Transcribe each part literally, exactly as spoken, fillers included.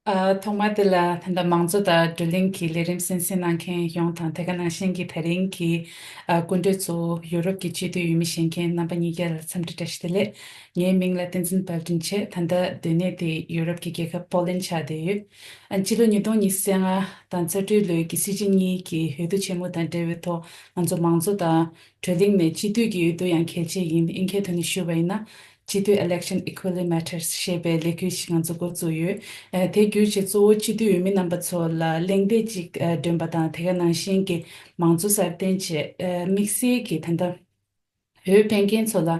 ཨ། ཐོག་མ་དེ་ལ་ད་ལྟ་མང་གཙོ་དང་བགྲོ་གླེང་གི་ལས་རིམ་གསན་གཟིགས་གནང་མཁན་ཡོངས་དང་། དེ་ག་ནང་བཞིན་གྱི་ད་རིང་གི་ཨ་སྐུ་མགྲོན་གཙོ་བོ་ཡུ་རོབ་ཀྱི་སྤྱི་འཐུས་འོས་མི་གཞན་མཁན་རྣམ་པ་གཉིས་ཀ་ལ་འཚམས་འདྲི་བཀྲ་ཤིས་བདེ་ལེགས། ངའི་མིང་ལ་བསྟན་འཛིན་དཔལ་སྒྲོན་བྱས། ད་ལྟ་སྡོད་གནས་དེ་ཡུ་རོབ་ཀྱི་རྒྱལ་ཁབ་པོ་ལན་ཆགས་བསྡད་ཡོད། ཨ། སྤྱི་ལོ་ཉིས་སྟོང་ཉི་ཤུ་རྩ་ལྔ་དང་རྩ་སྤྲུལ་ལོའི་གི་སྲིད་སྤྱི་གཉིས་ཀྱི་འོས་བསྡུ་ཆེན་མོ་དང་འབྲེལ་བའི་ཐོག་ང་ཚོ་མང་གཙོ་དང་བགྲོ་གླེང་ནས་སྤྱི་འཐུས་ཀྱི་འོས་བསྡུ་ཡང་གལ་ཆེ་ཡིན། ཨིན་སྐད་ཐོག་ནས་ཞུས་པ་ཡིན་ན། སྤྱི་འཐུས་election equally matters ཞེས་པའི་ལས་འགུལ་ཞིག་ང་ཚོ་འགོ་བཙུགས་ཡོད། ཨ། དེ་བརྒྱུད་བྱས་གཙོ་བོ་སྤྱི་འཐུས་འོས་མི་རྣམ་པ་ཚོ་ལ་གླེང་སྟེགས་ཅིག་ཨ་བསྐྲུན་པ་དང་། དེ་ག་ནང་བཞིན་གྱི་མང་གཙོ་སྲ་བརྟན་བྱས། ཨ། དམིགས་བསལ་གྱི་ད་ལྟ་འོས་འཕེན་མཁན་ཚོ་ལ་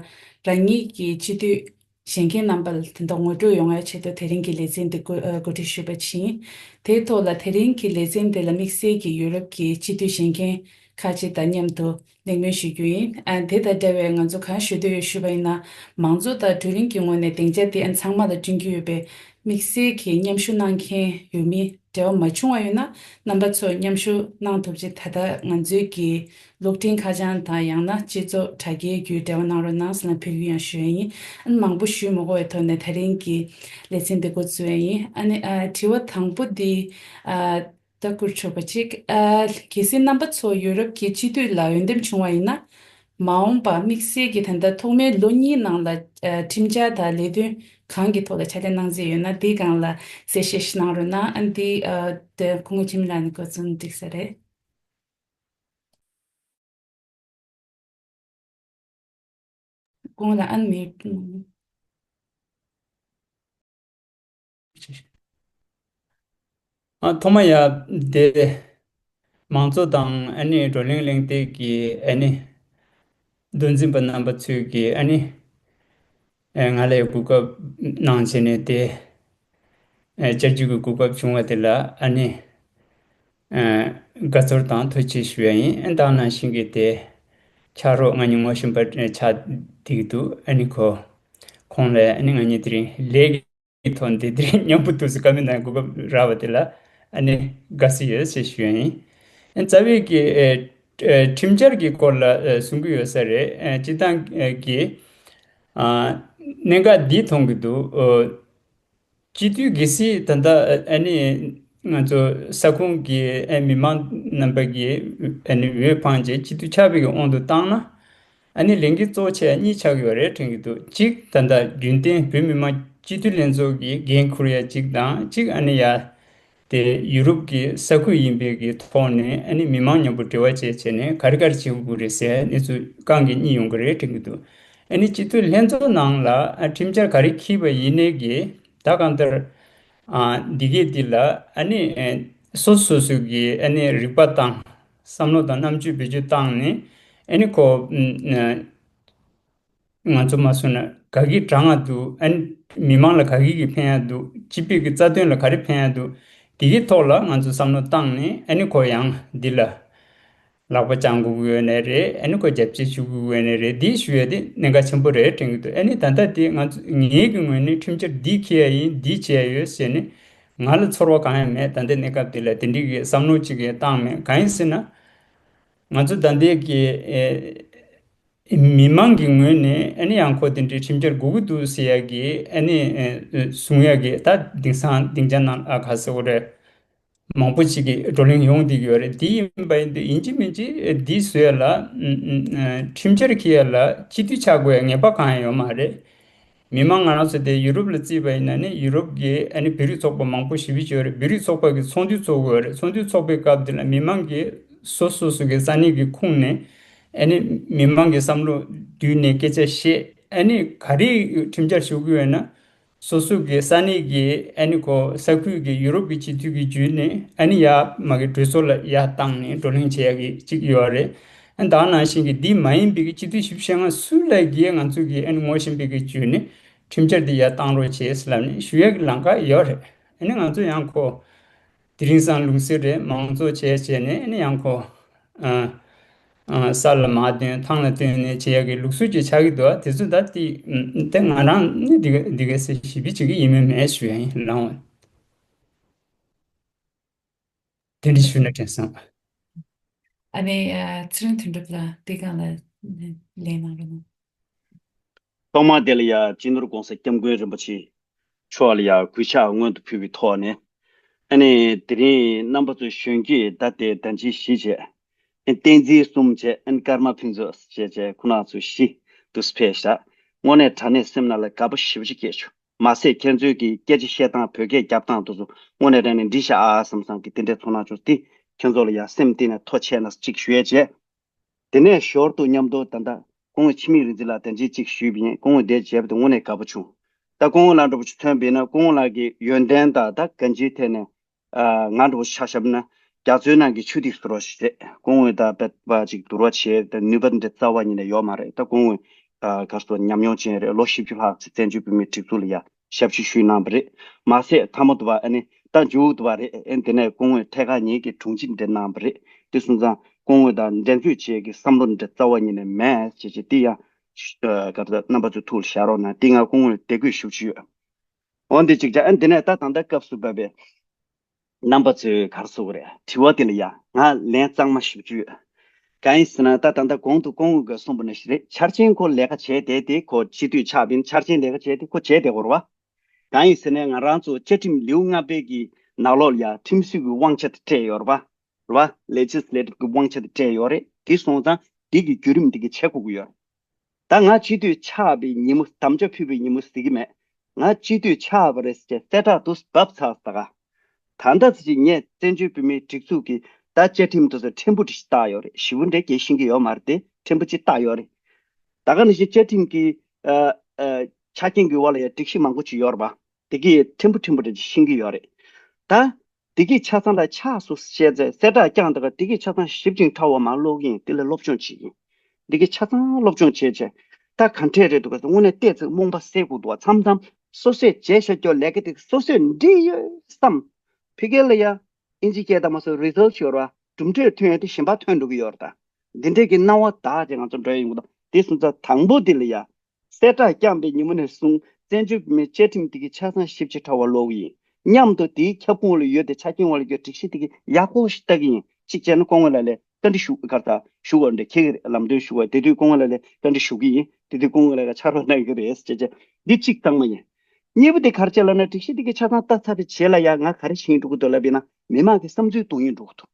རང་ཉིད་ཀྱི་སྤྱི་འཐུས་བཞེངས་མཁན་རྣམ་པ་ལ་དེ་འདྲ་ངོ་སྤྲོད་ཡོང་ཡའི་ཆེད་དུ་དེ་རིང་གི་ལེ་ཚན་འདི་གོ་ཨ་གོ་སྒྲིག་ཞུས་པ་ཞིག་ཡིན། དེའི་ཐོག་ལ་དེ་རིང་གི་ལེ་ཚན་འདི་ལ་དམིགས་བསལ་གྱིས་ཡུ་རོབ་ཀྱི་སྤྱི་འཐུས་བཞེངས་མཁན་ཁག་ཅིག་དང་མཉམ་དུ་གླེང་མོལ་ཞུ་རྒྱུ་ཡིན། ཨ། དེ་དང་འབྲེལ་བའི་ང་ཚོ་གང་ཞུ་འདོད་ཡོད་ཞུས་པ་ཡིན་ན། མང་གཙོ་དང་བགྲོ་གླེང་གི་ངོས་ནས་སྡིངས་ཆ་དེ་ཨ་ཚང་མ་ལ་བསྐྲུན་གྱི་ཡོད་པས། དམིགས་བསལ་གྱིས་མཉམ་ཞུགས་གནང་མཁན་འོས་མི་འབྲེལ་བ་མ་བྱུང་བ་ཡོད་ན། རྣམ་པ་ཚོས་མཉམ་ཞུགས་གནང་ཐུབ་ཅེས། ད་ལྟ་ང་ཚོའི་གི་གློག་འཕྲིན་ཁ་བྱང་དང་ཡང་ན་སྤྱི་ཚོགས་དྲ་རྒྱའི་བརྒྱུད་འབྲེལ་བ་གནང་རོགས་གནང་ཟེར་ནས་ཕུལ་རྒྱུ་ཡང་ཞུ་ཡ་ཡིན། ཨ་ནི་མང་པོ་ཞུས་མ་དགོས་པའི་ཐོག་ནས་ད་རིང་གི་ལེ་ཚན་འདི་འགོ་བཙུགས་ཡ་ཡིན། ཨ་ནི་ཨ་དྲི་བ་དང་པོ་འདི་ཨ་ལྟ་བསྐུར་ཆོག་པ་ཅིག་ཨ། གལ་སྲིད་རྣམ་པ་ཚོ་ཡུ་རོབ་ཀྱི་སྤྱི་འཐུས་ལ་འོས་འདེམས་བྱུང་བ་ཡིན་ན། མ་འོངས་པ་དམིགས་བསལ་གྱིས་ད་ལྟ་ཐོག་མའི་ལོ་གཉིས་ནང་ལ་ཨ་ཁྲིམས་འཆར་དང་ལས་དོན་གང་གི་ཐོག་ལ་ཕྱག་ལས་གནང་རྩིས་ཡོད་ན། དེའི་སྒང་ལ་གསལ་བཤད་ཞིག་གནང་རོགས་གནང་། ཨ་ནི་དེ་ཨ་དེ་སྐུ་ངོ་འཆི་མེད་ལགས་ནས་འགོ་རྩོམ་འགྲིག་ས་རེད། སྐུ་ངོ་ལགས་ཨ་ནི་མེད། ཨ། ཐོག་མ་ཡ་དེ་མང་གཙོ་དང་ཨ་ནི་བགྲོ་གླེང་གླེང་སྟེགས་ཀྱི་ཨ་ནི་མདོ་འཛིན་པ་རྣམ་པ་ཚོས་ཀྱི་ཨ་ནི་ཨ་ང་ལ་གོ་སྐབས་གནང་བྱས་ནས་དེ་ཨ་བཅར་རྒྱུ་གི་གོ་སྐབས་བྱུང་བ་དེ་ལ་ཨ་ནི་ཨ་དགའ་ཚོར་དང་ཐུགས་རྗེ་ཞུ་ཡ་ཡིན། ཨ་ད་ནང་བཞིན་གྱི་དེ་ཕྱག་རོགས་ང་གཉིས་ངོ་ཤེས་པ་ཆགས་བསྡད་ཀྱི་འདུག་ཨ་ནི་ཁོ་ཁོང་ལ་ཨ་ནི་ང་གཉིས་དེ་རིང་ལས་ཀྱི་ཐོག་འདི་དེ་རིང་མཉམ་པོ་འདུག་སེ་བཀའ་མོལ་གནང་གོ་སྐབས་རག་པ་དེ་ལ་ཨ་ནི་དགའ་བསུ་ཡོད་ཅེས་ཞུ་ཡ་ཡིན། ཨ་རྩ་བའི་གི་ཨེ་ཨེ་ཁྲིམས་འཆར་གྱི་སྐོར་ལ་ཨེ་གསུང་གི་ཡོད་ས་རེད། ཨེ་སྤྱི་བཏང་ཨེ་གི་ཨ་གནད་འགག་འདི་མཐོང་གི་འདུག་ཨོ། སྤྱི་འཐུས་གལ་སྲིད་ད་ལྟ་ཨ་ནི་ང་ཚོ་ས་ཁོངས་ཀྱི་ཨ་མི་མང་རྣམ་པ་གིས་ཨ་ནི་འོས་འཕངས་རྗེས་སྤྱི་འཐུས་ཆགས་པའི་གི་དབང་དུ་བཏང་ན། ཨ་ནི་ལས་འགན་གཙོ་ཆེ་གཉིས་ཆགས་ཡོད་རེད་དྲན་གྱི་འདུག་གཅིག་ད་ལྟ་རྒྱུན་གཏན་བོད་མི་མང་སྤྱི་འཐུས་ལྷན་ཚོགས་ཀྱི་འགན་འཁུར་ཡ་གཅིག་དང་། གཅིག་ཨ་ནི་ཡ་དེ་ཡུ་རོབ་ཀྱི་ས་ཁུལ་ཡིན་པའི་གི་ཐོག་ནས་ཨ་ནི་མི་མང་མཉམ་པོ་འབྲེལ་བ་བྱས་བྱས་ནས་ག་རེ་ག་རེ་བྱེད་དགོས་རེད་ཟེར་གནས་ཚུལ་རྐང་གི་གཉིས་ཡོང་གི་རེད་དྲན་གྱི་འདུག་ཨ་ནི་སྤྱི་འཐུས་ལྷན་ཚོགས་ནང་ལ་ཨ་ཁྲིམས་འཆར་ག་རེ་འཁྱེར་བ་ཡིན་ནའི་གི་ད་གང་ལྟར་ཨ་འདི་གས་འདི་ལ་ཨ་ནི་ཨེ་སོ་སོ་སོ་གི་ཨ་ནི་རིག་པ་དང་བསམ་བློ་དང་རྣམ་དཔྱོད་བེད་སྤྱོད་བཏང་ནས་ཨ་ནི་ཁོ་ཨ་ང་ཚོ་མ་སོང་ན་ག་གི་དྲང་ང་འདུག་ཨ་ནི་མི་མང་ལ་ག་གི་གི་ཕན་ཡ་འདུག་སྤྱི་པའི་གི་རྩ་དོན་ལ་ག་རེ་ཕན་ཡ་འདུག་འདི་གི་ཐོག་ལ་ང་ཚོ་བསམ་བློ་བཏང་ནས་ཨ་ནི་ཁོ་ཡང་འདི་ལ་ལག་པ་བརྐྱང་དགོས་ཀྱི་ཡོད་ནའི་རེད། ཨ་ནི་ཁོ་རྒྱབ་སྐྱོར་ཞུ་དགོས་ཀྱི་ཡོད་ནའི་རེད། འདི་ཞུ་ཡ་དེ་གནད་འགག་ཆེན་པོ་རེད་དྲན་གྱི་འདུག་ཨ་ནི་ད་ལྟ་དེ་ང་ཚོ་ངའི་གི་ངོས་ནས་ཁྲིམས་འཆར་འདི་འཁྱེར་ཡ་ཡིན་འདི་བྱེད་ཡ་ཡོད་ཟེར་ནས་ང་ལ་ཚོར་བ་གང་ཡང་མེད། ད་ལྟའི་གནས་སྐབས་འདི་ལ་དེ་འདྲའི་གི་བསམ་བློ་གཅིག་གི་བཏང་མེད། གང་ཡིན་ཟེར་ན་ང་ཚོ་ད་ལྟའི་གི་ཨེ་མི་མང་གི་ངོས་ནས་ཨ་ནི་ཡང་ཁོ་དེ་འདྲའི་ཁྲིམས་འཆར་དགོས་ཀྱི་འདུག་ཟེར་ཡ་གི་ཨ་ནི་ཨེ་གསུང་ཡ་གི་ད་དེང་སང་སྡིངས་ཆ་ནང་ཨ་ག་ཟེར་དགོས་རེད། མང་པོ་ཞིག་གིས་བགྲོ་གླེང་ཡོང་བསྡད་ཀྱི་ཡོད་རེད། དེ་ཡིན་པ་ཡིན་དུས་ཡིན་གཅིག་མིན་གཅིག་འདི་བཟོ་ཡ་ལ་ཨ་ཨ་ཁྲིམས་འཆར་འཁྱེར་ཡ་ལ་སྤྱི་འཐུས་ཆགས་དགོས་ཡ་ངེས་པ་གང་ཡང་ཡོད་མ་རེད། མི་མང་ང་རང་ཚོ་དེ་ཡུ་རོབ་ལ་བརྩིས་པ་ཡིན་ན་ནི་ཡུ་རོབ་ཀྱི་ཨ་ནི་བོད་རིགས་ཚོགས་པ་མང་པོ་ཞེ་པོ་ཅིག་ཡོད་རེད། བོད་རིགས་ཚོགས་པ་གི་ཚོགས་འདུ་ཚོགས་ཀྱི་ཡོད་རེད། ཚོགས་འདུ་ཚོགས་པའི་སྐབས་དེ་ལ་མི་མང་གིས་སོ་སོ་སོ་གི་ས་གནས་ཀྱི་ཁོངས་ནས་ཨ་ནི་མི་མང་གི་བསམ་བློ་བསྡུས་ནས་སྐད་ཆ་བཤད། ཨ་ནི་ག་རེ་ཁྲིམས་འཆར་ཞུ་གི་ཡོད་ན། སོ་སོ་གི་ས་གནས་ཀྱི་ཨ་ནི་ཁོ་ས་ཁུལ་གྱི་ཡུ་རོབ་ཀྱི་སྤྱི་འཐུས་ཀྱི་བརྒྱུད་ནས་ཨ་ནི་ཡར་མར་གྱི་གྲོས་ཚོགས་ལ་ཡར་བཏང་ནས་བགྲོ་གླེང་བྱེད་ཡ་གི་གཅིག་ཡོད་རེད། ཨ་ནི་ད་ནང་བཞིན་གྱི་འདི་མ་ཡིན་པའི་གི་སྤྱི་འཐུས་བཞི་བཅུ་ཞེ་ལྔ་སུ་ལ་གིས་ང་ཚོ་གི་ཨ་ནི་ངོ་ཤེས་པའི་གི་བརྒྱུད་ནས་ཁྲིམས་འཆར་འདི་ཡར་བཏང་རོགས་བྱེད་ཟེར་ལབ་ནས་ཞུ་ཡ་གི་ལམ་ཁ་ཡོད་རེད། ཨ་ནི་ང་ཚོ་ཡང་ཁོ་དེ་རིང་སང་ལུགས་སྲོལ་རེད། མང་གཙོ་བྱས་བྱས་ནས་ཨ་ནི་ཡང་ཁོ། ཨ་ཨ་ས་ལ་མར་བཏོན་ཐང་ལ་བཏོན་ནས་བྱེད་ཡག་གི་ལུགས་སྲོལ་ཅིག་ཆགས་ཀྱི་འདུག་དེ་ཚོ་ད་དེ་དེ་ང་རང་ནི་འདི་ག་འདི་ག་ཟེར་ཞིབ་ཅིག་གི་ཡིན་མིན་མེད་ཞུ་ཡ་ཡིན་ལགས། བདེ་ལེགས་ཞུ་ན་དྲན་སོང་། ཨ་ནི་ཨ་ཚེ་རིང་དོན་གྲུབ་ལགས་དེ་གང་ལ་ལན་གནང་རོགས་གནང་། ཐོག་མར་དེ་ལ་ཡ་སྤྱི་ནོར་༸གོང་ས་༸སྐྱབས་མགོན་རིན་པོ་ཆེ་མཆོག་ལ་ཡ་གུས་ཕྱག་སྔོན་དུ་ཕུལ་བའི་ཐོག་ནས། ཨ་ནི་དེ་རིང་རྣམ་པ་ཚོ་གཞོན་སྐྱེས་ད་ལྟའི་ཟླ་བཞི་བཞི་བྱས། ཨ་བསྟན་འཛིན་གསུམ་བྱས། ཨ་ཀརྨ་ཕུན་ཚོགས་བྱས་བྱས་ཁོང་རྣམ་ཚོ་བཞི་དུ་ཕེབས་ཤག་དངོས་གནས་དྲང་གནས་སེམས་ནང་ལ་དགའ་པོ་ཞེ་པོ་ཅིག་སྐྱེས་བྱུང་། མ་ཟད་ཁྱེད་ཚོའི་གི་སྐད་ཆ་བཤད་སྟངས་བོད་སྐད་རྒྱབ་སྟངས་དེ་ཚོ་དངོས་གནས་དྲང་གནས་འགྲིག་ཤག་ཨ་བསམ་བསམ་གི་དེ་འདྲའི་ཚོར་སྣང་བྱུང་སྟེ་ཁྱེད་ཚོ་ལ་ཡང་སེམས་གཏིང་ནས་ཐུགས་རྗེ་ཆེ་གནང་ཅིག་ཞུ་ཡས་བྱས། དེ་ནས་ཞོར་དུ་མཉམ་དུ་ད་ལྟ་སྐུ་ངོ་འཆི་མེད་རིག་འཛིན་ལགས་དང་ཅིག་ཅིག་ཞུས་པ་ཡིན། སྐུ་ངོ་འདིར་མཇལ་བ་དེ་དངོས་གནས་དགའ་པོ་བྱུང་། ད་སྐུ་ངོ་ལགས་འདྲ་པོ་ཅིག་མཚོན་པ་ཡིན་ན་སྐུ་ངོ་ལགས་ཀྱི་ཡོན་ཏན་དང་ད་གང་ཅིའི་ཐད་ནས་ཨ་ང་འདྲ་པོ་ཆ་བཞག་ན་རྒྱ་མཚོའི་ནང་གི་ཆུ་ཐིགས་ཟེར་བ་ཞིག་རེད། སྐུ་ངོ་ད་དཔེ་པ་ཅིག་བསྡུར་བ་བྱས་ད་ནུས་པ་འདི་རྩ་བ་ཉིད་ནས་ཡོད་མ་རེད། ད་སྐུ་ངོ་ཨ་ག་རེ་ཟེར་ཉམས་མྱོང་ཅན་རེད། ལོ་བཞི་བཅུ་ལྷག་ཙམ་བཙན་བྱོལ་བོད་མིའི་སྒྲིག་འཛུགས་ལ་ཡ་ཞབས་ཕྱི་ཞུས་གནང་བ་རེད། མ་ཟད་མཐའ་མ་དུ་བ་ཨ་ནི་ད་མཇུག་དུ་བ་རེད། ཨ་ནི་དེ་ནས་སྐུ་ངོས་ཐད་ཀར་ངེད་ཀྱི་དྲུང་ཆེ་འདྲ་གནང་བ་རེད། དེ་སོང་ཙང་སྐུ་ངོ་དང་འགྲན་རྩོད་བྱེད་ཀྱི་བསམ་བློ་འདྲ་རྩ་བ་ཉིད་ནས་མེད་ཅེས་བྱས་དེ་ཡང་ཨ་ག་རེ་རྣམ་པ་ཚོའི་ཐུགས་ལ་བཞག་རོགས་གནང་། དེ་ང་སྐུ་ངོས་དེ་དགོས་ཞུ་གི་ཡོད། འོ་འདི་གཅིག་བྱ། ཨ་འདི་ནས་ད་ད་ལྟ་སྐབས་སུ་བབས་པའི་རྣམ་པ་ཚོས་ག་རེ་ཟེར་དགོས་རེད། དྲི་བ་དེ་ལ་ཡ་ང་ལན་གཙང་མ་ཞུ་རྒྱུ་ཡོད། གང་ཡིན་ཟེར་ན་ད་ད་ལྟ་གོང་དུ་སྐུ་ངོས་ཀྱིས་གསུངས་པ་ནང་བཞིན་རེད། འཆར་ཅན་ཁོ་ལས་ཀ་བྱས་བསྡད་དེ་ཁོ་སྤྱི་འཐུས་ཆགས་པ་ཡིན། འཆར་ཅན་ལས་ཀ་བྱས་ཏེ་ཁོ་བྱས་བསྡད་དགོས་རེད་བ། གང་ཡིན་ཟེར་ན་ང་རང་ཚོ་བཅའ་ཁྲིམས་ལེའུ་ལྔ་པའི་གི་ནང་ལོགས་ལ་ཡ་ཁྲིམས་སྲོལ་གྱི་དབང་ཆ་དེ་སྤྲད་ཡོད་རེད་བ། རེད་བ། ལེ་ཇི་སི་ལེ་ཊིབ་ཀྱི་དབང་ཆ་དེ་སྤྲད་ཡོད་རེད། དེ་སོང་ཙང་དེ་གི་བརྒྱུད་རིམ་དེ་གི་བྱེད་དགོས་ཀྱི་ཡོད་རེད། ད་ང་སྤྱི་འཐུས་ཆགས་པའི་ཉིན་མོ་དམ་བཅའ་ཕུལ་བའི་ཉིན་མོ་ཟེར་གྱི་མེད། ང་སྤྱི་འཐུས་ཆགས་པ་རེད་ཟེར་གསལ་བསྒྲགས་དུ་བབས་ཚར་ད་ག་ད་ལྟ་ཚེ་ངས་བཙན་བྱོལ་བོད་མིའི་སྒྲིག་འཛུགས་ཀྱི་ད་བཅའ་ཁྲིམས་དེ་ཚོ་ཕྲན་བུ་འདྲ་ཞིག་བལྟས་ཡོད་རེད། ཞེ་པོ་འདྲ་རྒྱས་ཤེས་ཀྱི་ཡོད་མ་རེད་དེ། ཕྲན་བུ་ཅིག་བལྟས་ཡོད་རེད། ད་ག་ནང་བཞིན་བཅའ་ཁྲིམས་ཀྱི་ཨ་ཨ་ཆ་རྐྱེན་གྱི་འོག་ལ་ཡང་སྒྲིག་གཞི་མང་པོ་ཅིག་ཡོད་རེད་པ། དེ་གི་ཕྲན་བུ་ཕྲན་བུ་འདྲ་ཅིག་ཤེས་ཀྱི་ཡོད་རེད། ད་དེ་གི་ཆ་ཚང་ལ་ཆགས་སོང་ཟེར་བྱས་གསལ་བསྒྲགས་བསྐྱངས་ད་ག་དེ་གི་ཆ་ཚང་ཞིབ་ཅིང་ཕྲ་བ་མར་ཀློག་གི་ཡིན། དེ་ལ་སློབ་སྦྱོང་བྱེད་ཀྱི་ཡིན། འདི་གི་ཆ་ཚང་སློབ་སྦྱོང་བྱས་བྱས། ད་ག་འདྲས་རེད་འདུག་ག་དངོས་གནས་བལྟས་ཚེ་རྨོངས་པ་སེལ་དགོས་འདུག་བ། མཚམས་མཚམས་སོ་སོས་བྱས་བཞག་རྒྱུ་ལས་ཀ་དེ་སོ་སོས་འགྲིག་ཡོད་བསམ། ཕ་གི་ལ་ཡ་ཨིན་ཇི་སྐད་དང་མ་སོ་རི་སལ་ཊི་ཡོད་ར། གྲུབ་འབྲས་ཐོན་ཡོད་དེ་གཞན་པ་ཐོན་འགྲོ་གི་ཡོད་ར། ད་འདི་འདྲས་ཀྱི་སྣང་བ་དག་ཅིག་ང་ཚོ་འགྲོ་ཡོང་གི་འདུག་དེ་སོང་ཙང་དང་པོ་འདི་ལ་ཡ། གསལ་བསྒྲགས་བསྐྱངས་པའི་ཉིན་མོ་ནས་བཟུང་བཙན་བྱོལ་བོད་མིའི་བཅའ་ཁྲིམས་དེ་གི་ཆ་ཚང་ཞིབ་ཅིང་ཕྲ་བ་ཀློག་གི་ཡིན། མཉམ་དུ་དེའི་ཁྱབ་ཁོངས་ལ་ཡོད་དེ་ཆ་རྐྱེན་འོག་ལ་ཡོད་སྒྲིག་གཞི་དེ་གི་ཡག་པོ་ཞིག་ལྟ་གི་ཡིན། གཅིག་བྱས་ན་སྐུ་ངོ་ལགས་ལ་བཀའ་འདྲི་ཞུ་གར་ད་ཞུ་བར་འདྲ་ཁྱེད་ཀྱི་ལམ་སྟོན་ཞུ་བར་དེ་དུས་སྐུ་ངོ་ལགས་ལ་བཀའ་འདྲི་ཞུ་གི་ཡིན། དེ་དུས་སྐུ་ངོ་ལགས་ཀྱིས་ཕྱག་རོགས་གནང་གི་རེད་ཟེར་བྱས་བྱས་འདི་གཅིག་གཙང་མ་ཡིན། གཉིས་པ་དེ་ག་རེ་བྱས་ལབ་ན་སྒྲིག་གཞི་དེ་གི་ཆ་ཚང་ལྟ་ཚར་བའི་རྗེས་ལ་ཡ་ང་ག་རེ་ཤེས་འགྲོ་གི་འདུག་ལབ་ཡིན་ན་མི་མང་གི་བསམ་ཚུལ་རྡོག་རིལ་འགྲོ་གི་འདུག་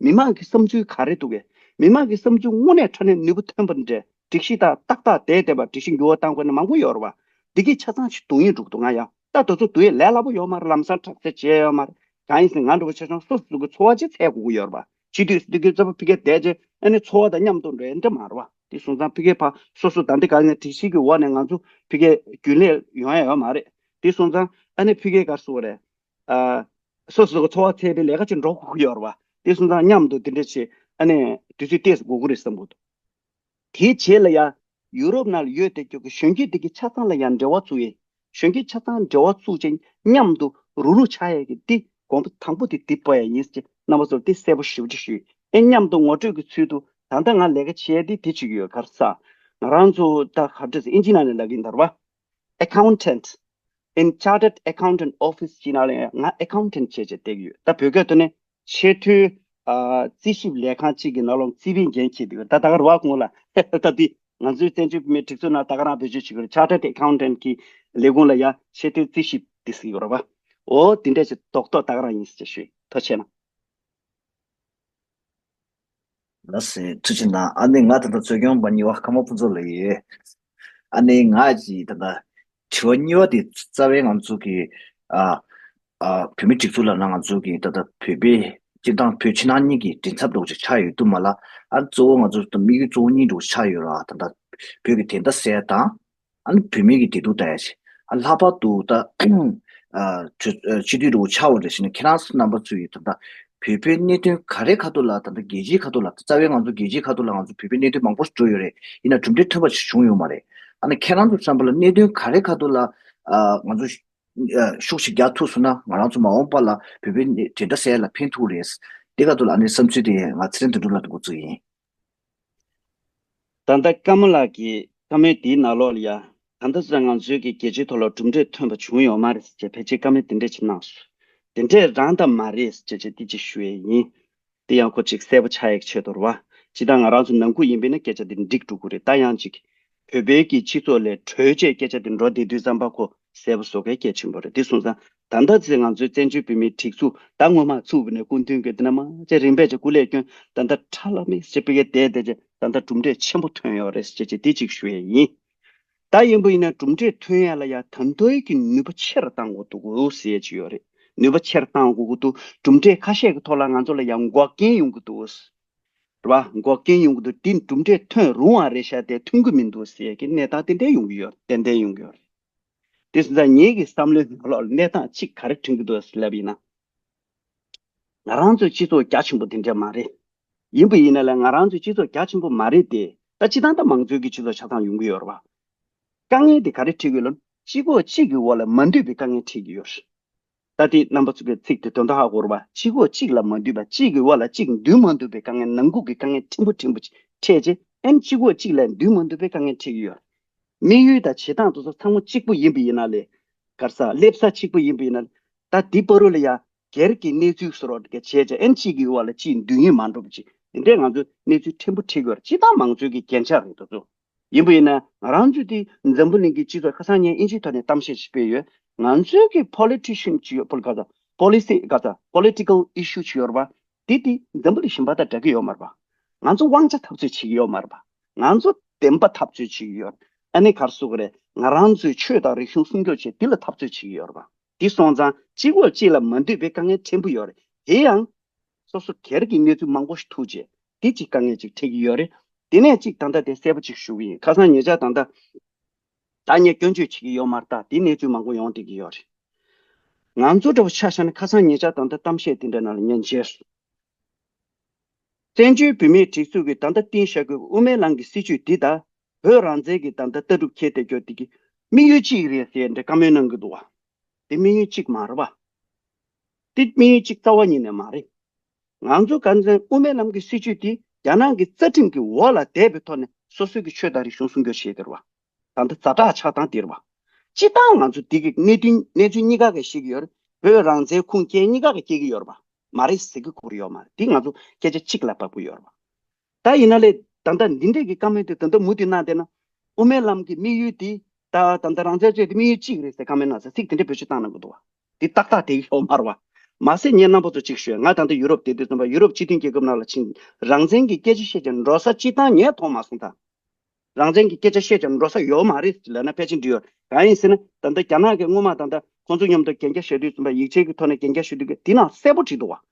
མི་མང་གི་བསམ་ཚུལ་ག་རེ་འདུག་གས། མི་མང་གི་བསམ་ཚུལ་དངོས་གནས་དྲང་གནས་ནུས་པ་ཐོན་པ་འདྲ་སྒྲིག་གཞི་དང་ཏག་ཏག་བསྡད་བསྡད་པ་སྒྲིག་གཞི་འགྱུར་བ་གཏང་དགོས་ན་མང་པོ་ཡོད་རེད་བ། འདི་གི་ཆ་ཚང་ཞིག་རྡོག་རིལ་འགྲོ་གི་འདུག་ང་ཡང་ད་དེ་ཚོ་དུ་ཡི་ལས་སླ་པོ་ཡོད་མ་རེད། ལམ་སང་ཁྲག་ཚད་བྱས་ཡོད་མ་རེད། གང་ཡིན་ཟེར་ང་འདྲ་བོ་ཆ་ཚང་སོ་སོ་གི་འཚོ་བ་ཅིག་འཚོལ་དགོས་ཀྱི་ཡོད་རེད་བ། སྤྱི་འཐུས་སུ་འདི་གི་རྩ་བ་ཕ་གིར་བསྡད་རྗེས་ཨ་ནི་འཚོ་བ་དང་མཉམ་དུ་འགྲོ་ཡ་འདྲ་མ་རེད་བ། དེ་སོང་ཙང་ཕ་གིར་ཕར་སོ་སོ་ད་འདི་ག་ནས་སྒྲིག་གཞི་གི་འོག་ནས་ང་ཚོ་ཕ་གིར་རྒྱུན་ལས་ཡོང་ཡ་ཡོད་མ་རེད། དེ་སོང་ཙང་ཨ་ནི་ཕ་གིར་ག་རེ་ཟེར་དགོས་རེད། ཨ། སོ་སོ་གི་འཚོ་བ་འཚོལ་བའི་ལས་ཀ་ཅིག་འགྲོ་དགོས་ཀྱི་ཡོད་རེད་བ། དེ་སོང་ཙང་མཉམ་དུ་དེ་འདྲ་བྱས་ཨ་ནི་དུས་ཚོད་ཏོག་ཙམ་འགོར་གྱི་རེད་བསམ་གྱི་འདུག་དེའི་རྗེས་ལ་ཡང་ཡུ་རོབ་ནང་ལ་ཡོད་བསྡད་རྒྱུ་གི་གཞོན་སྐྱེས་དེ་གི་ཆ་ཚང་ལ་ཡང་འབྲེལ་བ་བཙུགས་ཡས། གཞོན་སྐྱེས་ཆ་ཚང་འབྲེལ་བ་བཙུགས་བྱས་མཉམ་དུ་རུག་རུག་ཆགས་ཡས་ཀྱི་འདི་དགོངས་པ་དང་པོ་དེ་འདི་སྤོ་ཡས་ཡིན་ཟེར་རྣམ་པ་ཚོར་འདི་གསལ་པོ་ཞེ་པོ་ཅིག་ཞུས། ཨེ་མཉམ་དུ་ངོ་སྤྲོད་ཀྱི་ཚུལ་དུ་ད་ལྟ་ང་ལས་ཀ་བྱེད་ཡས་འདི་དེ་བྱེད་ཀྱི་ཡོད། ག་རེ་ཟེར། ང་རང་ཚོ་ད་ག་འདྲ་ཟེར་ཨིན་ཇི་ནང་ནས་ལབ་ཀྱི་ཡིན་ད་རེད་བ། Accountant, in Chartered Accountant Office ཅིག་ནང་ལ་ཡང་ང་accountant བྱས་བྱས་བསྡད་ཀྱི་ཡོད། ད་བོད་སྐད་ཐོག་ནས་ཆེས་མཐོའི་ཨ་རྩིས་ཞིབ་ལས་ཁང་གཅིག་གི་ནང་ལོགས་རྩིས་པའི་འགན་འཁྱེར་བསྡད་ཡོད། ད་ད་ག་རེ་བ་གོང་ལ་ད་འདི་ང་ཚོའི་བཙན་བྱོལ་བོད་མིའི་སྒྲིག་འཛུགས་ནང་ད་ག་རང་བེད་སྤྱོད་བྱེད་ཀྱི་ཡོད། Chartered Accountant གི་ལས་ཁུངས་ལ་ཡང་ཆེས་མཐོའི་རྩིས་ཞིབ་དེ་ཟེར་གྱི་ཡོད་རེད་བ། འོ་དེ་འདྲས་ཅིག་རྡོག་རྡོག་ད་ག་རང་ཡིན་ཟེར་ཞུས། ཐུགས་རྗེ་ཆེ་གནང་། ལགས་སེ། ཐུགས་རྗེ་གནང་། ཨ་ནི་ང་ད་ལྟ་འཛིན་སྐྱོང་པ་གཉིས་པ་ཀརྨ་ཕུན་ཚོགས་ལབ་ཡོད། ཨ་ནི་ང་གི་ད་ལྟ་དྲི་བ་གཉིས་པ་དེ་རྩ་བའི་ང་ཚོ་གི་ཨ་ཨ་བོད་མི་སྒྲིག་འཛུགས་ལབ་ན་ང་ཚོ་གི་ད་ལྟ་བོད་པའི་སྤྱིར་བཏང་བོད་ཕྱི་ནང་གཉིས་ཀྱི་མགྲིན་ཚབ་འདྲ་བོ་ཅིག་ཆགས་ཡོད་དུས་མ་ལ། ཨ་གཙོ་བོ་ང་ཚོ་ད་དམིགས་ཡུལ་གཙོ་བོ་གཉིས་འདྲ་བོ་ཆགས་ཡོད་ར། ད་ལྟ་བོད་ཀྱི་བདེན་མཐའ་གསལ་དང་། ཨ་ནི་བོད་མི་གི་བདེ་སྡུག་ལྟ་ཡ་ཆེ། ཨ་ལྷག་པར་དུ་ད་ཨ་སྤྱི་འཐུས་འདྲ་བོ་ཆགས་པ་རེད་ཟེར་ན་ཁྱེད་རང་ཚོ་རྣམ་པ་ཚོ་ཡི་ད་ལྟ་བོད་པའི་གནད་དོན་ག་རེ་ཁ་ཐུག་ལ་ད་ལྟ་རྒྱལ་སྤྱིའི་ཁ་ཐུག་ལ་རྩ་བའི་ང་ཚོ་རྒྱལ་སྤྱིའི་ཁ་ཐུག་ལ་ང་ཚོ་བོད་པའི་གནད་དོན་མང་པོ་ཞིག་འགྲོ་ཡོད་རེད། ཡིན་ན་གྲུབ་འབྲས་ཐོན་པ་ཞིག་བྱུང་ཡོད་མ་རེད། ཨ་ནི་ཁྱེད་རང་ཚོ་བསམ་པ་ལ་གནད་དོན་ག་རེ་ཁ་ཐུག་ལ་ཨ་ང་ཚོ་ཨ་ཤུགས་ཤིག་རྒྱག་ཐུབ་སོང་ན་ང་རང་ཚོ་མ་འོངས་པ་ལ་བོད་པའི་གནད་དོན་འདྲ་སེལ་ལ་ཕན་ཐུག་རེད། དེ་ཁ་ཐུག་ལ་ཨ་ནི་བསམ་ཚུལ་དེ་ང་ཚེ་རིང་དོན་གྲུབ་ལགས་དང་འགོ་བཙུགས་ཡིན། ད་ལྟ་ཀརྨ་ལགས་ཀྱིས་བཀའ་མོལ་འདིའི་ནང་ལོགས་ལ་ཡ། ད་ལྟ་ཚོ་ང་ཚོའི་གི་རྒྱལ་སྤྱིའི་ཐོག་ལ་གྲུབ་འབྲས་ཐོན་པ་བྱུང་ཡོད་མ་རེད་ཟེར་བྱས་ཕལ་ཆེར་བཀའ་མོལ་འདི་འདྲས་ཅིག་གནང་སོང་། འདི་འདྲས་རང་དང་མ་རེད་ཟེར་བྱས་བྱས་འདི་ཅིག་ཞུ་ཡས་ཡིན། དེ་ཡང་ཁོ་ཅིག་གསལ་པོ་ཆགས་ཡག་ཆེད་དུ་རེད་བ། ཅི་ལྟར་ང་རང་ཚོ་ནང་ཁུལ་ཡིན་པས་ན་སྐད་ཆ་དེ་འགྲིག་འགྲོ་གི་རེད། ད་ཡང་ཅིག་བོད་པའི་གི་སྤྱི་ཚོགས་ལས་གྲོལ་བྱས་སྐད་ཆ་དེ་འགྲོ་བསྡད་དུས་ཙམ་པ་ཁོ་གསལ་པོ་བཟོ་གལ་གལ་ཆེན་པོ་རེད། དེ་སོང་ཙང་ད་ལྟ་ཚེ་ང་ཚོའི་བཙན་བྱོལ་བོད་མིའི་སྒྲིག་འཛུགས་ད་སྔོན་མ་ཚུགས་པ་ནས་སྐུ་མདུན་གྱི་དེ་ན་མ་ཅེ་རིམ་པས་ཅེ་སྐུ་ལས་སྐྱོན་ད་ལྟ་ཁྲ་ལ་མིག་ཅེ་པི་ཀའི་བསྡད་བསྡད་ཅེ་ད་ལྟ་གྲུབ་འབྲས་ཆེན་པོ་ཐོན་ཡོད་རེད་ཅེས་ཅེ་དེ་གཅིག་ཞུ་ཡས་ཡིན། ད་ཡིན་པ་ཡིན་ན་གྲུབ་འབྲས་ཐོན་ཡ་ལ་ཡ་ད་མདོའི་གི་ནུས་པ་ཆེ་རུ་བཏང་དགོས་འདུག་གོ་ཟེར་གྱི་ཡོད་རེད། ནུས་པ་ཆེ་རུ་བཏང་དགོས་ཀྱི་འདུག་གྲུབ་འབྲས་ཁ་ཤས་ཀྱི་ཐོག་ལ་ང་ཚོ་ལ་ཡང་འགོག་རྐྱེན་ཡོང་གི་འདུག་རེད་བ། འགོག་རྐྱེན་ཡོང་གི་འདུག་དེ་གྲུབ་འབྲས་ཐོན་རུང་བ་རེད་ཤག་དེ་ཐོན་གི་མི་འདུག་ཟེར་གྱི་གནས་སྟངས་དེ་འདྲ་ཡོང་གི་ཡོད་རེད། ཏན་ཏན་ཡོང་གི་ཡོད་རེད། དེ་སོང་ཙང་ངེད་ཀྱི་བསམ་བློའི་ནང་ལོགས་ལ་གནས་སྟངས་གཅིག་ག་རེ་ཐོན་གི་འདུག་ལབ་ཡིན་ན། ང་རང་ཚོའི་སྤྱི་ཚོགས་རྒྱ་ཆེན་པོ་དེ་འདྲ་མ་རེད། ཡིན་པ་ཡིན་ན་ལ་ང་རང་ཚོའི་སྤྱི་ཚོགས་རྒྱ་ཆེན་པོ་མ་རེད་དེ། ད་སྤྱི་བཏང་ད་མང་གཙོའི་གི་སྤྱི་ཚོགས་ཆགས་སྟངས་ཡོང་གི་ཡོད་རེད་བ། དཀའ་ངལ་དེ་ག་རེ་འཕྲད་ཀྱི་ཡོད་ལབ་ན་གཅིག་གོ་གཅིག་གི་འོག་ལ་མ་འདུས་པའི་དཀའ་ངལ་འཕྲད་ཀྱི་ཡོད་རེད། ད་དེ་རྣམ་པ་ཚོ་གི་ཚིག་དེ་དོན་དག་ཧ་གོ་རེད་བ། གཅིག་གོ་གཅིག་ལ་མ་འདུས་པ་གཅིག་གི་འོག་ལ་གཅིག་འདུས་མ་འདུས་པའི་དཀའ་ངལ་ནང་ཁུལ་གྱི་དཀའ་ངལ་ཕྲན་བུ་ཕྲན་བུ་ཅིག་འཕྲད་རྗེས་ཨན་གཅིག་གོ་གཅིག་ལ་འདུས་མ་འདུས་པའི་དཀའ་ངལ་འཕྲད་ཀྱི་ཡོད་རེད། དམིགས་ཡུལ་དང་བྱེད་སྟངས་དེ་ཚོ་ཚང་མ་གཅིག་པུ་ཡིན་པ་ཡིན་ན་ལས། ག་རེ་ཟ་སླེབས་ས་གཅིག་པུ་ཡིན་པ་ཡིན་ན། ད་འདི་བར་དུ་ལ་ཡ་སྒེར་གྱི་གནས་ཚུལ་བཟོ་རོགས་བྱས་བྱས་ཨན་གཅིག་གི་འོག་ལ་གཅིག་འདུས་ཡུན་མ་འགྲོ་བ་ཅིག་དེ་འདྲས་ང་ཚོས་གནས་ཚུལ་ཕྲན་བུ་འཕྲད་ཀྱི་ཡོད་རེད། སྤྱི་བཏང་མང་གཙོའི་གི་རྒྱན་ཆ་རེད་དེ་ཚོ། ཡིན་པ་ཡིན་ན་ང་རང་ཚོས་དེ་འཛམ་བུ་གླིང་གི་སྤྱི་ཚོགས་ཁ་སང་ཉིན་ཨིན་ཇིའི་ཐོག་ནས་གཏམ་བཤད་ཅིག་སྤེལ་ཡོད། ང་ཚོའི་གི་politician་ཅིག་ཡོད་པོལ་ག་ཚ་policy་ག་ཚ་political issue་ཅིག་ཡོད་རེད་པ། དེ་དེ་འཛམ་བུ་གླིང་གཞན་པ་དང་འདྲ་གི་ཡོད་མ་རེད་པ། ང་ཚོ་དབང་ཆ་འཐབ་རྩོད་བྱེད་ཀྱི་ཡོད་མ་རེད་པ། ང་ཚོ་བདེན་པ་འཐབ་རྩོད་བྱེད་ཀྱི་ཡོད་རེད། ཨ་ནི་ག་རེ་ཟེར་དགོས་རེད། ང་རང་ཚོའི་ཆོས་དང་རིག་གཞུང་སྲུང་སྐྱོབ་བྱེད་འདི་ལ་འཐབ་རྩོད་བྱེད་ཀྱི་ཡོད་རེད་པ། དེ་སོང་ཙང་གཅིག་གོ་གཅིག་ལ་མ་འདུས་པའི་དཀའ་ངལ་ཕྲན་བུ་ཡོད་རེད། དེ་ཡང་སོ་སོ་སྒེར་གྱི་གནས་ཚུལ་མང་པོ་ཞིག་ཐུག་རྗེས་དེ་གཅིག་དཀའ་ངལ་ཅིག་འཕྲད་ཀྱི་ཡོད་རེད། དེ་ནས་གཅིག་ད་ལྟ་དེ་གསལ་པོ་ཅིག་ཞུ་གི་ཡིན། ཁ་སང་ཉེ་ཆར་ད་ལྟ་ད་ངས་སྐྱོན་བརྗོད་བྱེད་ཀྱི་ཡོད་མ་རེད། ད་དེ་གནས་ཚུལ་མང་པོ་ཡོང་བསྡད་ཀྱི་ཡོད་རེད། ང་ཚོ་འདྲ་བོ་ཆ་བཞག་ན་ཁ་སང་ཉེ་ཆར་ད་ལྟ་གཏམ་བཤད་དེ་འདྲ་ནང་ལ་ཉན་བྱས་སོང་། བཙན་བྱོལ་བོད་མིའི་སྒྲིག་འཛུགས་ཀྱིས་ད་ལྟ་བཏིང་བཞག་གི་དབུ་མའི་ལམ་གྱི་སྲིད་བྱུས་འདི་དང་བོད་རང་བཙན་གྱི་ད་ལྟ་ལྟ་གྲུབ་འཁྱེར་བསྡད་རྒྱུ་འདི་གི་དམིགས་ཡུལ་གཅིག་རེད་ཟེར་འདྲ་བཀའ་མོལ་གནང་གི་འདུག་བ། དེ་དམིགས་ཡུལ་གཅིག་མ་རེད་བ། དེ་དམིགས་ཡུལ་གཅིག་རྩ་བ་ཉིད་ནས་མ་རེད། ང་ཚོ་ག་ཚོད་དབུ་མའི་ལམ་གྱི་སྲིད་བྱུས་དེ་རྒྱ་ནག་གི་རྩ་ཁྲིམས་ཀྱི་འོག་ལ་བསྡད་པའི་ཐོག་ནས་སོ་སོའི་གི་ཆོས་དང་རིག་གཞུང་སྲུང་སྐྱོབ་བྱེད་དེ་རེད་བ། ད་ལྟ་ཛ་དྲག་ཆགས་སྟངས་དེ་རེད་བ། སྤྱི་བཏང་ང་ཚོ་འདི་གི་གནད་དོན་གནས་ཚུལ་གཉིས་ཀ་གི་ཤེས་ཀྱི་ཡོད་རེད། བོད་རང་བཙན་ཁུངས་སྐྱེལ་གཉིས་ཀ་གི་སྐྱེལ་གྱི་ཡོད་རེད་བ། མ་རེད་ཟེར་གྱི་ཁུར་ཡོད་མ་རེད། འདི་ང་ཚོ་སྐད་ཆ་གཅིག་ལ་བབ་ཀྱི་ཡོད་རེད་བ། ད་ཡིན་ན་ལས་ད་ལྟ་འདི་འདྲས་ཀྱི་བཀའ་མོལ་དེ་ད་ལྟ་མུ་མཐུད་གནང་བསྡད་ན། དབུ་མའི་ལམ་གྱི་དམིགས་ཡུལ་དེ་ད་ད་ལྟ་རང་བཙན་རྩོད་དེ་དམིགས་ཡུལ་གཅིག་རེད་ཟེར་བཀའ་མོལ་གནང་ཟེར་ཚིག་དེ་འདྲས་བེད་སྤྱོད་བཏང་གནང་གི་འདུག་བ། དེ་ཏག་ཏག་དེ་ཡོད་མ་རེད་བ། མ་ཟད་ངས་རྣམ་པ་ཚོ་གཅིག་ཞུས། ང་ད་ལྟ་ཡུ་རོབ་བསྡད་དུས་ཙམ་པ་ཡུ་རོབ་སྤྱི་མཐུན་རྒྱལ་ཁབ་ནང་ལ་ཕྱིན་རང་བཙན་གྱི་སྐད་ཆ་བཤད་ཀྱི་འགྲོ་ས་སྤྱི་བཏང་ངས་མཐོང་མ་སོང་ད། རང་བཙན་གྱི་སྐད་ཆ་བཤད་ཀྱང་འགྲོ་ས་ཡོད་མ་རེད་ལབ་ན་ཕལ་ཆེར་འགྲིག་ཡོད། གང་ཡིན་ཟེར་ན་ད་ལྟ་རྒྱ་ནག་གི་སྔོན་མ་ད་ལྟ་ཁོང་ཚོ་མཉམ་དུ་གན་རྒྱ་བཞེས་དུས་ཙམ་པ་ཡིག་ཆའི་གི་ཐོག་ནས་གན་རྒྱ་བཞེས་དུས་ཀྱི་དེ་ནང་གསལ་པོ་བྲིས་འདུག་བ།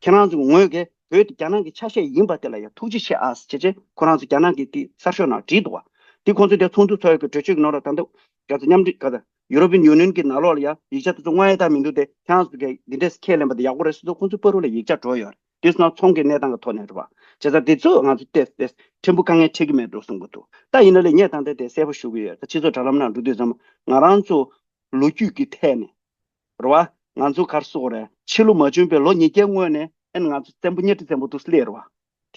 ཁྱེད་རང་ཚོ་ངོས་ཀྱི་བོད་དེ་རྒྱ་ནག་གི་ཆ་ཤས་ཡིན་པ་དེ་ལ་ཡང་ཐུགས་རྗེ་ཆེ་ཨ་ཟེར་བྱས་ཁོ་རང་ཚོ་རྒྱ་ནག་གི་དེ་གསར་ཤོག་ནང་བྲིས་འདུག་བ། དེ་ཁོང་ཚོ་དེ་ཚོགས་འདུ་ཚོགས་ཡོད་ཀྱི་གྲོས་ཆོད་ཀྱི་ནང་ལ་ད་ལྟ་ག་ཚོད་མཉམ་འབྲེལ་ག་ཚོད་ཡུ་རོ་པི་ཡན་ཡུ་ནི་ཡན་གྱི་ནང་ལོགས་ལ་ཡང་ཡིག་ཆ་དེ་ཚོ་མངོན་ཡ་ད་མི་འདུག་སྟེ་ཁྱེད་རང་ཚོ་གིས་འདི་འདྲས་ཁས་ལེན་པ་དེ་ཡག་པོ་རེད་ཟེར་ཚོ་ཁོང་ཚོ་བར་དུ་ལ་ཡིག་ཆ་འགྲོ་ཡོད་རེད། དེ་སོང་ཚོང་གི་གནས་སྟངས་ཀྱི་ཐོག་ནས་རེད་བ། བྱས་ཙང་དེ་ཚོ་ང་ཚོ་ཏོག་ཙམ་ཕྲན་བུ་དཀའ་ངལ་འཕྲད་ཀྱི་མེད་འགྲོ་གསུང་གི་འདུག་ད་ཡིན་ན་ལས་ངས་ད་ལྟ་དེ་གསལ་པོ་ཞུ་གི་ཡོད། ད་སྤྱི་ཚོགས་དྲ་ལམ་ནང་འགྲོ་དུས་ཙམ་ང་རང་ཚོ་ལོ་རྒྱུས་ཀྱི་ཐད་ནས་རེད་བ། ང་ཚོ་ག་རེ་ཟེར་དགོས་རེད། ཕྱི་ལོ་མ་བྱོན་པའི་ལོ་ཉིས་བརྒྱའི་སྔོན་ནས་ཨ་ནི་ང་ཚོ་བཙན་པོ་གཉའ་ཁྲི་བཙན་པོ་འདུག་སླེབས་རེད་བ།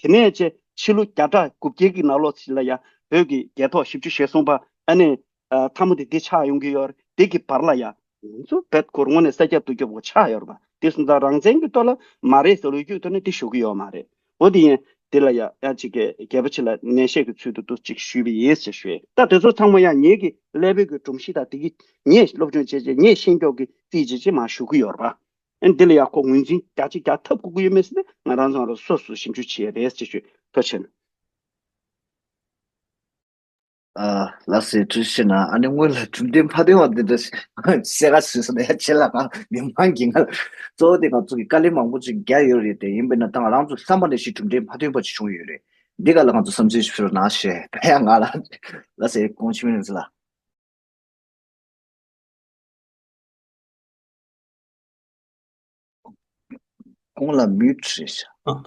དེ་ནས་བྱས་ཕྱི་ལོ་བརྒྱ་ཕྲག་དགུ་བརྒྱའི་གི་ནང་ལོགས་ལ་ཡ་བོད་ཀྱི་རྒྱལ་ཐོག་བཞི་བཅུ་ཞེ་གསུམ་པ་ཨ་ནི་ཨ་མཐའ་མ་དེ་འདི་ཆགས་ཡོང་གི་ཡོད་རེད། དེ་གི་བར་ལ་ཡ། ང་ཚོ་བེད་ཁོ་རང་ངོས་ནས་ས་སྐྱ་དུ་སྐྱོབ་པོ་ཆགས་ཡོད་རེད་པ། དེ་སོང་ཙང་རང་བཙན་གྱི་ཐོག་ལ་མ་རེད་ཟེར་ལོ་རྒྱུས་ཐོག་ནས་དེ་ཞུ་གི་ཡོད་མ་རེད། འོ་དེ་ཡིན། དེ་ལ་ཡ་ཡ་གཅིག་གི་རྒྱལ་པོ་ཆེ་ལ་ནན་བཤད་ཀྱི་ཚུལ་དུ་ཏོག་ཅིག་ཞུས་པ་ཡིན་ཟེར་ཞུས། ད་དེ་ཚོ་ཚང་མ་ཡང་ངེད་ཀྱི་ཀླད་པའི་གི་སྒྲོམ་གཞི་དང་དེ་གི་ངས་སློབ་སྦྱོང་བྱས་བྱས་ངས་ཤེས་མགྱོགས་ཀྱི་རྩིས་བྱས་བྱས་མར་ཞུ་གི་ཡོད་རེད་པ། ཨ་ནི་དེ་ལ་ཡ་ཁོ་ངོས་འཛིན་རྒྱ་ཆེ་རྒྱ་ཐབས་དགོས་ཀྱི་ཡོད་མེད་ཟེར་ན་ང་རང་ཚོ་རང་སོ་སོ་ཞིབ་འཇུག་བྱས་རེད་ཟེར་ཞུས། ཐུགས་རྗེ་ཆེ། ཨ། ལགས་སོ། ཐུགས་རྗེ་ཆེ་གནང་། ཨ་ནི་སྔོན་ལ་གྲུབ་དོན་ཕ་དོན་བ་འདི་འདྲ་གསལ་ཁ་བཟོས་སོང་ན་ཡ་ཆེ་ལ་ང་མི་མང་གི་ང་གཙོ་བོ་དེ་ང་ཚོ་གི་དཀའ་ལས་མང་པོ་ཅིག་རྒྱག་ཡོད་རེད་དེ། ཡིན་པས་ན་ད་ང་རང་ཚོ་བསམ་པ་ནས་ཞིག་གྲུབ་དོན་ཕ་དོན་བ་ཅིག་བྱུང་ཡོད་རེད། འདི་ག་ལ་ང་ཚོ་བསམ་ཚུལ་ཞིག་ཕུལ་རོགས་གནང་ཞེས་ད་ཡ་ང་ལ་ལགས་སོ། ཀོང་ཆི་མི་རིང་ལ། ཁོང་ལ་མིའུ་ཊི་རེད་ཤག་ཨ།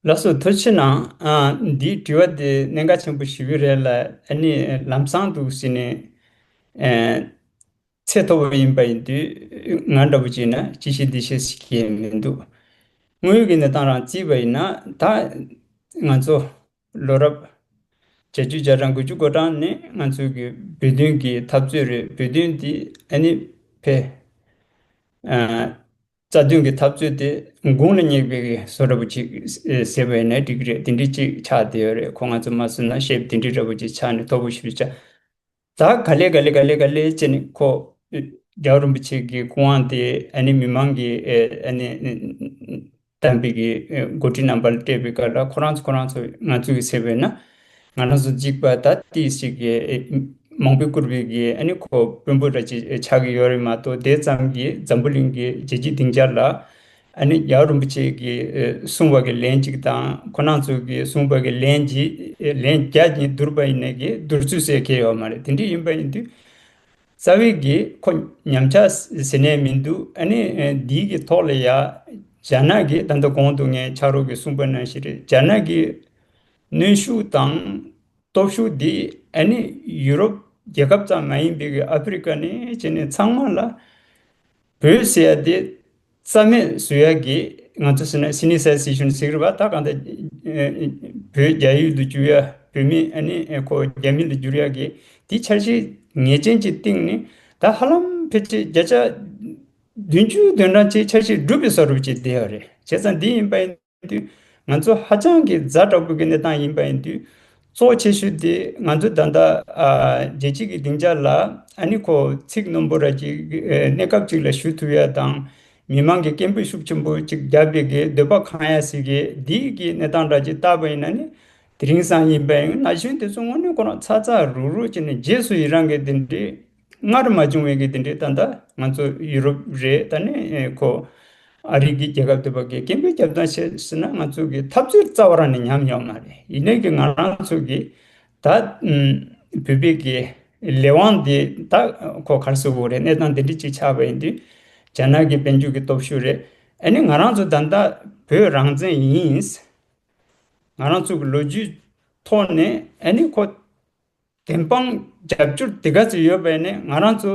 ལགས་སོ། ཐུགས་རྗེ་གནང་། ཨ། འདིའི་དྲི་བ་དེ་གནད་འགག་ཆེན་པོ་ཞེ་པོ་རེད་ལ། ཨ་ནི་ལམ་སང་འདུག་ཟེར་ནས། ཨ། ཚད་མཐོ་པོ་ཡིན་པ་ཡིན་དུས་ང་འདྲ་པོ་བྱས་ན་ཅི་བྱེད་འདི་བྱེད་ཟེར་མཁན་མི་འདུག་དངོས་ཡོད་ཀྱི་གནས་སྟངས་རང་བརྩིས་པ་ཡིན་ན་ད་ང་ཚོ་ལོ་རབས་བརྒྱད་ཅུ་གྱ་གྲངས་དགུ་བཅུ་གོ་གྲངས་ནས་ང་ཚོ་གི་བོད་དོན་གྱི་འཐབ་རྩོད་རེད། བོད་དོན་འདི་ཨ་ནི་ཕེ། ཨ། རྩ་དོན་གྱི་འཐབ་རྩོད་དེ་དགུང་ལ་བསྙེགས་པའི་བཟོ་འདྲ་པོ་ཅིག་ཟེར་བ་ཡིན་ན་འགྲིག་གི་རེད། དེ་འདྲ་ཅིག་ཆགས་བསྡད་ཡོད་རེད། ཁོ་ང་ཚོ་མ་བཟོས་ན་ཤེས་དེ་འདྲ་འདྲ་པོ་ཅིག་ཆགས་ནས་མཐོ་པོ་ཞིག་ཆགས། ད་ག་ལེ་ག་ལེ་ག་ལེ་ག་ལེ་བྱས་ནས་ཁོ་རྒྱལ་བ་རིན་པོ་ཆེ་གི་སྐུ་དབང་དེ་ཨ་ནི་མི་མང་གི་ཨ་ནི་བདམས་པའི་གི་འགོ་ཁྲིད་རྣམ་པ་ལ་སྤྲད་པའི་སྐབས་ལ་ཁོ་རང་ཚོ་ཁོ་རང་ཚོ་ང་ཚོ་གི་ཟེར་བས་ན་ང་རང་ཚོ་གཅིག་པ་ད་ཏིས་ཞིག་གི་མང་པོས་བཀུར་བའི་གི་ཨ་ནི་ཁོ་དཔོན་པོ་འདྲ་ཅིག་ཆགས་ཀྱི་ཡོད་རེད་མ་གཏོགས། དེ་ཙམ་གྱི་འཛམ་བུ་གླིང་གི་རྒྱལ་སྤྱིའི་སྡིངས་ཆ་ལ་ཨ་ནི་རྒྱལ་བ་རིན་པོ་ཆེ་གིས་ཨེ་གསུངས་པ་གི་ལན་གཅིག་དང་ཁོ་རང་ཚོ་གིས་གསུངས་པ་གི་ལན་གཅིག་ཨེ་ལན་བརྒྱ་གཉིས་བསྡུར་བ་ཡིན་ན་གི་བསྡུར་ཚུལ་ཟེར་མཁན་ཡོད་མ་རེད། དེ་འདྲ་ཡིན་པ་ཡིན་དུས་རྩ་བའི་གི་ཁོ་ཉམས་ཆག་ཟེར་ནས་མི་འདུག་ཨ་ནི་ཨེ་འདིའི་གི་ཐོག་ལ་ཡ་རྒྱ་ནག་གི་ད་ལྟ་གོང་དུ་ངས་ཕྱག་རོགས་ཀྱིས་གསུངས་པ་ནང་བཞིན་རེད། རྒྱ་ནག་གི་གནོན་ཤུགས་དང་སྟོབས་ཤུགས་འདི་ཨ་ནི་ཡུ་རོབ་རྒྱལ་ཁབ་ཙམ་མ་ཡིན་པའི་གི་ཨ་ཕི་རི་ཀ་ནས་བྱས་ནས་ཚང་མ་ལ་བོད་ཟེར་ཡ་དེ་རྩ་མེད་བཟོ་ཡ་གི་ང་ཚོ་ཟེར་ན་སི་ནི་སའི་སི་ཤན་ཟེར་གི་རེད་པ། ད་གང་ལྟར་ཨེ་བོད་རྒྱ་ཡུལ་དུ་བསྒྱུར་ཡ། བོད་མི་ཨ་ནི་ཨེ་ཁོ་རྒྱ་མི་ལ་བསྒྱུར་ཡ་གི་དེ་འཆར་གཞི་ངེས་ཅན་གྱི་སྟེང་ནས་ད་ཧ་ལམ་ཕལ་ཆེར་བརྒྱ་ཆ་བདུན་ཅུ་དོན་གྲངས་ཅིག་འཆར་གཞི་འགྲུབ་པའི་བཟོ་འདྲ་ཅིག་བསྡད་ཡོད་རེད། བྱས་ཙང་འདི་ཡིན་པ་ཡིན་དུས་ང་ཚོ་ཧ་ཅང་གི་ཛ་དྲག་པོ་གི་གནས་སྟངས་ཡིན་པ་ཡིན་དུས་གཙོ་ཆེ་ཤོས་དེ་ང་ཚོ་ད་ལྟ་ཨ་རྒྱལ་སྤྱི་གི་སྡིངས་ཆ་ལ་ཨ་ནི་ཁོ་ཚིག་རྣོན་པོ་ར་ཅིག་ཨེ་གནས་སྐབས་ཅིག་ལ་ཞུ་ཐུབ་ཡ་དང་མི་མང་གི་སྐད་འབོད་ཤུགས་ཆེན་པོ་ཅིག་བརྒྱབ་པའི་གི་འདོད་པ་ཁེངས་ཡ་ཟིག་གི་འདི་གི་གནས་སྟངས་འདྲ་ཅིག་བལྟས་པ་ཡིན་ན་ནི་དེ་རིང་སང་ཡིན་པ་ཡིན་ན་གཞོན་དེ་ཚོ་དངོས་གནས་ཁོ་རང་ཚ་ཚ་རུག་རུག་བྱས་ནས་རྗེས་སུ་ཡི་རང་གི་དེ་འདྲའི་སྔར་མ་བྱུང་བའི་གི་དེ་འདྲའི་ད་ལྟ་ང་ཚོ་ཡུ་རོབ་རེད། ད་ནི་ཁོ་ཨ་རི་གི་རྒྱལ་ཁབ་དེ་བ་གི་སྐད་འབོད་རྒྱབ་སྟངས་བྱས་ཟེར་ན་ང་ཚོ་གི་འཐབ་རྩོད་རྩ་བ་རང་ནས་ཉམས་ཡོད་མ་རེད། ཡིན་ནའི་གི་ང་རང་ཚོ་གི་ད་ཨམ་བོད་པའི་གི་ལས་དབང་དེ་ད་ཁོ་ག་རེ་ཟེར་དགོས་རེད། གནས་སྟངས་དེ་འདྲ་ཅིག་ཆགས་པ་ཡིན་དུས་རྒྱ་ནག་གི་དཔལ་འབྱོར་གི་སྟོབས་ཤུགས་རེད། ཨ་ནི་ང་རང་ཚོ་ད་ལྟ་བོད་རང་བཙན་ཡིན། ང་རང་ཚོ་གི་ལོ་རྒྱུས་ཐོག་ནས་ཨ་ནི་ཁོ་བདེན་དཔང་རྒྱབ་སྐྱོར་དེ་ག་ཚོད་ཡོད་པ་ནས་ང་རང་ཚོ་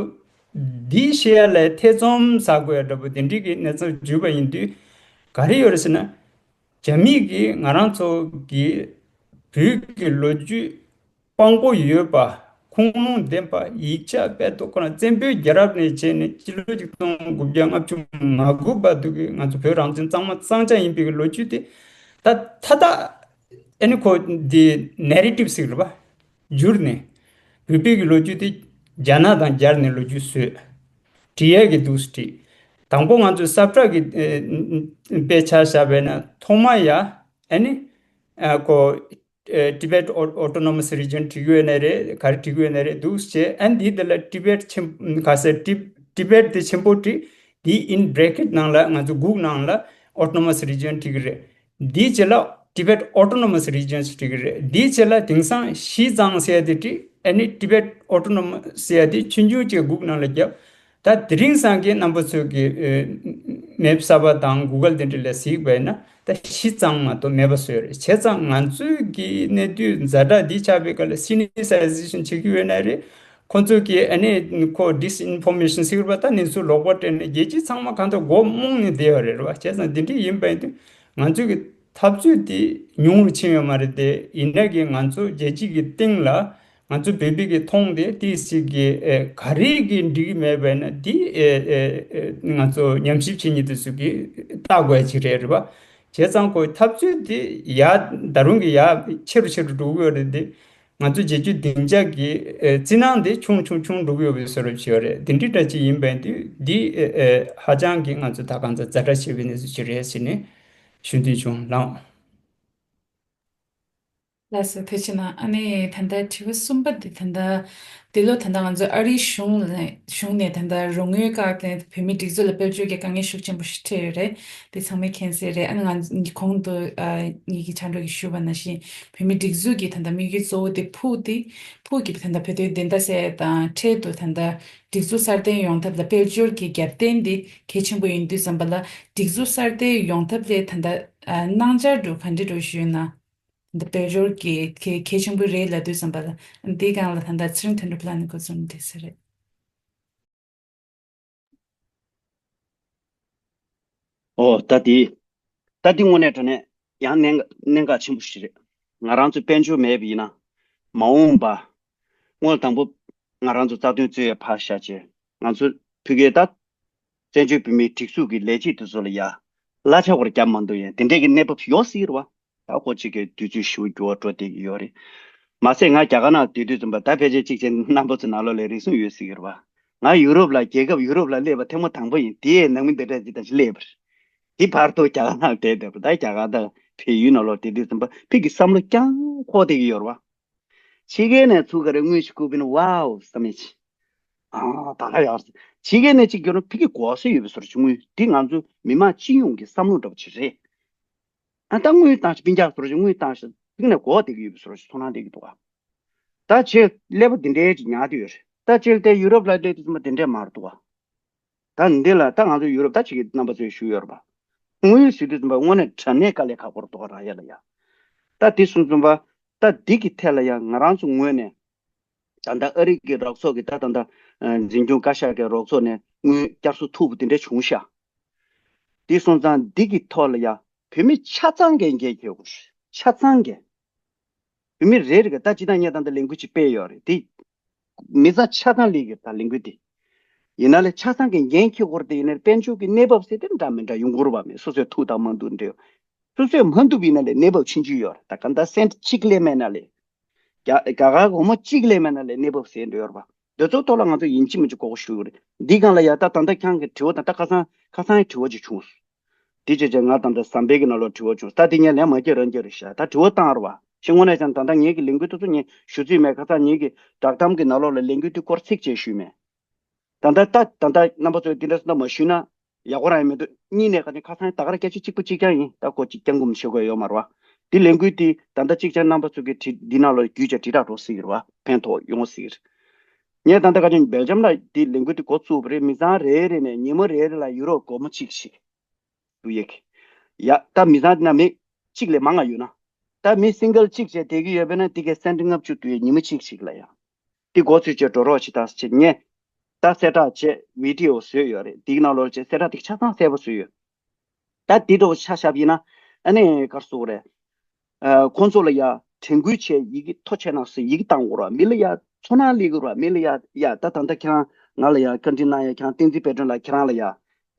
འདི་བཤད་ཡ་ལ་ཐེ་ཚོམ་ཟ་དགོས་ཡ་འདྲ་པོ་དེ་འདྲའི་གི་གནས་ཚུལ་བརྗོད་པ་ཡིན་དུས་ག་རེ་ཡོད་རེད་ཟེར་ན། རྒྱ་མིས་གི་ང་རང་ཚོ་གི་བོད་ཀྱི་ལོ་རྒྱུས་དཔང་པོ་ཡོད་པ། ཁུངས་ལུང་ལྡན་པ། ཡིག་ཆ་དཔེ་ཐོག་ཁོ་ན་བཙན་པོའི་རྒྱལ་རབས་ནས་བྱས་ནས་སྤྱི་ལོ་ཆིག་སྟོང་དགུ་བརྒྱ་ལྔ་བཅུ་ང་དགུ་བར་དུ་གི་ང་ཚོ་བོད་རང་བཙན་གཙང་མ་གཙང་རྐྱང་ཡིན་པའི་གི་ལོ་རྒྱུས་དེ་ད་ད་ལྟ་ཨ་ནི་ཁོ་འདི་ནེ་རེ་ཊིབ་ཟེར་གི་རེད་པ། བསྒྱུར་ནས་བོད་པའི་གི་ལོ་རྒྱུས་དེ་རྒྱ་ནག་དང་སྦྱར་ནས་ལོ་རྒྱུས་བཟོས། བྲིས་ཡས་ཀྱི་འདུག་སེ་བྲིས། དང་པོ་ང་ཚོས་ས་བཀྲ་གི་ཨེ་དཔེ་ཆ་བཞག་པས་ན་ཐོག་མ་ཡ་ཨ་ནི་ཨ་ཁོ་ཨེ་Tibet Au- Autonomous Region བྲིས་ཡོད་ནི་རེད། ག་རེ་བྲིས་ཡོད་ནི་རེད་འདུག་སེ་བྱས། ཨ་ནི་འདི་དེ་ལ་Tibet ཆེན་ག་ཟེར་Tib- Tibet དེ་ཆེན་པོ་བྲིས། དེ་in bracket ནང་ལ་ང་ཚོ་སྒུག་ནང་ལ་Autonomous Region བྲིས་ཀྱི་རེད། དེའི་རྗེས་ལ་Tibet Autonomous Region ཞེས་བྲིས་ཀྱི་རེད། དེའི་རྗེས་ལ་དེང་སང་ཞི་ཙང་ཟེར་ཡ་དེ་བྲིས། ཨ་ནི་Tibet Autonomous ཟེར་ཡ་དེ་ཆུང་ཆུང་ཅིག་སྒུག་ནང་ལ་བརྒྱབ། ད་དེ་རིང་སང་གི་རྣམ་པ་ཚོས་ཀྱི་ཨེ་མེབ་གསར་པ་དང་གུ་གལ་དེ་འདྲ་ལ་གཟིགས་པ་ཡིན་ན་ད་ཞི་ཙང་མ་གཏོགས་མེད་པ་བཟོས་རེད། བྱས་ཙང་ང་ཚོས་ཀྱི་གནས་དུས་ཛ་དྲག་འདི་ཆགས་པའི་སྐབས་ལ་སི་ནི་སའི་ཟེ་ཤན་བྱེད་ཀྱི་ཡོད་ན་རེད། ཁོ་ཚོས་ཀྱི་ཨ་ནི་ཁོ་Disinformation ཟེར་བ་ད་གནས་ཚུལ་ལོག་པ་སྤྲད་ནས་རྒྱལ་སྤྱི་ཚང་མ་གང་ལྟར་མགོ་རྨོངས་ནས་བསྡད་ཡོད་རེད་རེད་བ། བྱས་ཙང་འདི་འདྲ་ཡིན་པ་ཡིན་དུས་ང་ཚོས་ཀྱི་འཐབ་རྩོད་དེ་ཉུང་རུ་ཕྱིན་ཡོད་མ་རེད་དེ། ཡིན་ན་གི་ང་ཚོ་རྒྱལ་སྤྱི་གི་སྟེང་ལ་ང་ཚོ་བོད་པའི་གི་མཐོང་དེ་ཏིས་ཅིག་གི་ཨེ་ག་རེ་གི་འགྲིག་གི་མེད་པས་ན་འདི་ཨེ་ཨེ་ཨེ་ང་ཚོ་ཉམས་ཞིབ་བྱེད་མཁན་དེ་ཚོ་གི་ལྟ་དགོས་ཡ་ཅིག་རེད་རེད་བ། བྱས་ཙང་ཁོའི་འཐབ་རྩོད་དེ་ཡ་ད་རུང་གི་ཡ་ཆེ་རུ་ཆེ་རུ་འགྲོ་གི་ཡོད་རེད་དེ། ང་ཚོ་རྒྱལ་སྤྱིའི་སྡིངས་ཆ་གི་ཨེ་རྩི་ནང་དེ་ཆུང་ཆུང་ཆུང་འགྲོ་གི་ཡོད་པའི་བཟོ་འདྲ་ཅིག་ཡོད་རེད། དེ་འདྲའི་འདྲ་ཅིག་ཡིན་པས་དུས་འདི་ཨེ་ཨེ་ཧ་ཅང་གི་ང་ཚོ་ད་གང་ཚ་ཛ་དྲག་ཆེ་བའི་གནས་ཚུལ་ཅིག་རེད་ཟེར་ནས་ཞུ་འདོད་བྱུང་ལགས། ལགས་སོ། ཐུགས་རྗེ་གནང་། ཨ་ནི་ད་ལྟ་དྲི་བ་གསུམ་པ་འདི་ད་ལྟ་འདི་ལོ་ད་ལྟ་ང་ཚོ་ཨ་རིའི་གཞུང་ནས་གཞུང་ནས་ད་ལྟ་རོགས་དངུལ་བཀག་སྟེ་བོད་མིའི་སྒྲིག་འཛུགས་ལ་དཔལ་འབྱོར་གྱི་དཀའ་ངལ་ཤུགས་ཆེན་པོ་ཞིག་འཕྲད་ཡོད་རེད། འདི་ཚང་མས་མཁྱེན་གསལ་རེད། ཨ་ནི་ང་གོང་དུ་ཨ་ངེད་ཀྱི་ཕྱག་རོགས་ཀྱིས་ཞུས་པ་ནང་བཞིན་བོད་མིའི་སྒྲིག་འཛུགས་ཀྱི་ད་ལྟ་དམིགས་ཡུལ་གཙོ་བོ་དེ་ཕུགས་དེ་ཕུགས་ཀྱི་ད་ལྟ་བོད་དོན་བདེན་མཐའ་གསལ་དང་འཕྲལ་དུ་ད་ལྟ་སྒྲིག་འཛུགས་སྲ་བརྟན་ཡོང་ཐབས་ལ་དཔལ་འབྱོར་གྱི་རྒྱབ་རྟེན་དེ་གལ་ཆེན་པོ་ཡིན་དུས་ཙམ་པ་ལ་སྒྲིག་འཛུགས་སྲ་བརྟན་ཡོང་ཐབས་ལ་ད་ལྟ་ཨ་སྣང་ཆ་འདྲ་ག་འདྲ་འདྲ་ཞུས་ན། འདི་དཔལ་འབྱོར་གྱི་གལ་གལ་ཆེན་པོ་རེད་ལབ་དུས་ཙམ་པ་ལ་འདིའི་སྒང་ལ་ད་ལྟ་ཚེ་རིང་དོན་གྲུབ་ལགས་ནས་འགོ་རྩོམ་དེ་ཟེར་རེད། ཨོ་ད་དེ་ད་དེ་དངོས་གནས་དྲང་གནས་ཡང་གནད་གནད་འགག་ཆེན་པོ་ཞིག་རེད། ང་རང་ཚོ་དཔལ་འབྱོར་མེད་པ་ཡིན་ན་མ་འོངས་པ་སྔོན་དང་པོ་ང་རང་ཚོ་རྩ་དོན་རྩོད་ཡ་ཕར་བཞག་བྱས་ང་ཚོ་ཕ་གིར་ད། བཙན་བྱོལ་བོད་མིའི་སྒྲིག་འཛུགས་ཀྱི་ལས་བྱེད་དེ་ཚོ་ལ་ཡ་གླ་ཆ་བར་བརྒྱབ་མ་འདུག་ཡ། དེ་འདྲས་ཀྱི་གནས་བབ་ཡོད་སྲིད་རེད་བ། ད་ཁོ་གཅིག་གི་དུས་ཚོད་ཞེ་པོ་འགྱུར་བ་འགྲོ་བསྡད་ཀྱི་ཡོད་རེད། མ་ཟད་ང་རྒྱ་གར་ནང་སྡོད་དུས་ཙམ་པ་ད་ཕལ་ཆེར་གཅིག་བྱས་ན་རྣམ་པ་ཚོ་ནང་ལོགས་ལ་རེ་ཟུང་ཡོད་སྲིད་ཀྱི་རེད་བ། ང་ཡུ་རོབ་ལ་རྒྱལ་ཁབ་ཡུ་རོབ་ལ་སླེབས་པ་ཐེངས་མ་དང་པོ་ཡིན། དེ་ཡས་ནང་མི་འདི་འདྲས་ཅིག་དང་ཅིག་སླེབས་པ་རེད། དེ་བར་དུ་རྒྱ་གར་ནང་བསྡད་བསྡད་པ། ད་རྒྱ་གར་དང་བལ་ཡུལ་ནང་ལོགས་བསྡད་དུས་ཙམ་པ་ཕ་གི་བསམ་བློ་རྐྱང་འཁོར་བསྡད་ཀྱི་ཡོད་རེད་བ། ཕྱི་རྒྱལ་ནས་ཚུར་ག་རེ་དངུལ་ཞིག་བསྐུར་བ་ཡིན་ན་ཝའོ་བསམ་ཡས་ཅིག་ཨ་ད་ག་ཡག་རེད། ཕྱི་རྒྱལ་ནས་གཅིག་གྱུར་ན་ཕ་གི་དགོས་ས་ཡོད་པའི་བཟོ་འདྲ་ཅིག་དངུལ་འདི་ང་ཚོ་མི་མང་སྤྱི་ཡོངས་ཀྱི་བསམ་བློ་འདྲ་པོ་ཅིག་རེད། ཨ་ད་དངུལ་བཏང་ཞིག་སྤུན་ཀྱག་བཟོ་འདྲ་ཅིག་དངུལ་བཏང་ཞིག་ཕ་གི་ནས་དགོས་བསྡད་ཀྱི་ཡོད་པའི་བཟོ་འདྲ་ཅིག་ཚོར་སྣང་སླེབས་ཀྱི་འདུག་ག་ད་ཆེས་ཀླད་པ་འདི་འདྲའི་ཅིག་ཉར་དུ་ཡོད་རེད། ད་ཕྱིར་དེ་ཡུ་རོབ་ལ་སླེབས་དུས་ཙམ་པ་འདི་འདྲས་མ་རེད་འདུག་ག་ད་འདི་ལ་ད་ང་ཚོ་ཡུ་རོབ་ད་ཅིག་གི་རྣམ་པ་ཚོས་ཞུས་ཡོད་རེད་པ། དངུལ་ཟེར་དུས་ཙམ་པ་དངོས་གནས་དྲང་གནས་དཀའ་ལས་ཁག་པོ་རེད་འདུག་ག་རག་ཡས་ལ་ཡ། ད་དེ་སོང་ཙམ་པ་ད་འདི་གི་ཐད་ལ་ཡ་ང་རང་ཚོ་ངོས་ནས་ད་ལྟ་ཨ་རི་གི་རོགས་ཚོགས་ཀྱི་ད་ད་ལྟ་ཨ་འཛིན་སྐྱོང་བཀའ་ཤག་གི་རོགས་ཚོགས་ནས་དངུལ་བསྐྱར་གསོ་ཐུབ་པ་དེ་འདྲ་བྱུང་ཤག་དེ་སོང་ཙང་འདི་གི་ཐོག་ལ་ཡ་བོད་མི་ཆ་ཚང་གིས་འགན་འཁྱེར་དགོས་རེད། ཆ་ཚང་གིས། བོད་མི་རེ་རེ་གིས་ད་ཅི་ད་ངས་ད་ལྟ་ལས་འགུལ་ཅིག་སྤེལ་ཡོད་རེད་དེ། མི་ཚང་ཆ་ཚང་ལས་ཀྱི་ད་ལས་འགུལ་དེ། ཡིན་ན་ལས་ཆ་ཚང་གིས་འགན་འཁྱེར་དགོས་རེད་དེ། ཡིན་ནའི་དཔལ་འབྱོར་གྱི་གནས་བབ་ཟེར་དེ་འདྲ་མི་འདྲ་ཡོང་གི་རེད་པ། མི་སོ་སོས་ཐུབ་དང་མ་ཐུབ་འདྲ་ཡོད། སོ་སོས་མ་ཐུབ་ཡིན་ན་ལས་གནས་བབ་ཆེན་པོ་ཡོད་རེད། ད་ག་ད་སེན་ཊི་གཅིག་ལས་མེད་ན་ལས། རྒྱ་རྒྱ་གར་སྒོར་མོ་གཅིག་ལས་མེད་ན་ལས་གནས་བབ་ཟེར་འདྲ་ཡོད་རེད་པ། འདི་ཚོའི་ཐོག་ལ་ང་ཚོ་ཡིན་གཅིག་མིན་གཅིག་དགོངས་པ་ཞུ་གི་རེད། འདི་སྒང་ལ་ཡ་ད་ད་ལྟ་ཁྱེད་རང་གི་དྲི་བ་དང་ད་ཁ་སང་ཁ་སང་ཡི་དྲི་བ་ཅིག་བྱུང་སོང་། དེ་བྱས་བྱས་ང་ད་ལྟ་ཟམ་པའི་གི་ནང་ལོགས་དྲི་བ་བྱུང་། ད་དེ་ངས་ལན་མ་བརྒྱབ་རང་རྒྱབ་རེད་ཤག་ད་དྲི་བ་བཏང་རེད་བ། ཤི་དངོས་གནས་ཀྱང་ད་ལྟ་ངེད་ཀྱི་ལས་འགུལ་དེ་ཚོ་ངས་ཞུ་རྩིས་མེད། ཁ་སང་ངེད་ཀྱི་བསྒྲགས་གཏམ་གྱི་ནང་ལོགས་ལ་ལས་འགུལ་དེ་སྐོར་ཚིག་བཅད་ཞུས་མེད། ད་ལྟ་ད་ད་ལྟ་རྣམ་པ་ཚོས་འདི་འདྲ་སོང་ད་མ་ཞུས་ན་ཡག་པོ་རང་ཡང་མི་འདུག་གཉིས་ནས་ག་ནས་ཁ་སང་ད་ག་ར་སྐད་ཆ་གཅིག་པ་གཅིག་རྐྱང་ཡིན། ད་ཁོ་གཅིག་རྐྱང་སྒོམ་བྱེད་དགོས་ཡོད་མ་རེད་བ། འདི་ལས་འགུལ་འདི་ད་ལྟ་གཅིག་ཆར་རྣམ་པ་ཚོ་གི་དྲི་འདི་ནང་ལོགས་བརྒྱུད་བྱས་དྲིལ་བསྒྲགས་འགྲོ་སྲིད་ཀྱི་རེད་བ། ཕན་ཐོགས་ཡོང་སྲིད་ཀྱི་རེད། ངས་ད་ལྟ་ག་ཅིག་སྦེལ་ཇམ་ལ་འདི་ལས་འགུལ་འདི་འགོ་བཙུགས་པ་རེད། མི་ཚང་རེ་རེ་ནས་ཉི་མ་རེ་རེ་ལ་ཡུ་རོ་སྒོར་མོ་གཅིག་ཞིག་ཏུ་ཡེག་ཡ། ད་མི་ཚང་ན་མི་གཅིག་ལས་མང་ང་ཡོད་ན། ད་མི་སིང་གལ་གཅིག་བྱས་བསྡད་ཀྱི་ཡོད་པས་ན་དེ་གའི་སེན་ཊི་ལྔ་བཅུ་ཏུ་ཡེག་ཉི་མ་གཅིག་ཞིག་ལ་ཡ། དེ་འགོ་ཚུགས་བྱས་འགྲོ་རོགས་བྱེད་ད་ཟེར་བྱས་ངས། ད་གསལ་བསྒྲགས་བྱས་བི་ཌི་ཨོ་བཟོས་ཡོད་རེད། དེའི་ནང་ལོགས་བྱས་གསལ་བསྒྲགས་དེ་ཆ་ཚང་གསལ་པོ་བཟོས་ཡོད། ད་དེ་འདྲ་བོ་ཆ་བཞག་པ་ཡིན་ན་ཨ་ནི་ག་རེ་ཟེར་དགོས་རེད། ཨ་ཁོང་ཚོ་ལ་ཡ་དྲན་སྐུལ་བྱས་ཡི་གེ་ཐོ་ཆད་གནང་ཟེར་ཡི་གེ་བཏང་དགོས་རེད་བ། མི་ལ་ཡ་ཚོར་སྣང་སླེབས་དགོས་རེད་བ། མི་ལ་ཡ་ཡ་ད་ད་ལྟ་ཁྱེད་རང་ང་ལ་ཡ་བཀའ་འདྲི་གནང་ཡ་ཁྱེད་རང་བསྟན་འཛིན་དཔལ་སྒྲོན་ལགས་ཁྱེད་རང་ལ་ཡ་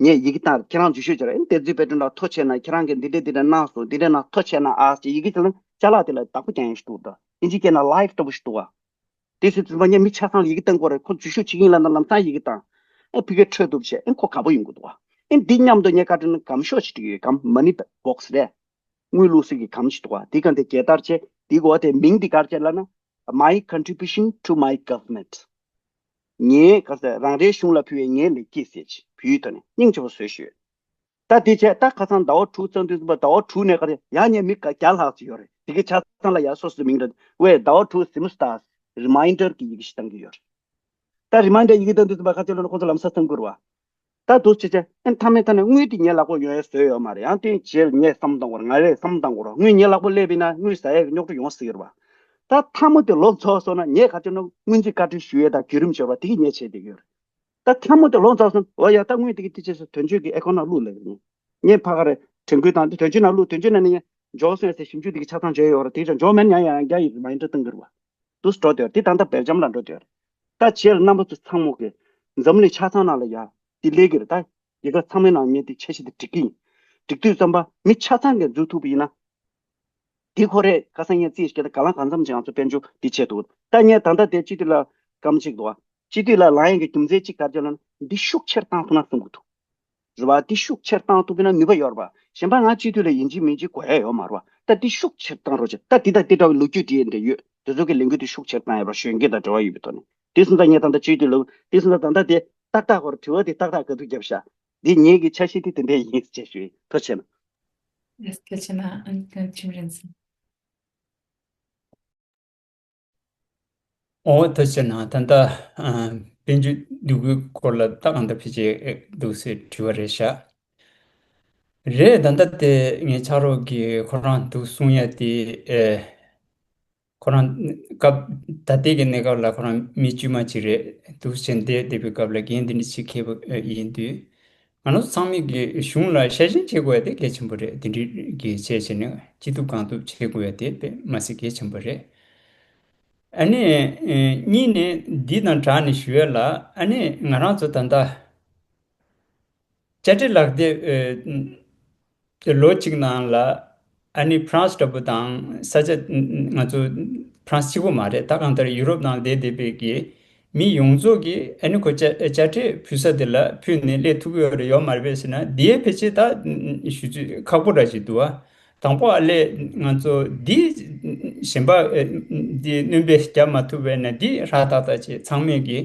ངས་ཡི་གེ་བཏང་། ཁྱེད་རང་འཛུལ་ཞུགས་བྱས་རེད། བསྟན་འཛིན་དཔལ་སྒྲོན་ལགས་ཐོ་ཆད་གནང་། ཁྱེད་རང་གིས་འདི་འདྲ་འདི་འདྲ་གནང་སོང་། འདི་འདྲ་གནང་། ཐོ་ཆད་གནང་ཨ་ཟེར་ཡི་གེ་དེ་ལ་ཅ་ལག་དེ་ལ་བདག་པོ་རྒྱག་ཡ་ཞིག་འདུག་ད་ཨིན་ཇི་སྐད་ནང་ལའིབ་ལྟ་བུ་ཞིག་འདུག་བ། དེ་ཟེར་དུས་ཙམ་པ་ངས་མི་ཆ་ཚང་ལ་ཡི་གེ་བཏང་དགོས་རེད། ཁོ་འཛུལ་ཞུགས་བྱེད་ཀྱི་ཡིན་ལབ་ན་ལམ་སང་ཡི་གེ་བཏང་། ཨེ་ཕ་གིར་འཕྲོད་ཐུབ་བྱས་ཨེ་ཁོ་དགའ་པོ་ཡོང་གི་འདུག་བ། ཨེ་འདི་མཉམ་དུ་ངས་བཀའ་དྲིན་སྒམ་ཤོག་ཅིག་སྒྲིག་ཡོད། སྒམ་མ་ནི་བོག་སི་རེད། དངུལ་བླུག་སའི་གི་སྒམ་ཞིག་འདུག་བ། དེ་ག་དེ་རྒྱལ་དར་བྱས། དེའི་འོག་དེ་མིང་དེ་ག་རེ་བྱས་ལབ་ན། My contribution to my government. ངའི་ག་ཟེར་རང་རེའི་གཞུང་ལ་ཕུལ་བའི་ངའི་ལེགས་སྐྱེས་ཟེར་ཅིག་བོད་ཡིག་ཐོག་ནས་སྙིང་རྗེ་པོ་བཟོས་ཞུས། ད་དེ་བྱས་ད་ཁ་སང་ཟླ་བ་དྲུག་ཚང་དུས་ཙམ་པ་ཟླ་བ་དྲུག་ནས་ག་རེ་ཡང་ངས་མི་བརྒྱ་ལྷག་ཅིག་ཡོད་རེད། དེ་གའི་ཆ་ཚང་ལ་ཡང་སོ་སོའི་མིང་འདྲ་བས་ཟླ་བ་དྲུག་ཟིན་སྟེ་རི་མའིན་ཌར་གྱི་ཡི་གེ་ཞིག་བཏང་གི་ཡོད་རེད། ད་རི་མའིན་ཌར་ཡི་གེ་བཏང་དུས་ཙམ་པ་ཁ་ཆེ་ལོ་ན་ཁོ་ཚོ་ལམ་སང་བསམ་དགོས་རེད་བ། ད་འདུག་བྱས་བྱས་ཨེ་མཐའ་མའི་མཐའ་ནས་དངུལ་དེ་ངའི་ལག་པ་ཡོང་ཡ་བཟོས་ཡོད་མ་རེད། ཡང་དེ་རྗེས་ངས་བསམ་བཏང་དགོས་རེད། ང་རས་བསམ་བཏང་དགོས་རེད། དངུལ་ངའི་ལག་པ་སླེབས་པ་ཡིན་ན་དངུལ་ཟ་ཡ་གི་རྙོག་དྲ་ཡོང་སྲིད་ཀྱི་རེད་བ། ད་མཐའ་མ་དེ་ལོ་རྫོགས་སོང་ན་ངས་ག་ཚོད་ན་སྔོན་རྩིས་བཀའ་འཁྲོལ་ཞུ་ཡས་དང་བརྒྱུད་རིམ་བྱས་པ་དེ་གི་ངས་བྱས་བསྡད་ཀྱི་ཡོད་རེད། ད་མཐའ་མ་དེ་ལོ་རྫོགས་སོང་། འོ་ཡ་ད་དངུལ་དེ་གི་དེ་བྱས་སོང་། དོན་གཅོད་ཀྱི་ཨེ་ཁོ་ན་བླུགས་ལབ་ཡོད། ངས་ཕ་ག་རེ་དྲན་སྐུལ་བཏང་དེ་དོན་གཅོད་ནང་བླུགས། དོན་གཅོད་ནང་ནས་ངས་འཇོག་སོང་ཟེར་ཞིབ་འཇུག་དེ་གི་ཆ་ཚང་བརྗོད་ཡོད་རེད། དེ་ཀྱང་འཇོག་མེད་ན་ཡང་ཡང་རྒྱ་ཡིག་རི་མའིན་ཌར་བཏང་གི་རེད་བ། དུས་འགྲོ་དེ་དེ་ད་ལྟ་སྦེལ་ཇམ་ལ་འགྲོ་དེ་རེད། ད་བྱས་ལ་རྣམ་པ་ཚོ་ཚང་མ་གི་འཛམ་གླིང་ཆ་ཚང་ནང་ལ་ཡ་དེ་སླེབས་ཀྱི་རེད། ད་རྒྱལ་ཁབ་ཚང་མའི་ནང་ངས་དེ་འཆར་གཞི་དེ་སྒྲིག་གི་ཡིན། སྒྲིག་དུས་ཙམ་པ་མི་ཆ་ཚང་གིས་འཛུལ་ཐུབ་པ་ཡིན་ན། འདི་ཁོ་རེ་ཁ་སང་ངས་རྩིས་ཤིག་ད་ག་ལ་གང་འཚམ་ཅིག་ང་ཚོ་དཔལ་འབྱོར་འདི་བྱས་འདུག་ད་ངས་ད་ལྟ་དེ་སྤྱི་འཐུས་ལ་སྐར་མ་གཅིག་འདུག་སྤྱི་འཐུས་ལ་ལངས་ཡས་ཀྱི་རྒྱུ་མཚན་གཅིག་ག་རེ་ལབ་ན་འདི་ཤུགས་ཆེར་བཏང་ཐུབ་ན་བསམ་གྱི་འདུག་རེད་བ། འདི་ཤུགས་ཆེར་བཏང་ཐུབ་པ་ན་ནུས་པ་ཡོད་རེད་བ། གཞན་པ་ང་སྤྱི་འཐུས་ལ་ཡིན་གཅིག་མིན་གཅིག་དགོས་ཡ་ཡོད་མ་རེད་བ། ད་འདི་ཤུགས་ཆེར་བཏང་རོགས་བྱེད། ད་འདི་དང་འདི་འདྲ་བའི་ལོ་རྒྱུས་འདི་འདྲ་ཡོད། དེ་ཚོ་གི་ལས་འགུལ་འདི་ཤུགས་ཆེར་བཏང་ཡ་རེད་བ། གཞོན་སྐྱེས་དང་འབྲེལ་བ་ཡོད་པའི་ཐོག་ནས། དེ་སོང་ཙང་ངས་ད་ལྟ་སྤྱི་འཐུས་ལ་དེ་སོང་ཙང་ད་ལྟ་དེ་ཏག་ཏག་གོ་རེད། དྲི་བ་དེ་ཏག་ཏག་ག་དུས་བརྒྱབ་ཤག་འདི་ངེད་ཀྱི་འཆར་གཞི་དེ་དེ་འདྲས་ཡིན་ཅེས་ཞུ་ཡིན། ཐུགས་རྗེ་ཆེ་གནང་། ཡེས། ཐུགས་རྗེ་ཆེ་གནང་། ཨ་ནི་ཁྲིམས་རིན་ཚང་། ཨོ་ཐུགས་རྗེ་ཆེ་གནང་། ད་ལྟ་ཨ་དཔལ་འབྱོར་འདུ་འགོད་སྐོར་ལ་ད་གང་ལྟར་ཕལ་ཆེར་འདུག་སེ་དྲི་བ་རེད་ཤག་རེད། ད་ལྟ་དེ་ངའི་ཕྱག་རོགས་ཀྱིས་ཁོ་རང་འདུག་གསུང་ཡ་དེ་ཨེ། ཁོ་རང་སྐབས་ད་ལྟའི་གི་གནས་སྐབས་ལ་ཁོ་རང་མི་དཀྱུས་མ་ཅིག་རེད། འདུག་བྱས་བསྡད་བསྡད་པའི་སྐབས་ལ་འགན་འདི་འདྲ་ཅིག་འཁྱེར་བ་ཡིན་དུས། ང་རང་ཚོ་ཚང་མས་ཀྱི་གཞུང་ལ་ཤ་ཞེན་བྱེད་དགོས་ཡ་དེ་གལ་ཆེན་པོ་རེད། དེ་འདྲའི་གི་བྱས་བྱས་ནས་ཅི་ཐུབ་གང་ཐུབ་བྱེད་དགོས་ཡ་དེ་དཔེ་མ་སྲིད་གལ་ཆེན་པོ་རེད། ཨ་ནི་གཉིས་ནས་འདི་དང་སྦྲགས་ནས་ཞུ་ཡ་ལ་ཨ་ནི་ང་རང་ཚོ་ད་ལྟ་ དཔྱ་ཁྲལ་ལག་དེབ་ཨེ་ལོ་གཅིག་ནང་ལ་ཨ་ནི་ཕ་རན་སི་འདྲ་པོ་དང་ས་ཆ་ང་ཚོ་ཕ་རན་སི་གཅིག་པོ་མ་རེད། ད་གང་ལྟར་ཡུ་རོབ་ནང་བསྡད་བསྡད་པའི་གི་མི་ཡོངས་རྫོགས་ཀྱིས་ཨ་ནི་ཁོ་དཔྱ་དཔྱ་ཁྲལ་ཕུལ་ས་དེ་ལ་ཕུལ་ནས་སླེབས་ཐུབ་ཀྱི་ཡོད་རེད་ཡོད་མ་རེད་པས་ཟེར་ན། དེའི་ཕལ་ཆེར་ད་ཞུ་ཚོད་ཁག་པོ་འདྲ་ཞིག་འདུག་ཨ། དང་པོ་ཨ་ལས་ང་ཚོ་འདི་གཞན་པ་འདི་སྣོན་པ་རྒྱབ་མ་ཐུབ་པས་ན་འདི་ཧྲག་ཏག་ཏག་བྱས། ཚང་མས་ཀྱི་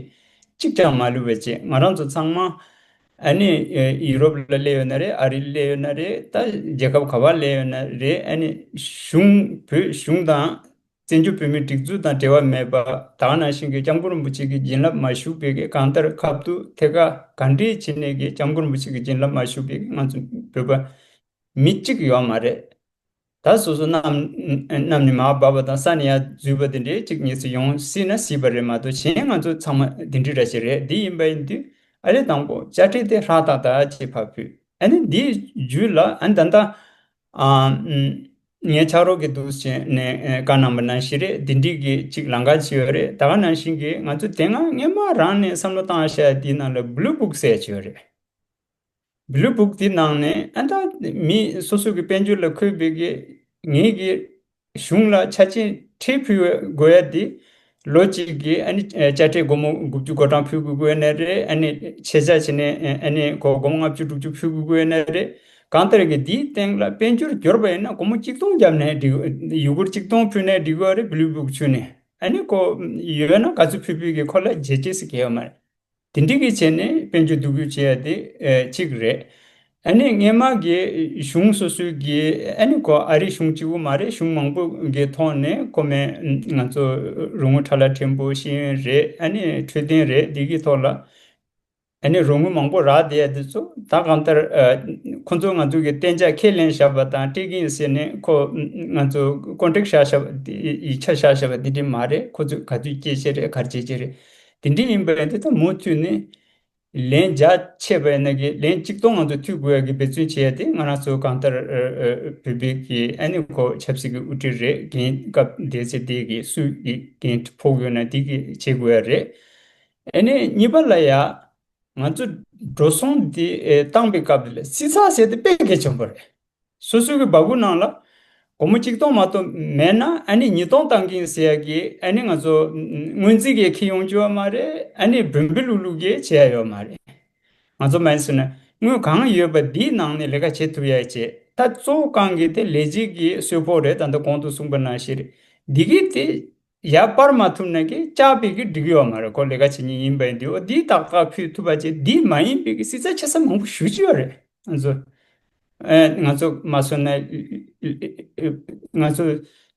གཅིག་ཀྱང་མ་ལུས་པ་བྱས། ང་རང་ཚོ་ཚང་མ་ཨ་ནི་ཡུ་རོབ་ལ་སླེབས་ཡོད་ན་རེད། ཨ་རི་སླེབས་ཡོད་ན་རེད། ད་རྒྱལ་ཁབ་ག་པར་སླེབས་ཡོད་ན་རེད། ཨ་ནི་གཞུང་བོད་གཞུང་དང་བཙན་བྱོལ་བོད་མིའི་སྒྲིག་འཛུགས་དང་འབྲེལ་བ་མེད་པ། ད་ག་ནང་བཞིན་གྱི་སྐྱབས་མགོན་རིན་པོ་ཆེ་གི་བྱིན་རླབས་མ་ཞུགས་པའི་གི་གང་ལྟར་ཁ་ཐུག་ཐད་ཀར་ག་འདྲས་བྱས་ནས་གི་སྐྱབས་མགོན་རིན་པོ་ཆེ་གི་བྱིན་རླབས་མ་ཞུགས་པའི་གི་ང་ཚོ་བོད་པ་མི་གཅིག་ཡོད་མ་རེད། ད་སོ་སོ་གནམ་གནམ་ནས་མར་བབས་པ་དང་ས་ནས་ཡར་འཛུལ་བ་དེ་འདྲའི་གཅིག་གཉིས་སུ་ཡོང་སྲིད་ན་སྲིད་པ་རེད་མ་གཏོགས། གཞན་ང་ཚོ་ཚང་མ་དེ་འདྲའི་འདྲ་ཞིག་རེད། འདི་ཡིན་པ་ཡིན་དུས་ཨ་ལས་དང་པོ་དཔྱ་ཁྲལ་དེ་ཧྲག་ཏག་ཏག་ཅིག་ཕར་ཕུལ། ཨ་ནི་འདིའི་རྒྱུད་ལ་ཨ་ནི་ད་ལྟ་ཨ་ངའི་ཕྱག་རོགས་ཀྱི་འདུག་བྱས་ནས་བཀའ་གནང་བ་ནང་བཞིན་རེད། འདི་འདྲའི་གི་གཅིག་ལམ་ཁ་ཅིག་ཡོད་རེད། ད་ག་ནང་བཞིན་གི་ང་ཚོ་དེ་སྔ་སྔོན་མ་རང་ནས་བསམ་བློ་བཏང་བཞག་དེའི་ནང་ལ་Blue Book་ཟེར་ཅིག་ཡོད་རེད། Blue Book་དེ་ནང་ནས་ཨ་ད་མི་སོ་སོ་གི་དཔལ་འབྱོར་ལ་འཁོད་པའི་གི་ངེད་ཀྱི་གཞུང་ལ་ཆ་རྐྱེན་ཁྲལ་ཕུལ་དགོས་ཡ་དེ་ལོ་གཅིག་གི་ཨ་ནི་དཔྱ་ཁྲལ་སྒོར་མོ་དགུ་བཅུ་སྒོར་གྲངས་ཕུལ་དགོས་དགོས་ན་རེད། ཨ་ནི་ཆེ་ཆ་བྱས་ནས་ཨ་ནི་སྒོར་སྒོར་མོ་ལྔ་བཅུ་དྲུག་ཅུ་ཕུལ་དགོས་དགོས་ན་རེད། གང་ལྟར་གི་འདིའི་སྟེང་ལ་དཔལ་འབྱོར་འབྱོར་བ་ཡིན་ན་སྒོར་མོ་གཅིག་སྟོང་བརྒྱབ་ནས་འགྲིག་ཡུ་གུར་གཅིག་སྟོང་ཕུལ་ནས་འགྲིག་གི་རེད། Blue Book་བྱས་ནས་ཨ་ནི་ཁོ་ཡོད་ན་ག་ཚོད་ཕུལ་ཕུལ་གི་ཁོ་ལ་འཇལ་བྱེད་ཟེར་གི་ཡོད་མ་རེད། དེ་འདྲ་གི་བྱས་ནས་དཔལ་འབྱོར་བསྡུ་རྒྱུ་བྱེད་ཡ་དེ་ཨེ་གཅིག་རེད། ཨ་ནི་སྔོན་མ་གི་གཞུང་སོ་སོའི་གི་ཨ་ནི་ཁོ་ཨ་རི་གཞུང་གཅིག་པོ་མ་རེད། གཞུང་མང་པོ་གི་ཐོག་ནས་ཁོ་མས་ང་ཚོ་རོགས་དངུལ་ཁྲ་ལ་ཕྲན་བུ་ཤེས་ཡོན་རེད། ཨ་ནི་འཕྲོད་བསྟེན་རེད། འདི་གི་ཐོག་ལ་ཨ་ནི་རོགས་དངུལ་མང་པོ་རག་བསྡད་ཡ་དེ་ཚོ་ད་གང་ལྟར་ཨ་ཁོ་ཚོ་ང་ཚོ་གི་གཏན་འཇགས་ཁས་ལེན་བཞག་པ་དང་སྤྲད་ཀྱི་ཡིན་ཟེར་ནས་ཁོ་ང་ཚོ་ཀོན་ཊེག་བཞག་བཞག་པ་དེ་ཡིག་ཆ་བཞག་བཞག་པ་དེ་འདྲ་མ་རེད། ཁོ་ཚོས་ག་དུས་སྐྱེལ་བྱེད་རེད། ག་རེ་བྱེད་བྱེད་རེད། དེ་འདྲ་ཡིན་པ་ཡིན་དུས་ད་མུ་མཐུད་ནས་ལན་རྒྱ་ཆེ་བ་ཡིན་ན་གི་ལན་གཅིག་སྟོང་ང་ཚོ་མཐུད་དགོས་ཡ་གི་འབད་བརྩོན་བྱེད་ཡ་དེ་ང་རང་ཚོ་གང་ལྟར་ཨ་ཨ་བོད་པའི་གི་ཨ་ནི་ཁོ་ཆབ་སྲིད་ཀྱི་དབུ་ཁྲིད་རེད། འགན་སྐབས་དེ་ཚེ་དེ་གི་སུ་གི་འགན་ཕོག་ཡོད་ན་དེ་གི་བྱེད་དགོས་ཡ་རེད། ཨ་ནི་གཉིས་པ་ལ་ཡ་ང་ཚོ་འགྲོ་སོང་དེ་ཨེ་བཏང་པའི་སྐབས་དེ་ལ་བསྲི་ཚགས་ཟེར་དེ་དཔེ་གལ་ཆེན་པོ་རེད། སོ་སོ་གི་སྦ་ཁུག་ནང་ལ་སྒོར་མོ་གཅིག་སྟོང་མ་གཏོགས་མེད་ན་ཨ་ནི་ཉིས་སྟོང་བཏང་གིན་ཟེར་ཡ་གི་ཨ་ནི་ང་ཚོ་སྔོན་རྩིས་གི་ཁྱི་ཡོང་རྒྱུ་ཡོད་མ་རེད། ཨ་ནི་བུན་པི་ལུག་ལུག་གི་བྱེད་ཡ་ཡོད་མ་རེད། ང་ཚོ་མ་ཡིན་ཟེར་ན་དངུལ་གང་ཡོད་པ་འདིའི་ནང་ནས་ལས་ཀ་བྱེད་ཐུབ་ཡ་བྱེད། ད་གཙོ་བོ་གང་གི་དེ་ལས་བྱེད་ཀྱི་གསོལ་ཕོགས་རེད། ད་ལྟ་གོང་དུ་གསུངས་པ་ནང་བཞིན་རེད། འདི་གི་དེ་ཡར་སྤར་མ་ཐུབ་ན་གི་བཅག་པའི་གི་འགྲིག་ཡོད་མ་རེད། ཁོ་ལས་ཀ་བྱེད་མཁན་ཡིན་པ་ཡིན་དུས་འོ་འདི་ཏག་ཏག་ཕུལ་ཐུབ་པ་བྱེད། འདི་མ་ཡིན་པའི་གི་བསྲི་ཚགས་ཆེ་ས་མང་པོ་ཞེ་པོ་ཅིག་ཡོད་རེད། ང་ཚོ་ཨེ་ང་ཚོ་མ་སོང་ན་ང་ཚོ་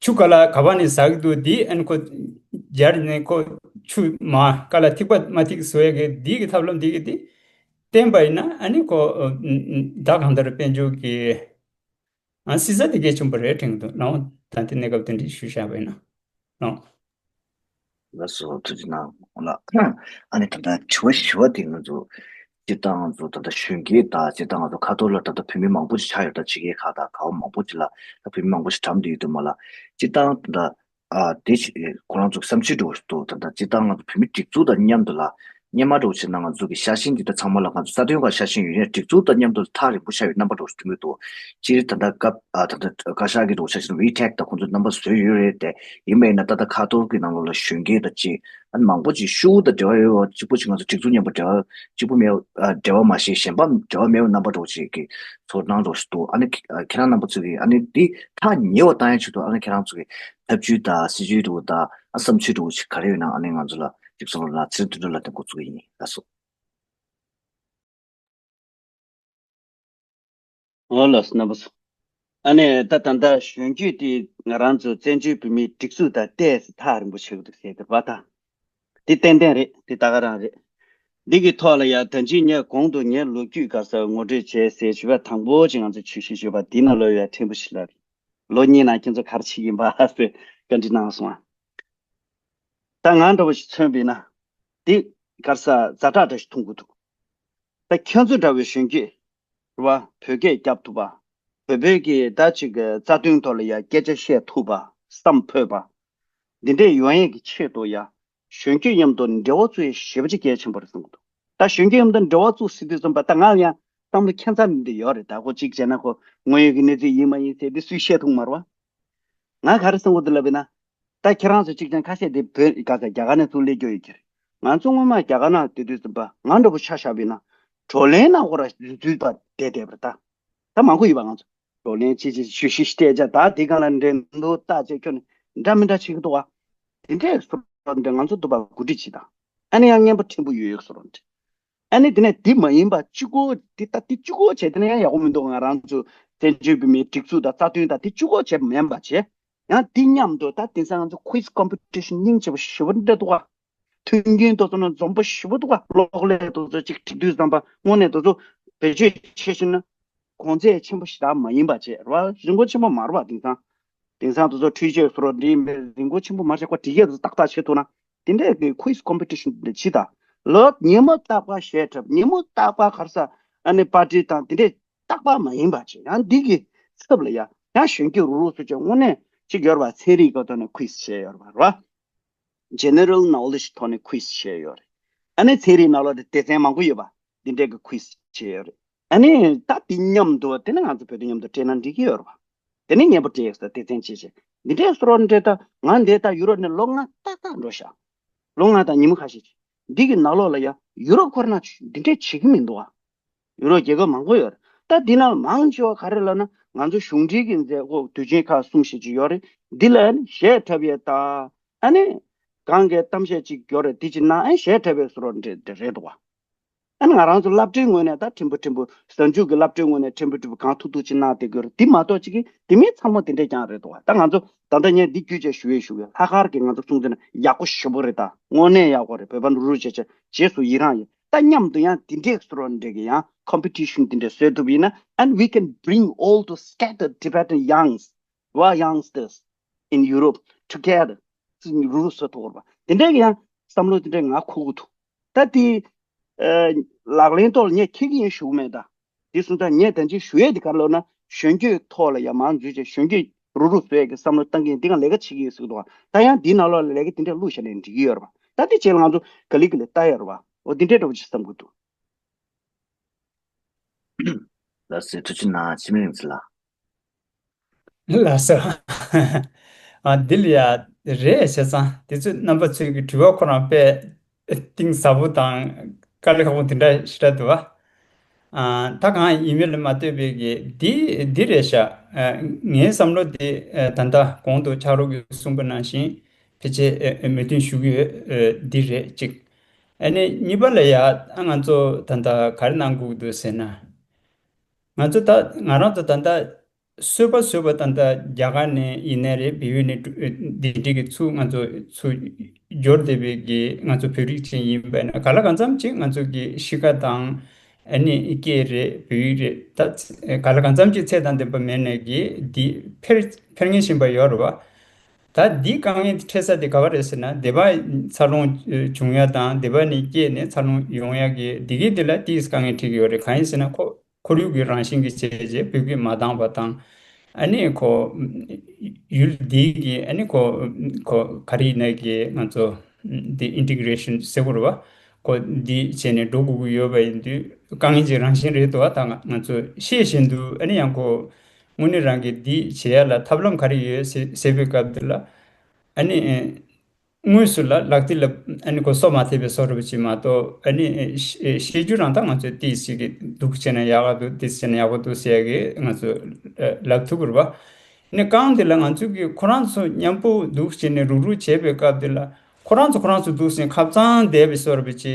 ཆུ་ག་ལ་ག་བ་ནས་ཟ་གི་འདུག་འདི་ཨན་ཁོ་སྦྱར་ནས་ཁོ་ཆུ་མ་ག་ལ་ཐིགས་པ་མ་ཐིགས་བཟོ་ཡ་གི་འདི་གི་ཐབས་ལམ་འདི་གི་དེ་བསྟན་པ་ཡིན་ན་ཨ་ནི་ཁོ་ད་གང་ལྟར་དཔལ་འབྱོར་གི་ཨ་བསྲི་ཚགས་དེ་གལ་ཆེན་པོ་རེད་དྲན་གི་འདུག་ལགས། ད་ལྟའི་གནས་སྐབས་དེ་འདྲ་ཞུ་བཞག་པ་ཡིན་ན་ལགས། ལགས་སོ། ཐུགས་རྗེ་གནང་ལགས། ཨ་ནི་ད་ལྟ་དྲི་བ་བཞི་པ་དེ་ང་ཚོ་སྤྱིར་བཏང་ང་ཚོ་ད་ལྟ་གཞོན་སྐྱེས་དང་སྤྱིར་བཏང་ང་ཚོ་ཁ་ཐོར་ལ་ད་ལྟ་བོད་མི་མང་པོ་ཞིག་ཆགས་ཡོད། ད་ཕྱི་རྒྱལ་ཁག་དང་ག་བ་མང་པོ་ཅིག་ལ་ད་བོད་མི་མང་པོ་ཞིག་གྲམ་བསྡད་ཡོད་དུས་མ་ལ་སྤྱིར་བཏང་ད་ལྟ་ཨ་དེ་ཞིག་ཁོ་རང་ཚོ་བསམ་ཚུལ་འདྲ་བོ་ཞིག་འདུག་ད་ལྟ་སྤྱིར་བཏང་ང་ཚོ་བོད་མི་སྒྲིག་འཛུགས་དང་མཉམ་དུ་ལ་སྔོན་མ་འདྲ་བོ་བྱས་ན་ང་ཚོ་གི་ཤ་ཞེན་འདི་ད་ཚང་མ་ལ་ང་ཚོ་རྩ་དོན་ཁ་ཤ་ཞེན་ཡོད་ཡ་སྒྲིག་འཛུགས་དང་མཉམ་དུ་ཐག་རིང་པོ་ཤར་བའི་རྣམ་པ་འདྲ་བོ་ཞིག་མཐོང་གི་འདུག་སྤྱིར་ད་ལྟ་སྐབས་ཨ་ད་ལྟ་བཀའ་ཤག་གི་འདྲ་བོ་ཆ་བཞག་ན་ཝི་ཊེག་དང་ཁོང་ཚོས་རྣམ་པ་བཟོས་ཡོད་རེད་དེ། ཡིན་པ་ཡིན་ན་ད་ལྟ་ཁ་ཐོར་གྱི་ནང་ལོགས་ལ་གཞོན་སྐྱེས་དང་ཅིག་ཨ་ནི་མང་པོ་ཅིག་ཤུགས་དང་འབྲེལ་བ་ཡོད་པ་གཅིག་པོ་ཅིག་ང་ཚོ་སྒྲིག་འཛུགས་མཉམ་པོ་འབྲེལ་བ་གཅིག་པོ་མེད་པ་ཨ་འབྲེལ་བ་མ་ཤེས་གཞན་པ་འབྲེལ་བ་མེད་པ་རྣམ་པ་འདྲ་བོ་ཅིག་གི་ཚོར་སྣང་འདྲ་བོ་ཞིག་འདུག་ཨ་ནི་ཁྱེད་རང་རྣམ་པ་ཚོ་གིས་ཨ་ནི་འདི་ཐག་ཉེ་བ་བཏང་ཡ་ཆེད་དུ་ཨ་ནི་ཁྱེད་རང་ཚོ་གི་ཐབས་ཇུས་དང་སྲིད་ཇུས་འདྲ་བོ་དང་ཨ་བསམ་ཚུལ་འདྲ་བོ་ཅིག་ག་རེ་ཡོད་ན་ཨ་ནི་ང་ཚོ་ལ་ཅིག་གསུང་རོགས་གནང་། ཚེ་རིང་དོན་གྲུབ་ལགས་དེ་འགོ་ཚུགས་ཀྱི་ཡིན། ལགས་སོ། འོ་ལགས་སོ། རྣམ་པ་ཚོ། ཨ་ནི་ད་ད་ལྟ་གཞོན་སྐྱེས་དེ་ང་རང་ཚོ་བཙན་བྱོལ་བོད་མིའི་སྒྲིག་འཛུགས་དང་ཏོག་ཙམ་ཐག་རིང་པོ་ཆགས་ཀྱི་འདུག་ཟེར་གྱི་འདུག་པ་ད། འདི་ཏན་ཏན་རེད། འདི་ད་ག་རང་རེད། འདི་གི་ཐོག་ལ་ཡ་ད་ཅི་ངས་གོང་དུ་ངའི་ལོ་རྒྱུས་ག་ས་ངོ་སྤྲོད་བྱས་ཟེར་ཞུ་བ་དང་པོ་ཅིག་ང་ཚོ་ཆུ་བཞི་ཞུ་བ་འདི་ནང་ལོགས་ཡ་ཕྲན་བུ་ཞིག་ལ་རེད། ལོ་གཉིས་ནང་ཁྱེད་ཚོ་ག་རེ་བྱེད་ཀྱི་ཡིན་པ་ཟེར་བཀའ་འདྲི་གནང་སོང་ཨ། ད་ང་འདྲ་བོ་ཞིག་མཚོན་པ་ཡིན་ན། འདི་ག་རེ་ཟ་ཛ་དྲག་འདྲ་ཞིག་མཐོང་གི་འདུག་ད་ཁྱོད་ཚོ་འདྲ་བའི་གཞོན་སྐྱེས་རེད་བ། བོད་སྐད་རྒྱབ་ཐུབ་པ། བོད་བོད་ཀྱི་ད་ཅིག་རྩ་དོན་ཐོག་ལ་ཡ་སྐད་ཆ་བཤད་ཐུབ་པ། བསམ་ཕོད་པ། འདི་འདྲས་ཡོང་ཡས་ཀྱི་ཆེད་དུ་ཡ་གཞོན་སྐྱེས་མཉམ་དུ་འབྲེལ་བ་བཙུགས་ཡས་ཞེ་པོ་ཅིག་གལ་ཆེན་པོ་རེད་བསམ་གྱི་འདུག་ད་གཞོན་སྐྱེས་མཉམ་དུ་འབྲེལ་བ་བཙུགས་ཟེར་དུས་ཙམ་པ་ད་ང་ཡང་ བསམ་བློ་ཁྱད་མཚར་འདི་ཡོད་རེད། ད་ཁོ་གཅིག་བྱས་ན་ཁོ་དངོས་ཡོད་ཀྱི་གནས་ཚུལ་ཡིན་མ་ཡིན་ཟེར་འདི་སུས་བཤད་ཐུབ་མ་རེད་བ། ང་ག་རེ་གསུང་གི་འདུག་ལབ་ཡིན་ན། ད་ཁྱེད་རང་ཚོ་གཅིག་ཀྱང་ཁ་ཤས་དེ་བོད་ག་ས་རྒྱ་གར་ནས་ཚུར་སླེབས་རྒྱུ་ཡོད་ཀྱི་རེད། ང་ཚོ་སྔོན་མ་རྒྱ་གར་ནང་དེ་དུས་ཙམ་པ་ང་འདྲ་པོ་ཆ་བཞག་པ་ཡིན་ན། བགྲོ་གླེང་ནང་ཁོ་ར་འཛུལ་བ་བསྡད་བསྡད་པ་རེད་ད། ད་མང་པོ་ཡོད་པ་ང་ཚོ། བགྲོ་གླེང་ཅི་ཅི་ཞུ་ཞུ་ཞུ་བལྟས་བྱ་ད་དེ་གང་ལ་འདྲེ་འདུག་ལྟ་བྱེད་ཁྱོད་ནི་འདྲ་མི་འདྲ་བྱེད་ཀྱི་འདུག་བ། དེ་འདྲས་སོ་ར་འདྲ་ང་ཚོ་འདུག་པ་གོ་སྒྲིག་བྱེད་དང་། ཨ་ནི་ཡང་སྙན་པོ་ཕྲན་བུ་ཡོད་ཡོད་སོ་ར་འདྲ། ཨ་ནི་དེ་ནས་འདི་མ་ཡིན་པ་གཅིག་པོ་འདི་ད་འདི་གཅིག་པོ་བྱས་དེ་ནས་ཡང་ཡག་པོ་མི་འདུག་ང་རང་ཚོ་བཙན་བྱོལ་བོད་མིའི་སྒྲིག་འཛུགས་དང་རྩ་དོན་དང་འདི་གཅིག་པོ་བྱས་མིན་པ་བྱས། ཡང་འདི་མཉམ་དུ་ད་དེང་སང་ང་ཚོ་quiz competition་སྙིང་རྗེ་པོ་ཞེ་པོ་འདྲ་འདུག་བ། མཐུན་རྐྱེན་དེ་ཚོ་ནི་འཛོམས་པོ་ཞེ་པོ་འདུག་བ། གློག་ཀླད་དེ་ཚོ་གཅིག་སྒྲིག་དུས་ཙམ་པ་དངོས་གནས་དེ་ཚོ་བེད་སྤྱོད་བྱེད་ཤེས་ན་གོང་ཚད་ཆེན་པོ་ཞེ་དྲག་མ་ཡིན་པ་བྱས་རེད་བ། རིན་གོང་ཆེན་པོ་མ་རེད་བ། དེང་སང་དེང་སང་དེ་ཚོ་འཕྲུལ་ཆས་བཟོ་རོགས་འདི་མེད་རིན་གོང་ཆེན་པོ་མ་བྱས་ཁོ་འགྲིག་ཡས་དེ་ཏག་ཏག་བྱེད་ཐུབ་ན་དེ་འདྲས་ཀྱི་quiz competition་འདི་བྱེད་ད། ལོ་ཉིན་མོ་རྟག་པར་གཞས་འཁྲབ། ཉིན་མོ་རྟག་པར་ག་རེ་ཟ་ཨ་ནི་པར་ཊི་དང་དེ་འདྲས་རྟག་པར་མ་ཡིན་པ་བྱས། ཡང་འདི་གི་ཚབ་ལ་ཡ་ཡང་གཞོན་སྐྱེས་རུག་རུག་ཚོ་ཆ་དངོས་གནས་གཅིག་ཡོད་རེད་བ། ཚན་རིག་གི་ཐོག་ནས་quiz་བྱས་ཡོད་རེད་བ། རེད་བ། General knowledge་ཐོག་ནས་quiz་བྱས་ཡོད་རེད། ཨ་ནི་ཚན་རིག་ནང་ལོགས་དེ་སྡེ་ཚན་མང་པོ་ཡོད་པ། འདི་འདྲས་ཀྱི་quiz་བྱས་ཡོད་རེད། ཨ་ནི་ད་དེ་མཉམ་དུ་དེ་ནི་ང་ཚོ་བོད་དོན་མཉམ་དུ་སྤྲད་ན་འགྲིག་གི་ཡོད་རེད་བ། དེ་ནི་སྙན་པོ་སྤྲད་ཡོད་ས་སྡེ་ཚན་བྱས་བྱས། འདི་འདྲས་སོ་ར་འདྲས་ད་ང་འདས་ད་ཡུ་རོབ་ནས་ལོ་ལྔ་ཏག་ཏག་འགྲོ་ཤག་ལོ་ལྔ་དང་ཉིན་མོ་ཁ་ཤས་ཅིག་འདི་གི་ནང་ལོགས་ལ་ཡ་ཡུ་རོབ་ཁོ་རང་འདི་འདྲས་བྱེད་ཀྱི་མི་འདུག་བ། ཡུ་རོབ་རྒྱལ་ཁབ་མང་པོ་ཡོད་རེད། ད་འདི་ནང་མང་ཆེ་བ་ག་རེ་ལབ་ན་ང་ཚོ་གཞུང་འབྲེལ་གྱི་མཛད་སྒོ་དུས་ཆེན་ཁག་གསུམ་བཞི་ཅིག་ཡོད་རེད། འདི་ལ་ཨ་ནི་གཞས་འཁྲབ་ཡས་དང་ཨ་ནི་གང་གའི་གཏམ་བཤད་ཅིག་ཡོད་རེད། འདི་ཅིག་ནང་ཨ་ནི་གཞས་འཁྲབ་ཡས་བཟོ་འདྲ་འདྲ་རེད་འདུག་བ། ཨ་ནི་ང་རང་ཚོ་སློབ་གྲྭའི་ངོས་ནས་ད་ཕྲན་བུ་ཕྲན་བུ་གཟའ་མཇུག་གི་སློབ་གྲྭའི་ངོས་ནས་ཕྲན་བུ་ཕྲན་བུ་གང་ཐུབ་ཐུབ་ཅིག་གནང་བསྡད་ཀྱི་ཡོད་རེད། འདི་མ་གཏོགས་ཅིག་གིས་འདི་མིན་ཚང་མ་འདི་འདྲས་ཀྱང་རེད་འདུག་བ། ད་ང་ཚོ་ད་ལྟ་ངས་འདི་བརྒྱུད་བྱས་ཞུ་ཡས་ཞུ་གི་ལྷག་དཀར་གྱི་ང་ཚོ་གསུང་ཚུལ་ནི་ཡག་པོ་ཞེ་པོ་རེད། ད་དངོས་གནས་ཡག་པོ་རེད། བོད་པ་འདི་རུ་རུ་བྱས་བྱས་རྗེས་སུ་ཡི་རང་ཡིན། ད་མཉམ་དུ་ཡང་འདི་འདྲས་བཟོ་འདྲ་གི་ཡང་competition་འདི་འདྲས་བཟོ་ཐུབ་ཡིན་ན། And we can bring all the scattered Tibetan youngs, who are youngsters in Europe together. རུ་རུ་བཟོ་ཐུབ་པ་འདི་འདྲས་ཀྱི་ཡང་བསམ་བློ་འདི་འདྲས་ང་འཁོར་གི་འདུག་ད་དེ་ལག་ལེན་ཐོག་ལ་ངས་འཁྱེར་གྱི་ཡིན་ཞུ་གི་མེད། ད་དེ་སོང་ཙང་ངས་ད་ཅི་ཞུ་ཡས་དེ་ག་རེ་ལབ་ན། གཞོན་སྐྱེས་ཐོག་ལ་ཡ་མང་འཛུལ་བྱས་གཞོན་སྐྱེས་རུག་རུག་བཟོ་ཡས་ཀྱི་བསམ་བློ་བཏང་གི་ཡིན། འདི་ག་ལས་ཀ་བྱེད་ཀྱི་ཡོད་ཟེར་གི་འདུག་ད་ཡང་འདིའི་ནང་ལོགས་ལ་ལས་ཀ་དེ་འདྲས་བླུགས་བཞག་ན་འགྲིག་གི་ཡོད་རེད་པ། ད་དེ་རྗེས་ལ་ང་ཚོ་ག་ལེ་ག་ལེ་ལྟ་ཡ་རེད་པ། འོ་འདི་འདྲས་འདྲ་པོ་ཅིག་བསམ་གི་འདུག་ལགས་སོ། ཐུགས་རྗེ་གནང་། འཆི་མེད་རིག་འཛིན་ལགས། ལགས་སོ། ཨ་འདི་ལ་ཡ་རེད་བྱས་ཙང་དེ་ཚོ་རྣམ་པ་ཚོས་ཀྱི་དྲི་བ་ཁོ་རང་དཔེ་གཏིང་ཟབ་པོ་དང་དཀའ་ལས་ཁག་པོ་དེ་འདྲ་ཞེ་དྲག་འདུག་བ། ཨ་ད་གང་ཡིན་མིན་ལ་མ་ལྟོས་པའི་གི་འདི་འདི་རེད་ཤག་ཨ་ངའི་བསམ་བློ་འདི་ཨ་ད་ལྟ་གོང་དུ་ཕྱག་རོགས་ཀྱིས་གསུངས་པ་ནང་བཞིན་ཕལ་ཆེར་ཨ་མོས་མཐུན་ཞུ་གི་ཡོད། ཨ་འདི་རེད་གཅིག་ཨ་ནི་གཉིས་པ་ལ་ཡ་ཨ་ང་ཚོ་ད་ལྟ་ག་རེ་གནང་དགོས་ཀྱི་འདུག་ཟེར་ན། ང་ཚོ་ད་ང་རང་ཚོ་ད་ལྟ་གསོལ་བ་བཟོས་པ་ད་ལྟ་རྒྱ་གར་ནས་ཡིན་ནའི་རེད། བལ་ཡུལ་ནས་འདི་འདྲའི་གི་ཚུར་ང་ཚོ་ཚུར་འབྱོར་བསྡད་པའི་གི་ང་ཚོ་བོད་རིགས་ཅན་ཡིན་པ་ན་ག་ལ་གང་འཚམ་ཅིག་ང་ཚོ་གི་གཤིས་ཀ་དང་ཨ་ནི་སྐད་རེད། བོད་ཡིག་རེད། ད་ག་ལ་གང་འཚམ་ཅིག་ཚད་དང་ལྡན་པ་མེད་ནའི་གི་འདི་འཕེར་འཕེར་ངེས་བཞིན་པ་ཡོད་རེད་བ། ད་འདི་དཀའ་ངལ་འཕྲད་ས་དེ་ག་བ་རེད་ཟེར་ན་སྡེ་པ་འཚར་ལོངས་བྱུང་ཡ་དང་སྡེ་པ་ནས་སྐྱེས་ནས་འཚར་ལོངས་ཡོང་ཡ་གི་འདི་གི་འདི་ལ་ཏིས་དཀའ་ངལ་འཕྲད་ཀྱི་ཡོད་རེད། གང་ཡིན་ཟེར་ན་ཁོ་ཁོར་ཡུག་གི་རང་བཞིན་གྱི་བྱས་རྗེས་བོད་སྐད་མ་འདང་བ་དང་། ཨ་ནི་ཁོ་ཡུལ་འདིའི་གི་ཨ་ནི་ཁོ་ཁོ་ག་རེ་ཡིན་ན་གི་ང་ཚོ་འདི་ཨིན་ཊི་གི་རེ་ཤན་ཟེར་དགོས་རེད་བ། ཁོ་འདི་བྱས་ནས་འགྲོ་དགོས་ཀྱི་ཡོད་པ་ཡིན་དུས་དཀའ་ངལ་གྱི་རང་བཞིན་རེད་འདུག་བ། ད་ང་ང་ཚོ་ཤེས་བཞིན་དུ་ཨ་ནི་ཡང་ཁོ་དངོས་གནས་རང་གི་འདི་བྱེད་ཡ་ལ་ཐབས་ལམ་ག་རེ་ཡོད་ཟེར་ཟེར་བའི་སྐབས་འདི་ལ་ཨ་ནི། དངོས་སུ་ལ་ལག་མཐིལ་ལ་ཨ་ནི་ཁོ་སོ་མ་ཐེབས་པའི་བཟོ་འདྲ་པོ་ཅིག་མ་གཏོགས་ཨ་ནི་ཤེས་ཤེས་རྒྱུ་རང་ད་ང་ཚོས་ཏིས་ཅིག་གི་འདུག་བྱས་ན་ཡག་ག་འདུག་ཏིས་བྱས་ན་ཡག་པོ་འདུག་ཟེར་ཡ་གི་ང་ཚོས་ལབ་ཐུབ་ཀྱི་རེད་པ། ཨ་ནི་རྐང་འདི་ལ་ང་ཚོས་ཀྱི་ཁོ་རང་ཚོ་མཉམ་པོ་འདུག་བྱས་ནས་རུག་རུག་བྱས་པའི་སྐབས་འདི་ལ་ཁོ་རང་ཚོ་ཁོ་རང་ཚོ་འདུག་བྱས་ཁ་གཙང་བསྡད་པའི་བཟོ་འདྲ་པོ་ཅིག་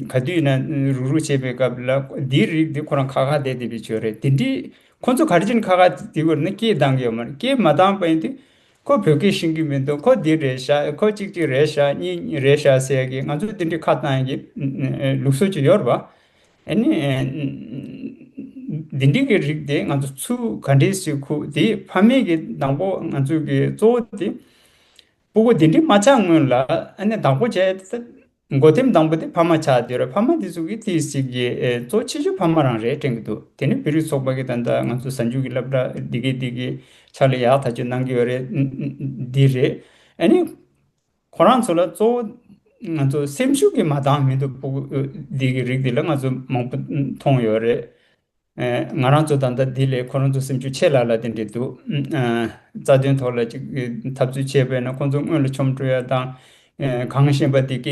ག་དུས་ཡིན་ན་རུག་རུག་བྱས་པའི་སྐབས་ལ་འདིའི་རིགས་འདི་ཁོ་རང་ཁ་ཁ་བསྡད་བསྡད་པའི་ཆོས་རེད། དེ་འདྲའི་ཁོ་ཚོ་ག་རེ་བྱས་ནས་ཁ་ཁ་བསྡད་དགོས་རེད་ན་སྐད་བཏང་གི་ཡོད་མ་རེད། སྐད་མ་བཏང་པ་ཡིན་དུས། ཁོ་བོད་སྐད་ཤེས་ཀྱི་མི་འདུག་ཁོ་འདི་རེད་ཤག་ཁོ་གཅིག་གཅིག་རེད་ཤག་གཉིས་གཉིས་རེད་ཤག་ཟེར་གི་ང་ཚོ་འདི་འདྲའི་ཁ་བཏང་གི་ལུགས་སྲོལ་ཅིག་ཡོད་རེད་པ། ཨ་ནི་འདི་འདྲའི་གི་རིགས་དེ་ང་ཚོ་ཚུར་ག་འདྲས་སེ་ཁུག་དེ་ཕ་མེས་ཀྱི་དང་པོ་ང་ཚོ་གི་གཙོ་བོ་དེ་སྤུ་གུ་འདི་འདྲའི་མ་ཆགས་སྔོན་ལ་ཨ་ནི་དང་པོ་བྱས་ཏེ། འགོ་ཐེམ་དང་པོ་དེ་ཕ་མ་ཆགས་བསྡད་རེད། ཕ་མ་དེ་ཚོ་གིས་ཏིས་ཅིག་གི་ཨེ་གཙོ་ཆེ་ཤོས་ཕ་མ་རང་རེད་དྲན་གྱི་འདུག་དེ་ནས་བོད་རིགས་ཚོགས་པ་གིས་ད་ལྟ་ང་ཚོ་གཟའ་མཇུག་གི་སློབ་གྲྭ་འདི་གའི་འདི་གའི་ཕྱག་ལས་ཡག་ཐག་ཆོད་གནང་གི་ཡོད་རེད། འདི་རེད། ཨ་ནི་ཁོ་རང་ཚོ་ལ་གཙོ་བོ་ང་ཚོ་སེམས་ཤུགས་ཀྱིས་མ་འདང་མི་འདུག་ཕྲུ་གུ་འདི་གི་རིགས་འདི་ལ་ང་ཚོ་མང་པོ་མཐོང་ཡོད་རེད། ང་རང་ཚོ་ད་ལྟ་འདི་ལས་ཁོ་རང་ཚོ་སེམས་ཤུགས་ཆེ་ལ་ལ་དེ་འདྲས་འདུག་རྩ་དོན་ཐོག་ལ་ཅིག་འཐབ་རྩོད་བྱས་པས་ན་ཁོང་ཚོ་སྔོན་ལ་མཆོང་སྤྲོ་ཡ་དང་། གང་ཤེས་པ་དེ་སྐད་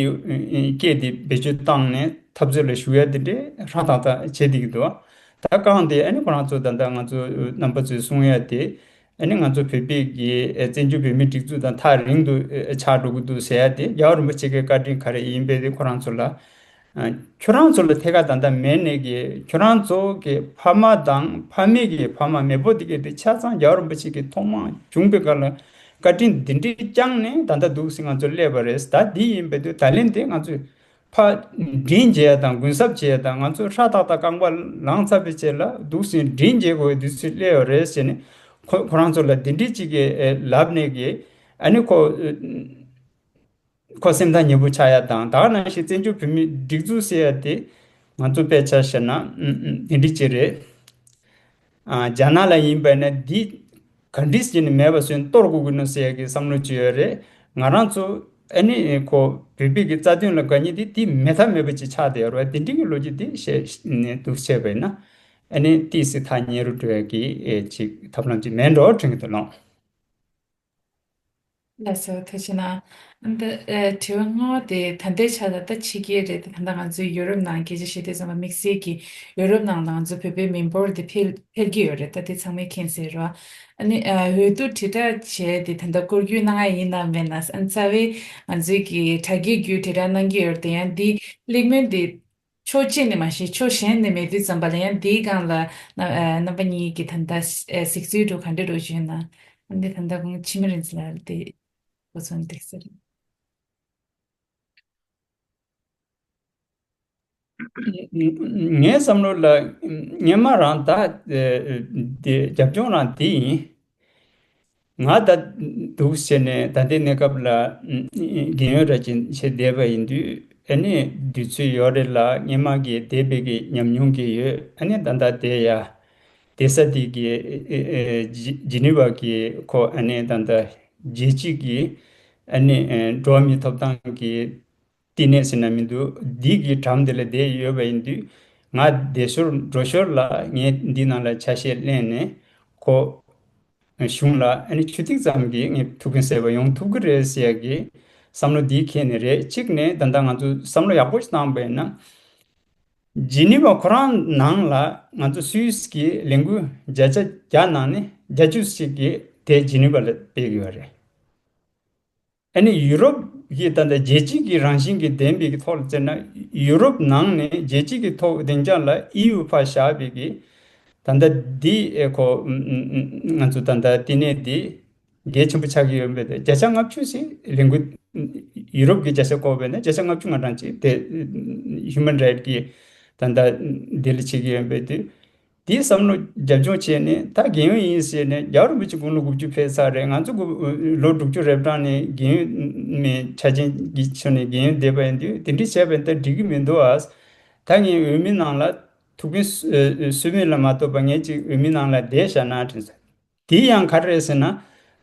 སྐད་དེ་བེད་སྤྱོད་བཏང་ནས་འཐབ་རྩོད་ལ་ཞུགས་ཡ་དེ་འདྲས་ཧྲ་ཐག་ཐག་བྱེད་བསྡད་ཀྱི་འདུག་ད་གང་དེ་ཨ་ནི་ཁོ་རང་ཚོ་ད་ལྟ་ང་ཚོ་རྣམ་པ་ཚོས་གསུང་ཡ་དེ། ཨ་ནི་ང་ཚོ་བོད་པའི་གི་ཨེ་བཙན་བྱོལ་བོད་མིའི་སྒྲིག་འཛུགས་དང་ཐག་རིང་དུ་ཨེ་ཆགས་འགྲོ་གི་འདུག་ཟེར་ཡ་དེ་རྒྱལ་བ་རིན་པོ་ཆེ་གི་བཀའ་དྲིན་ག་རེ་ཡིན་པས་དེ་ཁོ་རང་ཚོ་ལ། ཨ་ཁྱོད་རང་ཚོ་ལ་ཐད་ཀར་ད་ལྟ་མེད་ནས་གི་ཁྱོད་རང་ཚོ་གི་ཕ་མ་དང་ཕ་མེས་ཀྱི་ཕ་མ་མེས་པོ་དེ་གི་དེ་ཆ་ཚང་རྒྱལ་བ་རིན་པོ་ཆེ་གི་ཐོག་མ་བྱུང་པའི་སྐབས་ལ་བཀའ་དྲིན་འདི་འདྲའི་བསྐྱངས་ནས་ད་ལྟ་འདུག་སེ་ང་ཚོ་སླེབས་པ་རེད། ད་འདི་ཡིན་པས་དུས་ད་ལན་དེ་ང་ཚོས། ཕར་མགྲིན་འཇལ་དང་གུན་གསབ་བྱེད་དང་ང་ཚོས་ཧྲ་ཏག་ཏག་རྐང་པ་ལངས་ཚར་བའི་རྗེས་ལ་འདུག་སེ་མགྲིན་འཇལ་དགོས་དུས་ཚོད་སླེབས་ཡོད་རེད་ཟེར་ནས་ཁོ་ཁོ་རང་ཚོ་ལ་འདི་འདྲི་གཅིག་གིས་ལབ་ནས་གི་ཨ་ནི་ཁོ་ཁོ་སེམས་ཐག་ཉེ་པོ་ཆགས་ཡ་དང་ད་ག་ནང་བཞིན་བཙན་བྱོལ་བོད་མིའི་སྒྲིག་འཛུགས་ཟེར་ཡ་དེ་ང་ཚོ་དཔེ་ཆ་བཞག་ན་འདི་འདྲི་གཅིག་རེད། རྒྱ་ནག་ལ་ཡིན་པ་ན་འདི་ག་འདྲས་ཀྱིས་ནི་མེད་པ་བཟོས་ནས་གཏོར་དགོས་ཀྱི་ནོ་ཟེར་ཡ་གི་བསམ་བློ་ཅིག་ཡོད་རེད། ང་རང་ཚོ་ཨ་ནི་ཁོ་བོད་པའི་གི་རྩ་དོན་ལ་དགའ་ཉེ་དེ་དེ་མེད་ཐབས་མེད་པ་ཅིག་ཆགས་བསྡད་ཡོད་རེད་བ། དེ་འདྲའི་གི་ལོ་རྒྱུས་དེ་བཤད་ནས་འདུག་བཤད་པ་ཡིན་ན་ཨ་ནི་ཏིས་སི་ཐག་ཉེ་རུ་འགྲོ་ཡ་གི་ཨེ་ཅིག་ཐབས་ལམ་ཅིག་མེད་འགྲོ་དྲན་གི་འདུག་ལགས། ལགས་སོ་ཐུགས་རྗེ་གནང་། ཨ་ནི་ད་ཨ་དྲི་བ་ལྔ་པ་དེ་ད་ལྟའི་ཆ་ལ་ད་ཕྱི་རྒྱལ་རེད་དེ་ད་ལྟ་ང་ཚོའི་ཡུ་རོབ་ནང་སྐད་ཆ་བཤད་དུས་ཙམ་པ་དམིགས་བསལ་གྱི་ཡུ་རོབ་ནང་ལ་ང་ཚོ་བོད་པའི་མི་འབོར་དེ་འཕེལ་འཕེལ་གྱི་ཡོད་རེད། ད་དེ་ཚང་མས་མཁྱེན་གསལ་རེད་བ། ཨ་ནི་ཨ་འོས་བསྡུ་དྲིལ་བསྒྲགས་བྱས་ཏེ་ད་ལྟ་སྐོར་སྐྱོད་གནང་ཡ་ཡིན་ནམ་མེད་ན། ཨ་ནི་རྩ་བའི་ང་ཚོའི་གི་དྲ་རྒྱའི་བརྒྱུད་དྲིལ་བསྒྲགས་གནང་གི་ཡོད་རེད་དེ་ཡང་འདི་གླེང་མོལ་འདི་ཕྱོགས་གཅིག་ནས་མ་གཞི་ཕྱོགས་གཞན་ནས་མེད་དུས་ཙམ་པ་ལ་ཡང་འདིའི་སྒང་ལ་རྣམ་ཨ་རྣམ་པ་གཉིས་ཀྱིས་ད་ལྟ་ཨ་གཟིགས་ཚུལ་འདྲ་ག་འདྲ་འདྲ་བྱུང་ན། ཨ་ནི་ད་ལྟ་ཁོང་འཆི་མེད་རིག་འཛིན་ལགས་དེ་གོ་སོང་འདུག་ཟེར། ངའི་བསམ་བློ་ལ་སྔན་མ་རང་ད་དེ་རྒྱབ་ལྗོངས་རང་དེ་ཡིན། ང་ད་འདུག་བྱས་ནས་ད་ལྟའི་གནས་སྐབས་ལ་རྒན་ཡོལ་འདྲ་ཅིག་བྱས་བསྡད་པ་ཡིན་དུས་ཨ་ནི་དུས་ཚོད་ཡོད་རེད་ལ་སྔན་མ་གི་བསྡད་པའི་གི་ཉམས་མྱོང་གི་ཡོད། ཨ་ནི་ད་ལྟ་བསྡད་ཡ་བསྡད་ས་དེ་གི་ཇི་ཇི་ནི་ཝ་གི་ཁོ་ཨ་ནི་ད་ལྟ་རྒྱལ་སྤྱི་གི་ཨ་ནི་འགྲོ་བ་མིའི་ཐོབ་ཐང་གི་བསྟི་གནས་ཟེར་ན་མི་འདུག་འདི་གི་འགྲམ་དེ་ལ་བསྡད་ཡོད་པ་ཡིན་དུས་ང་བསྡད་ཞོར་འགྲོ་ཞོར་ལ་ངས་འདི་ནང་ལ་ཆ་ཤས་ལེན་ནས་ཁོ་གཞུང་ལ་ཨ་ནི་ཆུ་ཐིགས་ཙམ་གྱིས་ངས་ཐུགས་ཕན་གསོས་པ་ཡོང་ཐུབ་ཀྱི་རེད་ཟེར་ཡ་གི་བསམ་བློ་འདི་འཁྱེར་ནས་རེད། གཅིག་ནས་ད་ལྟ་ང་ཚོ་བསམ་བློ་ཡག་པོ་ཞིག་བཏང་པ་ཡིན་ན་ཇི་ནི་ཝ་ཁོ་རང་ནང་ལ་ང་ཚོ་སུད་སི་གི་ལས་འགུལ་བརྒྱ་ཆ་བརྒྱ་ནང་ནས་བརྒྱད་ཅུ་ཞིག་གིས་དེ་ཇི་ནི་ཝ་ལ་སྤེལ་གྱི་ཡོད་རེད། ཨ་ནི་ཡུ་རོབ་ཀྱི་ད་ལྟ་རྒྱལ་སྤྱི་གི་རང་བཞིན་གྱི་ལྡན་པའི་གི་ཐོག་ལ་བཙལ་ན་ཡུ་རོབ་ནང་ནས་རྒྱལ་སྤྱི་གི་ཐོག་བདེ་འཇགས་ལ་ཨི་ཡུ་ཕར་བཞག་པའི་གི་ད་ལྟ་འདི་ཨེ་ཁོ་ང་ཚོ་ད་ལྟ་བསྟི་གནས་འདི་གལ་ཆེན་པོ་ཆགས་ཀྱི་ཡོད་པས་བརྒྱ་ཆ་ལྔ་བཅུ་ཞིག་ལས་འགུལ་ཡུ་རོབ་ཀྱི་བརྒྱ་ཆ་བཀོད་པས་ན་བརྒྱ་ཆ་ལྔ་བཅུ་ང་གྲངས་ཅིག་དེ་ཧིའུ་མན་རའེ་ཊི་གི་ད་ལྟ་འདི་ལ་བྱེད་ཀྱི་ཡོད་པས་དུས། དེའི་བསམ་བློ་རྒྱབ་ལྗོངས་བྱས་ནས་ད་རྒན་ཡོལ་ཡིན་ཟེར་ནས་རྒྱལ་བ་རིན་པོ་ཆེ་དགུང་ལོ་དགུ་བཅུ་ཕེབས་ཚར་རེད། ང་ཚོ་དགུ་ལོ་དྲུག་ཅུ་རེ་གྲངས་ནས་རྒན་ཡོལ་མེད་ཆ་རྐྱེན་གྱི་ཆ་ནས་རྒན་ཡོལ་བསྡད་པ་ཡིན་དུས་དེ་འདྲ་བྱས་པ་ཡིན་ད་འགྲིག་གི་མི་འདུག་ཨ། ད་ངས་འོས་མི་ནང་ལ་ཐུགས་ཕན་གསོས་མིན་ལ་མ་ལྟོས་པ་ངས་ཅིག་འོས་མི་ནང་ལ་བསྡད་བཞག་ན་དྲན་སོང་། དེ་ཡང་ག་རེ་རེད་ཟེར་ན།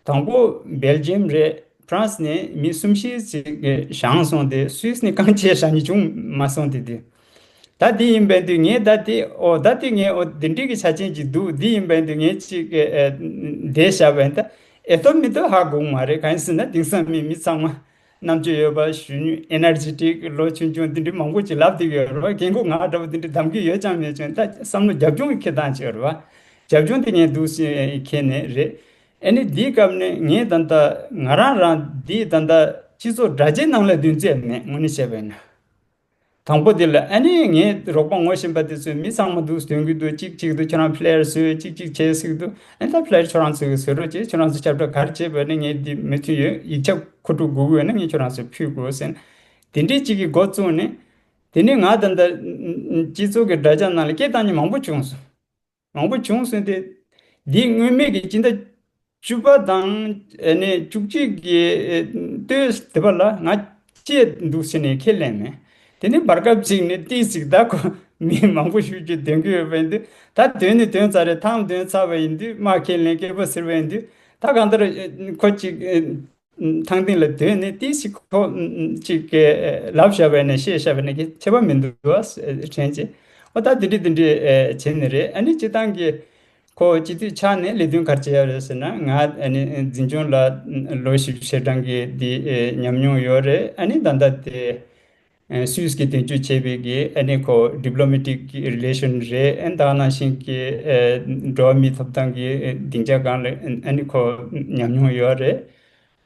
དང་པོ་སྦེལ་ཇི་ཡམ་རེད། ཧྥ་རན་སི་ནས་མི་གསུམ་བཞི་ཅིག་བཞེངས་སོང་སྟེ་སུད་སི་ནས་རྐང་བཅད་བཞག་མཁན་བྱུང་མ་སོང་སྟེ་དེ། ད་དེ་ཡིན་པ་ཡིན་དུས་ངས་ད་དེ་ཨོ་ད་དེ་ངས་ཨོ་དེ་འདྲའི་གི་ཆ་རྐྱེན་ཅིག་འདུག་དེ་ཡིན་པ་ཡིན་དུས་ངས་ཅིག་བསྡད་བཞག་པ་ཡིན་ད་ཨེ་ཐོབ་མི་ཐོབ་ཧ་གོ་གི་མ་རེད། གང་ཡིན་ཟེར་ན་དེང་སང་མི་མི་ཚང་མ་རྣམ་དཔྱོད་ཡོད་པ་གཞོན་ནུ་ཨེ་ནར་ཇི་ཊིག་ལོ་ཆུང་ཆུང་དེ་འདྲའི་མང་པོ་ཅིག་ལབ་བསྡད་ཀྱི་ཡོད་རེད་བ། རྒན་གོག་ང་འདྲ་བོ་དེ་འདྲའི་གདམ་གྱི་ཡོད་ཀྱང་མེད་ཀྱང་ད་བསམ་བློ་རྒྱབ་ལྗོངས་ཀྱི་འཁྱེར་སྟངས་ཅིག་ཡོད་རེད་བ། རྒྱབ་ལྗོངས་དེ་ངས་འདུག་སེ་འཁྱེར་ནས་རེད། ཨ་ནི་འདིའི་སྐབས་ནས་ངས་ད་ལྟ་ང་རང་རང་འདིའི་ད་ལྟ་སྤྱི་ཚོགས་དྲ་རྒྱའི་ནང་ལ་འདུ་འཛི་མེད་དངོས་གནས་བཤད་པ་ཡིན་ན། དང་པོ་དེ་ལ་ཨ་ནི་ངའི་རོགས་པ་ངོ་ཤེས་པ་དེ་ཚོས་མི་ཚང་མ་འདུག་སྟོན་གི་འདུག་གཅིག་གཅིག་འདུག་ཁྱོད་རང་ཕི་ལེ་ཡར་བཟོས་གཅིག་གཅིག་བྱས་ཟིག་འདུག་ཨ་ནི་ད་ཕི་ལེ་ཡར་ཁྱོད་རང་ཚོས་བཟོས་རོགས་བྱས། ཁྱོད་རང་ཚོ་ཁྱབ་བསྒྲགས་ག་རེ་བྱས་པ་ནི་ངས་འདི་མི་མཐུན་ཡོད། ཡིག་ཆ་མཁོ་སྤྲོད་དགོས་ཀྱི་ཡོད་ན་ངས་ཁྱོད་རང་ཚོས་ཕུལ་དགོས་ཟེར་ནས་དེ་འདྲའི་གཅིག་གི་འགོ་བཙུགས་ནས་དེ་ནས་ང་ད་ལྟ་སྤྱི་ཚོགས་ཀྱི་དྲ་རྒྱ་ནང་ལ་སྐད་བཏང་མཁན་མང་པོ་བྱུང་སོང་། མང་པོ་བྱུང་སོང་སྟེ། འདི་སྔོན་མའི་གི་སྤྱི་ཟླ་བཅུ་པ་དང་ཨ་ནི་བཅུ་གཅིག་གི་ཨེ་སྟོད་དེ་བ་ལ་ང་སྐྱེས་འདུག་ཟེར་ནས་ཁས་ལེན་མེད། དེ་ནས་བར་སྐབས་ཅིག་ནས་ཏིས་ཅིག་ད་ཁོ་མི་མང་པོ་ཞུ་རྒྱུ་འདོན་གི་ཡོད་པ་ཡིན་དུས་ད་འདོན་ནི་འདོན་ཚར་རེད། ཐང་འདོན་ཚར་བ་ཡིན་དུས་མ་ཁས་ལེན་སྐད་པ་ཟེར་བ་ཡིན་དུས་ད་གང་ལྟར་ཨེ་ཁོ་ཅིག་ཨེ་ཐང་སྟེང་ལ་སྡོད་ནས་ཏིས་ཅིག་ཁོ་ཅིག་གི་ལབ་བཞག་པ་ཡིན་ན་བཤད་བཞག་པ་ཡིན་ན་གི་ཁྱད་པར་མི་འདུག་ཨ་དྲན་ཅིག་ཨོ་ད་དེ་འདྲས་དེ་འདྲས་ཨེ་བྱས་ནི་རེད། ཨ་ནི་སྤྱིར་བཏང་གི་ཁོ་སྤྱི་འཐུས་ཆགས་ནས་ལས་དོན་ག་རེ་བྱས་ཡོད་རེད་ཟེར་ན། ང་ཨ་ནི་འཛིན་སྐྱོང་ལ་ལོ་བཞི་བཅུ་ཞེ་གྲངས་ཀྱི་འདི་ཨེ་ཉམས་མྱོང་ཡོད་རེད། ཨ་ནི་ད་ལྟ་དེ་ཨེ་སུད་སི་གི་དོན་གཅོད་བྱས་པའི་གི་ཨ་ནི་ཁོ་ཌི་པི་ལོ་མེ་ཊིག་གི་རི་ལེ་ཤན་རེད། ཨ་ནི་ད་ག་ནང་བཞིན་གྱི་ཨེ་འགྲོ་བ་མིའི་ཐོབ་ཐང་གི་ཨེ་སྡིངས་ཆ་སྒང་ལ་ཨ་ནི་ཁོ་ཉམས་མྱོང་ཡོད་རེད།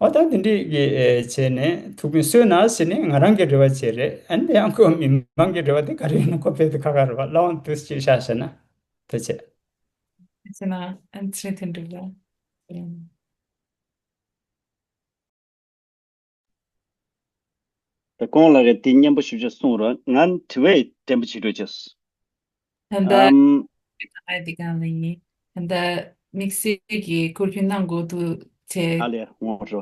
ཨོ་ད་འདི་འདྲས་ཀྱི་ཨེ་བྱས་ནས་ཐུགས་ཕན་གསོས་ན་ཟེར་ནས་ང་རང་གི་རེ་བ་བྱས་རེད། ཨ་ནི་དེ་ཡང་ཁོ་མི་མང་གི་རེ་བ་དེ་ག་རེ་ཡིན་ན་ཁོ་དཔེ་དེ་ཁ་ཁ་རེད་བ། ལགས་འོང་དུས་ཅིག་བཞག་བྱས་ན་ཐུགས་རྗེ་ཆེ། ཟེར་ན་ཨ་ནི་ཚེ་རིང་དོན་གྲུབ་ལགས། ད་གོང་ལ་གི་དེ་སྙན་པོ་ཞིབ་ཆ་གསུངས་རོགས། ང་དྲི་བ་དྲན་པ་བྱེད་འགྲོ་ཆོག་ད་ལྟ་ཨམ། ཨ་དེ་གང་ལ་ཡིན། ད་ལྟ་དམིགས་བསལ་གྱི་སྐུར་སྐྱོན་གནང་དགོས་འདུག་ཚེ། ཨ་ལས་ངོ་རོ་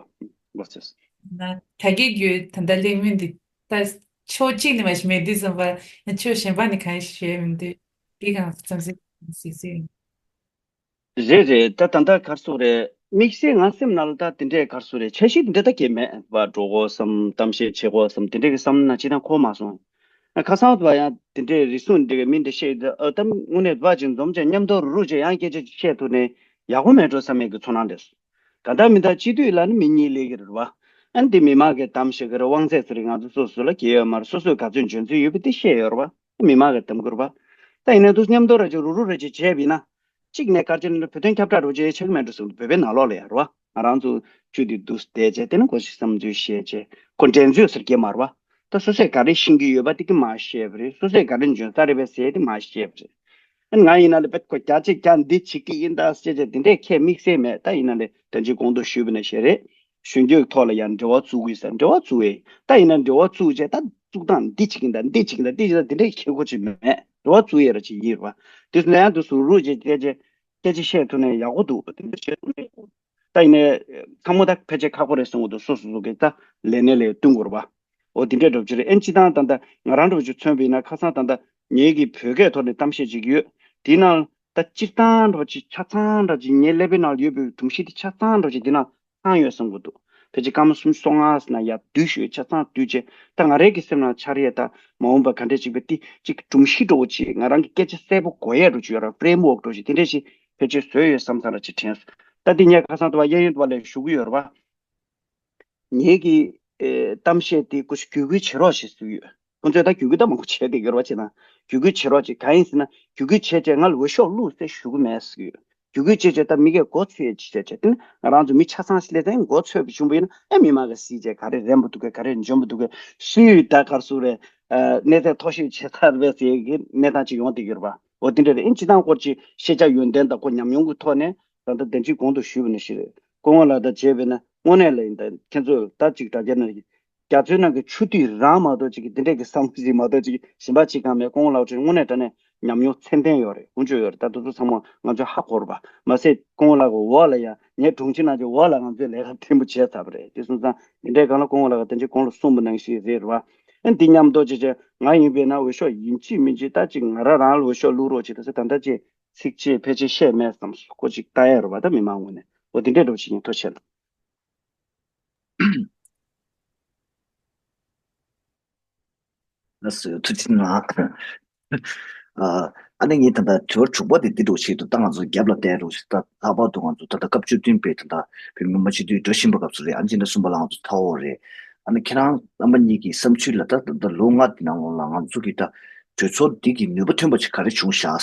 འགོ་ཚེས། ན་དྲ་རྒྱའི་བརྒྱུད་ད་ལྟ་གླེང་མོལ་འདི་ད་ཕྱོགས་གཅིག་ནས་མ་ཞིག་མེད་དུས་ཙམ་པ་ཕྱོགས་གཞན་པ་ནས་གང་ཞིག་ཞུ་ཡ་མི་འདུག་འདི་གང་མཚམས་སེ་གཟིགས་སེ་ཡིན། རེད་རེད། ད་ད་ལྟ་གར་སོང་རེད། དམིགས་བསལ་ང་སེམས་ནང་ལ་ད་དེ་འདྲའི་གར་སོང་རེད། འཆར་གཞི་དེ་འདྲ་ད་གས་མེད་པ། འགྲོ་དགོས་བསམ། གཏམ་བཤད་བྱེད་དགོས་བསམ། དེ་འདྲའི་གི་བསམ་ན་ཅི་ཐང་འཁོར་མ་སོང་། ཁ་སང་དུ་བ་ཡང་དེ་འདྲའི་རིགས་སུ་འདྲ་གི་མི་འདྲ་བཤད་ཡོད། ཨ་ད་དངོས་གནས་དུ་བ་ཅིག་འཛོམས་ཅིག་མཉམ་དུ་རུ་རུ་ཅིག་ཡང་སྐད་ཆ་ཅིག་བཤད་ཐུབ་ནས་ཡག་པོ་མེད་འགྲོ་བསམ་ཡས་ཀྱི་ཚོར་སྣང་འདུག་ད་ལྟ་མི་ད་སྤྱི་འཐུས་ལ་ནི་མི་གཉིས་སླེབས་ཀྱི་རེད་བ། ཨ་ནི་དེ་མི་མང་གི་གཏམ་བཤད་ཀྱི་རེད། དབང་ཚད་ཟེར་རེད། ང་ཚོ་སོ་སོ་ལ་གལ་ཡོད་མ་རེད། སོ་སོས་ག་ཚོད་འཇོན་ཚོད་ཡོད་པ་དེ་བཤད་ཡོད་རེད་བ། མི་མང་གི་གཏམ་ཀུ་རེད་བ། ད་ཡིན་ན་འདུག་མཉམ་དུ་ར་ཅིག་རུ་རུ་ར་ཅིག་བྱས་པ་ཡིན་ན། གཅིག་ནས་ག་རེ་བྱས་ན་བོད་དོན་ཁྱབ་བསྒྲགས་རུ་ཅིག་ཆགས་ཀྱི་མེད་འགྲོ་ཟེར། བོད་པའི་ནང་ལོགས་ལ་ཡ་རེད་བ། ང་རང་ཚོ་བཅུ་དེ་འདུག་བསྡད་བྱས་དེ་ནི་གོ་ཞིག་བསམ་ཚུལ་བཤད་བྱས་ཁོ་འགྲན་རྩོད་ཟེར་གྱི་མ་རེད་བ། ད་སོ་སོས་ག་རེ་ཤེས་ཀྱི་ཡོད་པ་དེ་གི་མ་བཤད་པ་རེད། སོ་སོས་ག་རེ་འཇོན་ས་རེད་པས་ཟེར་དེ་མ་བཤད་པ་རེད། ཨ་ནི་ང་ཡིན་ན་ལ་བེད་ཁོ་རྒྱ་ཆེ་རྒྱ་འདི་བྱེད་ཀྱི་ཡིན་ད་ཟེར་བྱས་དེ་འདྲས་ཁས་དམིགས་བསལ་མེད། ད་ཡིན་ན་ལས་དོན་གཅིག་གོང་དུ་ཞུས་པ་ནང་བཞིན་རེད། གཞོན་སྐྱེས་ཐོག་ལ་ཡང་འབྲེལ་བ་བཙུགས་དགོས་ས་འབྲེལ་བ་བཙུགས་ཨེ། ད་ཡིན་ན་འབྲེལ་བ་བཙུགས་བྱས་ད་བཙུགས་སྟངས་འདི་བྱེད་ཀྱི་ཡིན་ད་འདི་བྱེད་ཀྱི་ཡིན་ད་འདི་བྱེད་ད་འདི་བྱེད་ད་འདི་འདྲས་ཁྱེད་ཁོ་ཅིག་མེད། འབྲེལ་བ་བཙུགས་ཡས་ར་ཅིག་ཡིན་ར་བ། དེ་སོང་ན་ཡང་དུ་སུ་རུ་ཅིག་སྐད་ཆ་སྐད་ཆ་བཤད་ཐུབ་ན་ཡག་པོ་འདུག་དེ་འདྲ་བཤད་ཐུབ་ན་ཡག་པོ་འདུག་ད་ཡིན་ནའི་ཚང་མ་ད་ཕལ་ཆེར་ཁག་པོ་རེད་གསུང་གི་འདུག་སོ་སོ་སོ་གི་ད་ལས་གནས་ལས་བསྟུན་དགོས་ར་བ། འོ་དེ་འདྲས་འགྲོ་བ་ཅིག་རེད། ཨེན་སྤྱི་བཏང་ད་ལྟ་ང་རང་འགྲོ་བ་ཅིག་མཚོན་པ་ཡིན་ན་ཁ་སང་ད་ལྟ་ངེད་ཀྱི་བོད་སྐད་ཐོག་ནས་གཏམ་བཤད་ཅིག་ཡོད། དེའི་ནང་ད་སྤྱིར་བཏང་འགྲོ་བ་ཅིག་ཆ་ཚང་འགྲོ་བ་ཅིག་ངའི་ཀླད་པའི་ནང་ཡོད་པའི་སྒྲོམ་གཞི་དེ་ཆ་ཚང་འགྲོ་བ་ཅིག་དེ་ནང་ཚང་ཡོད་བསམ་གྱི་འདུག་ཕལ་ཆེར་སྐར་མ་སུམ་ཅུ་སོ་ལྔ་ཟེར་ན་ཡར་བསྡུས་ཤིག་ཆ་ཚང་བསྡུས་བྱས་ད་ང་རའི་གི་སེམས་ནང་འཆར་ཡས་ད་མ་འོངས་པ་ག་འདྲས་ཅིག་པའི་ཏི་ཅིག་སྒྲོམ་གཞི་འདྲ་བོ་ཅིག་ང་རང་གི་སྐད་ཆ་གསལ་པོ་གོ་ཡས་འདྲ་བོ་ཅིག་ཡོད་ར། ཕེ་རེམ་ཝོག་འདྲ་བོ་ཅིག་དེ་འདྲས་ཞིག་ཕལ་ཆེར་བཟོས་ཡོད་བསམ་ཚར་ར་ཅིག་དྲན་སོང་། ད་འདི་ངས་ཁ་སང་དུ་བ་གཡས་གཡོན་དུ་བ་ལས་ཞུ་གི་ཡོད་ར་བ། ངེད་ཀྱི་ཨེ་གཏམ་བཤད་དེ་ཀུ་ཤུ་བརྒྱུད་སྐུལ་བྱེད་རོགས་ཞེས་ཟེར་གྱི་ཡོད། ཁོང་ཚོས་ད་བརྒྱུད་སྐུལ་ད་མང་པོ་བྱས་བསྡད་ཀྱི་ཡོད་རེད་བ། བྱས་ཙང་བརྒྱུད་སྐུལ་བྱེད་རོགས་ཅེས་གང་ཡིན་ཟེར་ན་བརྒྱུད་སྐུལ་བྱས་བྱས་ང་ལ་འོས་ཤོག་བླུགས་ཟེར་ཞུ་གི་མེད་ཟེར་གྱི་ཡོད། བརྒྱུད་སྐུལ་བྱས་བྱས་ད་མི་སྒེར་མགོ་ཚོས་ཡས་ཅི་བྱས་བྱས་དེ་ནི་ང་རང་ཚོ་མི་ཆ་ཚང་ཞིག་ལས་ད་ཡང་མགོ་ཚོས་པ་བྱུང་བ་ཡིན་ན་ཨེ་མི་མང་གི་སྲིད་བྱས་ག་རེ་རན་པོ་འདུག་གས་ག་རེ་འཇོན་པོ་འདུག་གས་ཤི་ཡོད་ད་གར་སུ་རེད། གནས་ཚད་མཐོ་ཤོས་བྱས་ཚར་བས་ཟེར་གྱི་གནས་སྟངས་ཅིག་ཡོང་བསྡད་ཀྱི་ཡོད་རེད་པ། འོ་དེ་འདྲ་རེད། ཨེ་སྤྱི་བཏང་སྐོར་གྱི་ཤེས་བྱ་ཡོན་ཏན་དང་ཁོ་ཉམས་མྱོང་གི་ཐོག་ནས་ད་ལྟ་དེ་འདྲའི་གོང་དུ་ཞུས་པ་ནང་བཞིན་རེད། སྐུ་ངོ་ལགས་དང་བྱས་པས་ན་དངོས་གནས་ལ་ཡིན་ད་ཁྱེད་ཚོས་ད་ཅིག་དྲ་རྒྱ་ནང་རྒྱ་མཚོའི་ནང་གི་ཆུ་དུས་རང་མ་གཏོགས་ཅིག་གི་འདི་འདྲས་ཀྱི་བསམ་བློ་ཞིག་མ་གཏོགས་ཅིག་གཞན་པ་ཅིག་གང་མེད། སྐུ་ངོ་ལགས་ཀྱི་དངོས་གནས་དྲང་གནས་ཉམས་མྱོང་ཚད་ལྡན་ཡོད་རེད། ཀུན་སྤྱོད་ཡོད་རེད། ད་དེ་ཚོ་ཚང་མ་ང་ཚོས་ཧ་གོ་རེད་པ། མ་ཟད་སྐུ་ངོ་ལགས་ཀྱི་འོག་ལ་ཡང་ངས་དྲུང་ཆེ་གནང་རྒྱུ་འོག་ལ་ང་ཚོས་ལས་ཀ་ཕྲན་བུ་བྱས་ཚར་བ་རེད། དེ་སོང་ཙང་འདི་འདྲའི་སྒང་ལ་སྐུ་ངོ་ལགས་ཀྱིས་དེ་འདྲའི་གོང་ལ་གསུངས་པ་ནང་བཞིན་རེད་རེད་པ། ཨ་འདི་མཉམ་དུ་ཅིག་ཅིག་ང་ཡིན་པས་ན་འོས་ཤོག་ཡིན་གཅིག་མིན་གཅིག་ད་ཅིག་ང་རང་རང་ལ་འོས་ཤོག་བླུག་རོགས་བྱེད། ད་ཚེ་ད་ལྟ་ཅིག་ཚིག་ཅིག་ཕལ་ཆེར་བཤད་མེད་བསམ་སོང་། ཁོ་ཅིག་ལྟ་ཡ་རེད་པ། ད་མི་མང་ངོས་ནས་འོ་དེ་འདྲའི་འགྲོ་བྱེད་ཀྱིན། ཐུགས་རྗེ་ཆེ། ལགས་སོ། ཐུགས་རྗེ་གནང་། ཨ་ཨ་ནི་ངས་ད་ལྟ་དྲི་བ་དྲུག་པ་དེ་འདི་འདྲ་བོ་ཞིག་འདུག་ད་ང་ཚོ་རྒྱབ་ལ་བལྟས་རོགས་ཞེས། ད་ལྷག་པར་དུ་ང་ཚོ་ད་ལྟ་སྐབས་བཅུ་བདུན་པའི་ད་ལྟ་བོད་མི་མང་སྤྱི་འཐུས་འགྲོ་བཞིན་པ་སྐབས་སུ་རེད། ཨ་ནི་སྤྱི་ཟླ་གསུམ་པ་ལ་ང་ཚོ་ཐར་འོག་རེད། ཨ་ནི་ཁྱེད་རང་རྣམ་པ་གཉིས་ཀྱི་བསམ་ཚུལ་ལ་ད་ད་ལྟ་ལོ་ལྔ་འདི་ནང་ལོགས་ལ་ང་ཚོ་གི་ད་གྲོས་ཚོགས་འདི་གི་ནུས་པ་ཐོན་པ་ཅིག་ག་རེ་བྱུང་བཞག་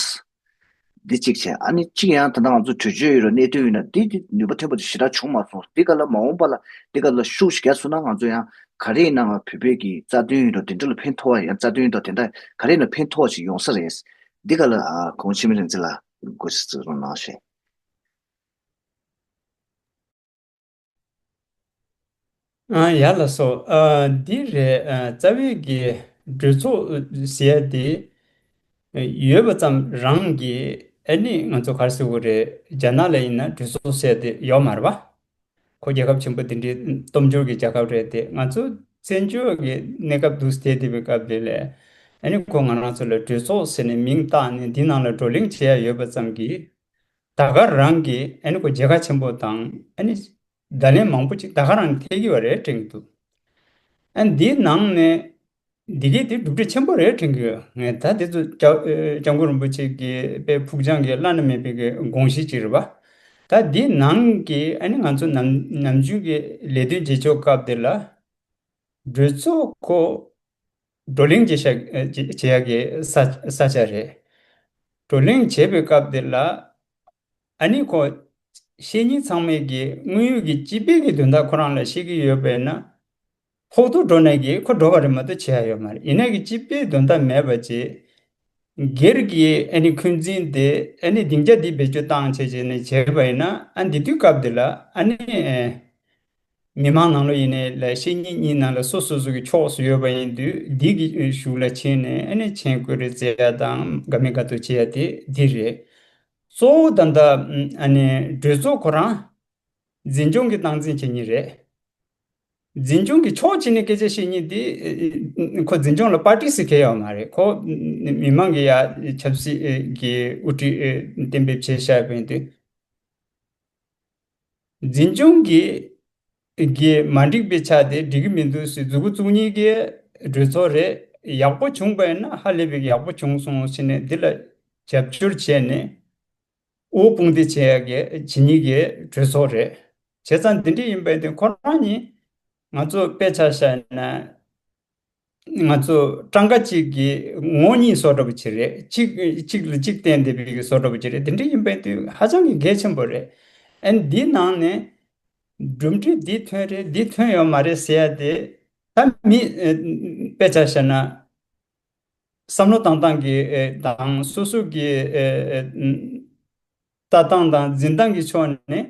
འདི་གཅིག་བྱས། ཨ་ནི་གཅིག་ཡང་ད་ལྟ་ང་ཚོ་གྲོས་ཆོད་ཡོད་ར་གནད་དོན་ཡོད་ན་འདི་འདི་ནུས་པ་ཐོན་པ་དེ་ཞེ་དྲག་བྱུང་མ་སོང་། འདི་ག་ལ་མ་འོངས་པ་ལ་འདི་ག་ལ་ཤུགས་ཤིག་རྒྱག་ཐུབ་ན་ང་ཚོ་ཡང་ག་རེ་ཡིན་ན་ང་བོད་པའི་གི་རྩ་དོན་ཡིན་རོགས་དེ་འདྲ་ལ་ཕན་ཐོགས་པ། ཡང་རྩ་དོན་ཡིན་རོགས་དེ་འདྲ་ག་རེ་ཡིན་ན་ཕན་ཐོགས་པ་ཞིག་ཡོང་ས་རེད། འདི་ག་ལ་ཨ་གོང་ཆེན་མི་རིང་འཛིན་ལ་དགོས་ཞིག་བརྩི་རོགས་གནང་ཞེས། ཨ་ཡ་ལགས་སོ། ཨ་འདི་རེད། ཨ་རྩ་བའི་གི་གྲོས་ཚོགས་ཟེར་ཡ་དེ་ཡོད་པ་ཙམ་རང་གི་ཨ་ནི་ང་ཚོ་ག་རེ་ཟེར་དགོས་རེད། རྒྱ་ནག་ལ་ཡིན་ན་གྲོས་ཚོགས་ཟེར་ཡ་དེ་ཡོད་མ་རེད་པ། ཁོ་རྒྱལ་ཁབ་ཆེན་པོ་དེ་འདྲའི་སྟོབས་འབྱོར་གྱི་རྒྱལ་ཁབ་རེད་དེ། ང་ཚོ་བཙན་བྱོལ་གྱི་གནས་སྐབས་འདུག་སེ་བསྡད་པའི་སྐབས་དེ་ལ་ཨ་ནི་ཁོ་ང་རང་ཚོ་ལ་གྲོས་ཚོགས་ཟེར་ནས་མིང་བཏགས་ནས་འདི་ནང་ལ་བགྲོ་གླེང་བྱེད་ཡ་ཡོད་པ་ཙམ་གྱིས། ད་ག་རང་གི་ཨ་ནི་ཁོ་མཇལ་ཁ་ཆེན་པོ་དང་ཨ་ནི་བརྡ་ལན་མང་པོ་ཅིག་ད་ག་རང་ཐེབས་ཀྱི་ཡོད་རེད་དྲན་གྱི་འདུག་ཨ་ནི་འདིའི་ནང་ནས་ འདི་གའི་དེ་གྲུབ་འབྲས་ཆེན་པོ་རེད་དྲན་གི་ཡོད། ངས་ད་དེ་ཚོ་སྐྱབས་ཨེ་སྐྱབས་མགོན་རིན་པོ་ཆེ་གི་དཔེ་ཕུགས་རྒྱང་གི་བླ་ན་མེད་པའི་གི་དགོངས་གཞི་ཅིག་རེད་པ། ད་འདི་ནང་གི་ཨ་ནི་ང་ཚོ་ནམ་ནམ་རྒྱུན་གྱི་ལས་དོན་བྱེད་ཕྱོགས་སྐབས་དེ་ལ་གྲོས་ཚོགས་ཁོ་བགྲོ་གླེང་བྱེད་ཤ་བྱེད་ཡ་གི་ས་ས་ཆ་རེད། བགྲོ་གླེང་བྱེད་པའི་སྐབས་དེ་ལ་ཨ་ནི་ཁོ་བཤེས་གཉེན་ཚང་མས་ཀྱི་དངོས་ཡོད་ཀྱི་སྤྱི་པའི་གི་དོན་དག་ཁོ་རང་ལ་བཤད་ཀྱི་ཡོད་པས་ན། ཕོག་ཐུག་འགྲོ་ནས་ཀྱི་ཁོ་འགྲོ་བ་རེད་མ་གཏོགས་བྱེད་ཡ་ཡོད་མ་རེད། ཡིན་ནའི་ཀྱི་སྤྱི་པའི་དོན་དག་མེད་པ་བྱས། སྒེར་གྱི་ཨ་ནི་འཁོན་འཛིན་དེ་ཨ་ནི་སྡིངས་ཆ་འདི་བེད་སྤྱོད་བཏང་བྱས་བྱས་ནས་བྱས་པ་ཡིན་ན། ཨ་འདི་དུས་སྐབས་འདི་ལ་ཨ་ནི་ཨེ་མི་མང་ནང་ལོགས་ཡིན་ནའི་ལ་བཤེས་གཉེན་གཉིས་ནང་ལ་སོ་སོ་སོ་གི་ཕྱོགས་སུ་ཡོད་པ་ཡིན་དུས། འདི་གི་གཞུག་ལ་ཕྱིན་ནས་ཨ་ནི་མཆན་བཀོད་རེས་བཙལ་ཡ་དང་དགའ་མི་དགའ་ཐོ་བྱེད་ཡ་དེ་འདི་རེད། གཙོ་བོ་ད་ལྟ་ཨ་ནི་གྲོས་ཚོགས་ཁོ་རང་འཛིན་སྐྱོང་གི་སྟངས་འཛིན་བྱེད་མཁན་རེད། འཛིན་སྐྱོང་གི་ཕྱོགས་གཅིག་ནས་སྐད་ཆ་བཤད་མཁན་དེ་ཁོ་འཛིན་སྐྱོང་ལ་པར་ཊི་སི་གལ་ཡོད་མ་རེད། ཁོ་མི་མང་གི་ཡ་ཆབ་སྲིད་ཀྱི་དབུ་ཁྲིད་གཏན་འབེབས་བྱས་བཞག་པ་ཡིན་དུས། འཛིན་སྐྱོང་གི་གི་མ་འགྲིག་པའི་ཆ་དེ་འགྲིག་གི་མི་འདུག་ཟེར། མཛུ་གུ་བཙུགས་མཁན་གྱི་གྲོས་ཚོགས་རེད། ཡག་པོ་བྱུང་པ་ཡིན་ན་ཧ་ལས་པའི་ཡག་པོ་བྱུང་སོང་ཟེར་ནས་འདི་ལ་རྒྱབ་སྐྱོར་བྱས་ནས། དབུ་དཔུང་སྡེ་བྱེད་ཡ་གི་བྱེད་མཁན་གྱི་གྲོས་ཚོགས་རེད། བྱས་ཙང་འདི་འདྲ་ཡིན་པ་ཡིན་དུས་ཁོ་རང་ཉིད་ང་ཚོ་དཔེ་ཆ་བཞག་ན། ང་ཚོ་སྤྲང་ཀ་གཅིག་གི་ངོ་གཉིས་བཟོ་འདྲ་པོ་ཅིག་རེད། གཅིག་གཅིག་ལ་གཅིག་བརྟེན་བསྡད་པའི་བཟོ་འདྲ་པོ་ཅིག་རེད། དེ་འདྲ་ཡིན་པ་ཡིན་དུས་ཧ་ཅང་གི་གལ་ཆེན་པོ་རེད། ཨ་ནི་འདིའི་ནང་ནས་གྲུབ་འབྲས་འདི་ཐོན་རེད། འདི་ཐོན་ཡོད་མ་རེད་ཟེར་ཡ་དེ། ད་མི་ཨ་དཔེ་ཆ་བཞག་ན། བསམ་བློ་བཏང་སྟངས་ཀྱི་ཨེ་དང་སོ་སོ་གི་ཨེ་ཨེ་ལྟ་སྟངས་དང་འཛིན་སྟངས་ཀྱི་ཕྱོགས་ནས་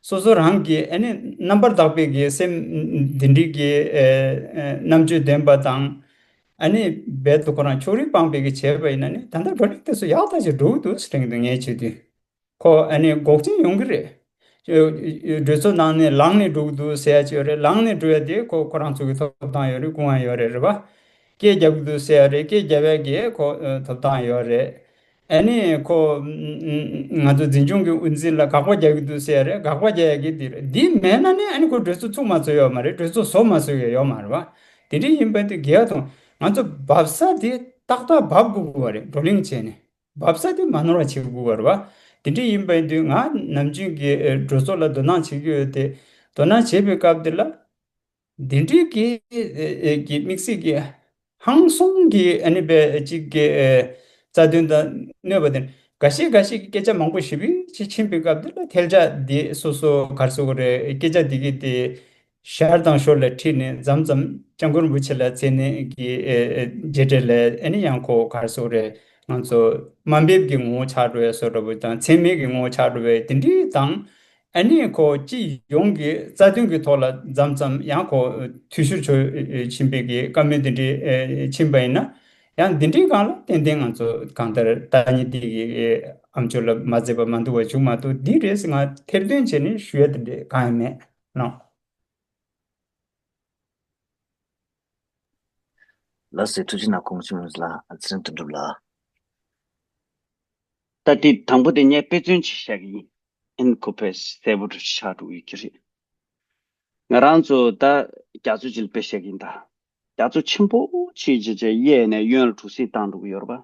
སོ་སོ་རང་གི་ཨ་ནི་རྣམ་པར་དག་པའི་གི་སེམས་འདི་འདྲའི་གི་ཨེ་ཨེ་རྣམ་དཔྱོད་ལྡན་པ་དང་། ཨ་ནི་རྦད་དེ་ཁོ་རང་ཕྱོགས་རིས་སྤངས་པའི་གི་བྱས་པ་ཡིན་ན་ནི། ད་ལྟ་བགྲོ་གླེང་དེ་ཚོ་ཡག་ཐག་ཆོད་འགྲོ་གི་འདུག་ཟེར་གི་འདུག་ངས་བྱེད་དུས། ཁོ་ཨ་ནི་འགོག་རྐྱེན་ཡོང་གི་རེད། གྲོས་ཚོགས་ནང་ནས་ལངས་ནས་འགྲོ་གི་འདུག་ཟེར་ཡ་ཅིག་ཡོད་རེད། ལངས་ནས་འགྲོ་ཡ་དེ་ཁོ་ཁོ་རང་ཚོ་གི་ཐོབ་ཐང་ཡོད་རེད། སྐུ་དབང་ཡོད་རེད། རེད་པ། སྐད་རྒྱབ་གི་འདུག་ཟེར་ཡ་རེད། སྐད་རྒྱབ་ཡ་གི་ཁོ་ཨ་ཐོབ་ཐང་ཡོད་རེད། ཨ་ནི་ཁོ་ང་ཚོ་འཛིན་སྐྱོང་གི་དབུ་འཛིན་ལ་དགག་པ་རྒྱག་གི་འདུག་ཟེར་ཡ་རེད། དགག་པ་རྒྱག་ཡ་གི་དེ་རེད། འདི་མེད་ན་ནི་ཨ་ནི་ཁོ་གྲོས་ཚོགས་ཚུགས་མ་ཚུགས་ཡོད་མ་རེད། གྲོས་ཚོགས་བཟོ་མ་བཟོ་ཡ་ཡོད་མ་རེད་པ། དེ་འདྲ་ཡིན་པ་དེ་དགེ་བ་དང་། ང་ཚོ་འབབ་ས་དེ་ཏག་ཏག་འབབ་དགོས་དགོས་པ་རེད། བགྲོ་གླེང་བྱས་ནས། འབབ་ས་དེ་མ་ནོར་བ་བྱེད་དགོས་པ་རེད་པ། དེ་འདྲ་ཡིན་པ་ཡིན་དུས་ང་ནམ་རྒྱུན་གྱི་ཨེ་གྲོས་ཚོགས་ལ་དོ་སྣང་བྱེད་ཀྱི་ཡོད་དེ། དོ་སྣང་བྱེད་པའི་སྐབས་འདི་ལ་འདི་འདྲའི་གི་ཨེ་ཨེ་གི་དམིགས་བསལ་གྱི་ཧང་སང་གི་ཨ་ནི་པའི་གཅིག་གི་ཨེ་རྩ་དོན་དང་གནོད་པ་དེ། འགའ་ཤས་འགའ་ཤས་ཀྱི་སྐད་ཆ་མང་པོ་ཞེ་པོ་ཅིག་ཕྱིན་པའི་སྐབས་འདི་ལ་ཐལ་ཆ་འདི་སོ་སོ་ག་རེ་ཟེར་དགོས་རེད། སྐད་ཆ་འདི་གི་དེ་ཞར་དང་ཞོར་ལ་ཁྲིད་ནས་མཚམས་མཚམས་སྐྱབས་མགོན་རིན་པོ་ཆེ་ལ་བརྩེ་ནས་ཀྱི་ཨེ་ཨེ་རྗེས་འབྲེལ་ལ་ཨ་ནི་ཡང་ཁོ་ག་རེ་ཟེར་དགོས་རེད། ང་ཚོ་དམའ་འབེབས་ཀྱི་ངོ་བོ་ཆགས་འགྲོ་བའི་བཟོ་འདྲ་པོ་དང་། མཚན་སྨད་ཀྱི་ངོ་བོ་ཆགས་འགྲོ་བའི་དེ་འདྲའི་དང་། ཨ་ནི་ཁོ་སྤྱི་ཡོངས་ཀྱི་རྩ་དོན་གྱི་ཐོག་ལ་མཚམས་མཚམས་ཡང་ཁོ་འཐུས་ཤོར་ཆོ་ཕྱིན་པའི་གི་བཀའ་མོལ་དེ་འདྲའི་ཨེ་ཕྱིན་པ་ཡིན་ན། ཡང་འདི་འདྲའི་སྒང་ལ་ཏན་ཏན་ང་ཚོ་གང་ལྟར་ད་ནི་འདི་གི་ཨེ་ཨམ་ཅོག་ལ་མ་བརྩེ་བ་མ་འདུག་པ་བྱུང་མ་གཏོགས། འདི་རེད་ཟེར་ང་ཐེར་འདོན་བྱས་ནས་ཞུ་ཡ་དེ་འདྲ་གང་ཡང་མེད་ལགས། ལགས་སོ། ཐུགས་རྗེ་གནང་། གོང་ཆེན་ལགས། ཚེ་རིང་དོན་གྲུབ་ལགས། ད་དེ་དང་པོ་དེ་ངས་དཔེ་མཚོན་ཅིག་བཞག་གི་ཡིན། ཨིན་ཁོ་པས་གསལ་པོ་ཆགས་འགྲོ་ཡོད་ཀྱི་རེད། ང་རང་ཚོ་ད་རྒྱ་མཚོ་ཅིག་ལ་དཔེ་བཞག་གི་ཡིན་ད། རྒྱ་མཚོ་ཆེན་པོ་ཆེ་ཆེ་ཆེ་གཡས་ནས་གཡོན་ལ་གྲུ་གཟིངས་བཏང་འགྲོ་གི་ཡོད་རེད་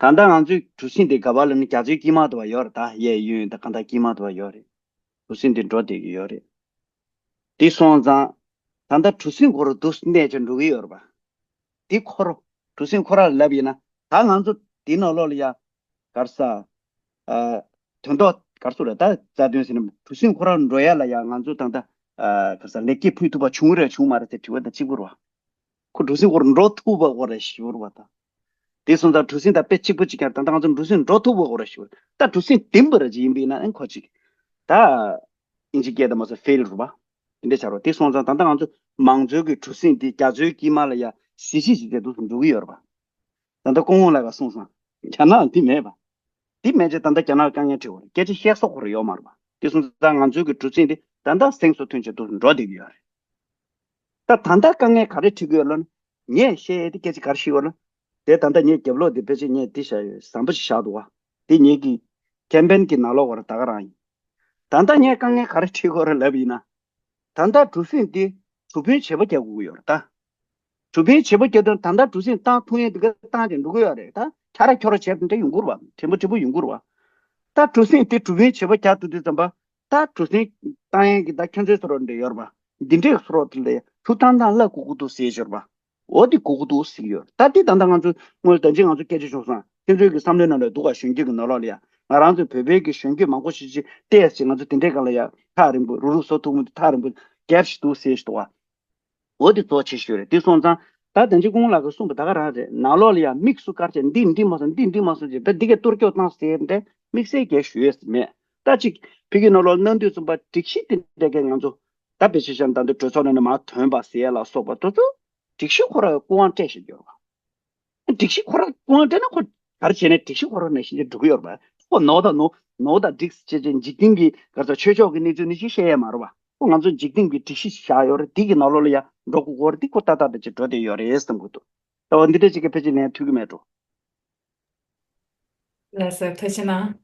པ། ད་ལྟ་ང་ཚོའི་གྲུ་གཟིངས་དེ་ག་པ་ལ་ནི་རྒྱ་མཚོའི་དཀྱིལ་མ་དུ་བ་ཡོད་རེད། ད་གཡས་གཡོན་ད་གང་ལྟར་དཀྱིལ་མ་དུ་བ་ཡོད་རེད། གྲུ་གཟིངས་དེ་འགྲོ་བསྡད་ཀྱི་ཡོད་རེད། དེ་སོང་ཙང་ད་ལྟ་གྲུ་གཟིངས་ཁོ་རང་འདུག་གནས་ཀྱང་འགྲོ་གི་ཡོད་རེད་པ། དེ་ཁོ་རང་གྲུ་གཟིངས་ཁོ་རང་ལབ་ཡིན་ན། ད་ང་ཚོ་དེ་ནང་ལོགས་ལ་ཡ་ག་རེ་ཟ། ཨ། དོན་ཐོག་ག་རེ་ཟེར་རེད། ད་རྩ་དོན་ཟེར་ན་གྲུ་གཟིངས་ཁོ་རང་འགྲོ་ཡ་ལ་ཡ་ང་ཚོ་ད་ལྟ་ཨ་ག་རེ་ཟ་ལེགས་སྐྱེས་ཕུལ་ཐུབ་པ་བྱུང་རེད་བྱུང་མ་རེད་ཟེར་དྲི་བ་དང་གཅིག་པ་རེད་པ། ཁོ་གྲུ་གཟིངས་ཁོ་རང་འགྲོ་ཐུབ་པ་ཁོ་རེད་ཞུ་བ་རེད་པ་ད། དེ་སོང་ཙང་གྲུ་གཟིངས་དང་དཔེ་གཅིག་པ་གཅིག་རྐྱང་། ད་ལྟ་ང་ཚོ་གྲུ་གཟིངས་འགྲོ་ཐུབ་པ་ཁོ་རེད་ཞུ་བ་རེད། ད་གྲུ་གཟིངས་བདེན་པ་རེད་ཅིག་ཡིན་པ་ཡིན་ན་ཨེ་ཁོ་ཅིག་ད་ཨིན་ཇི་སྐད་དུ་མ་སོ་ཕེལ་རེད་པ། དེ་འདྲ་ཆགས་རེད་པ། དེ་སོང་ཙང་ད་ལྟ་ང་ཚོ་མང་གཙོའི་གི་གྲུ་གཟིངས་དེ་རྒྱ་མཚོའི་དཀྱིལ་མ་ལ་ཡ་གཟི་བརྗིད་ཅིག་དེ་འདུག་འགྲོ་གི་ཡོད་རེད་པ། ད་ལྟ་སྐུ་ངོ་ལགས་ཀྱིས་གསུངས་སོང་། རྒྱ་ནག་འདི་མེད་པ། འདི་མེད་ཅེས་ད་ལྟ་རྒྱ་ནག་ལ་དཀའ་ངལ་འཕྲད་ཡོད་རེད། སྐད་ཆ་བཤད་ས་ཁོ་རང་ཡོད་མ་རེད་པ། དེ་སོང་ཙང་ང་ཚོའི་གི་གྲུ་གཟིངས་འདི་ད་ལྟ་སེང་སོ་ཐོན་ཆེད་དུ་འགྲོ་བསྡད་ཀྱི་ཡོད་རེད། ད་ད་ལྟ་དཀའ་ངལ་ག་རེ་འཕྲད་ཀྱི་ཡོད་ལབ་ན། ངས་བཤད་ཡས་དེ་སྐད་ཆ་ག་རེ་བཤད་ཡོད་ལབ་ན། དེ་ད་ལྟ་ངའི་རྒྱབ་ལོགས་དེ་ཕལ་ཆེར་ངས་འདི་བཞག་ཡོད། ཟམ་པ་ཞིག་བཞག་འདུག་པ། དེ་ངེད་ཀྱི་ཁེམ་པེན་གྱི་ནང་ལོགས་པ་རེད། ད་ག་རང་ཡིན། ད་ལྟ་ངས་དཀའ་ངལ་ག་རེ་འཕྲད་ཀྱི་ཡོད་རེད་ལབ་ཡིན་ན། ད་ལྟ་གྲུ་གཟིངས་དེ་གྲུ་དཔོན་བྱེད་པ་རྒྱག་དགོས་ཀྱི་ཡོད་རེད་ད། གྲུ་དཔོན་བྱེད་པོ་རྒྱག་དུས་ད་ལྟ་གྲུ་གཟིངས་བཏང་ཐུབ་ཡས་འདི་ག་བཏང་བྱས་འགྲོ་གི་ཡོད་རེད། ད་ཁྱ་ར་ཁྱོ་ར་བྱས་པ་འདྲ་ཡོང་གི་རེད་བ། དྲན་པ་དྲན་པ་ཡོང་གི་རེད་བ། ད་གྲུ་གཟིངས་དེ་གྲུ་དཔོན་བྱེད་པོ་རྒྱག་ཐུབ་དུས་ཙམ་པ། ད་གྲུ་གཟིངས་བཏང་ཡས་ཀྱི་ད་ཁྱོད་ཚོའི་སོ་རོག་འདྲ་ཡོད་རེད་བ། འདི་འདྲའི་སོ་རོག་དེ་ལ་གྲུ་བཏང་བཏང་གླ་དགོས་ཀྱི་འདུག་ཟེར་ཞོར་བ། འོ་དེ་དགོས་ཀྱི་འདུག་ཟེར་གྱི་ཡོད། ད་དེ་ད་ལྟ་ང་ཚོ་སྔོན་ལ་ད་ཅི་ང་ཚོ་སྐད་ཆ་བྱུང་སོང་། ཁྱེད་ཚོའི་གི་བསམ་བློའི་ནང་ལ་འདུག་ག་གཞོན་སྐྱེས་ཀྱི་ནང་ལོགས་ལ་ཡ། ང་རང་ཚོའི་བོད་པའི་གི་གཞོན་སྐྱེས་མང་པོ་ཞིག་ཅིག་བལྟས་ཟིན། ང་ཚོ་དེ་འདྲའི་སྒང་ལ་ཡ་ཐག་རིང་པོ་རུ་རུ་བཟོ་ཐུབ་མི་ཐག་རིང་པོ་རྒྱབ་ཞིག་འདུག་ཟེར་ཞིག་འདུག་བ། འོ་དེ་གཙོ་ཆེ་ཤོས་རེད། དེ་སོང་ཙང་ད་ད་ཅི་ཀུན་ལགས་ཀྱིས་གསུངས་པ་ད་ག་རང་རེད། ནང་ལོགས་ལ་ཡ་དམིགས་སུ་བཀར་བྱས་འདི་འདི་མ་སོང་འདི་འདི་མ་སོང་ཅེས་ད་འདི་གས་གཏོར་སྐྱོན་བཏང་ཟེར་འདྲ་དམིགས་བསལ་གས་ཞུ་ཡས་མེད། ད་ཅིག་ཕ་གི་ནང་ལོགས་གནང་དུས་ཙམ་པ་སྒྲིག་གཞི་དེ་འདྲ་གས་ང་ཚོ་ད་བེད་སྤྱོད་བྱས་ན་ད་འདི་གྲོས་ཚོགས་ནང་ནས་མར་ཐོན་པ་ཟེར་ཡས་ལ་སོགས་པ་དེ་ཚོ་སྒྲིག་གཞི་ཁོ་ར་སྐུ་དབང་སྤྲད་བཞག་ཡོད་རེད་བ། སྒྲིག་གཞི་ཁོ་ར་སྐུ་དབང་སྤྲད་ན་ཁོ་ག་རེ་བྱས་ནས་སྒྲིག་གཞི་ཁོ་ར་ནང་བཞིན་གྱི་འགྲོ་གི་ཡོད་རེད་པ། ཁོ་ནོར་དང་ནོར་ནོར་དང་འགྲིག་བྱས་བྱས་འཇིག་རྟེན་གྱི་ག་རེ་ཟེར་ཆོས་ཕྱོགས་ཀྱི་གནས་ཚུལ་ནི་ཞིག་བཤད་ཡས་མ་རེད་པ། ཁོ་ང་ཚོ་འཇིག་རྟེན་གྱི་སྒྲིག་གཞི་བཞག་ཡོད་རེད། འདི་གི་ནང་ལོགས་ལ་ཡ་འགྲོ་དགོས་ཀྱི་ཡོད་རེད། འདི་ཁོ་ཏག་ཏག་ཏག་ཅིག་འགྲོ་བསྡད་ཡོད་རེད་བསམ་གྱི་འདུག་ད་འོ་འདི་འདྲ་ཅིག་གི་ཕལ་ཆེར་ལན་ཐུབ་ཀྱི་མེད་འགྲོ། ལགས་སོ། ཐུགས་རྗེ་གནང་།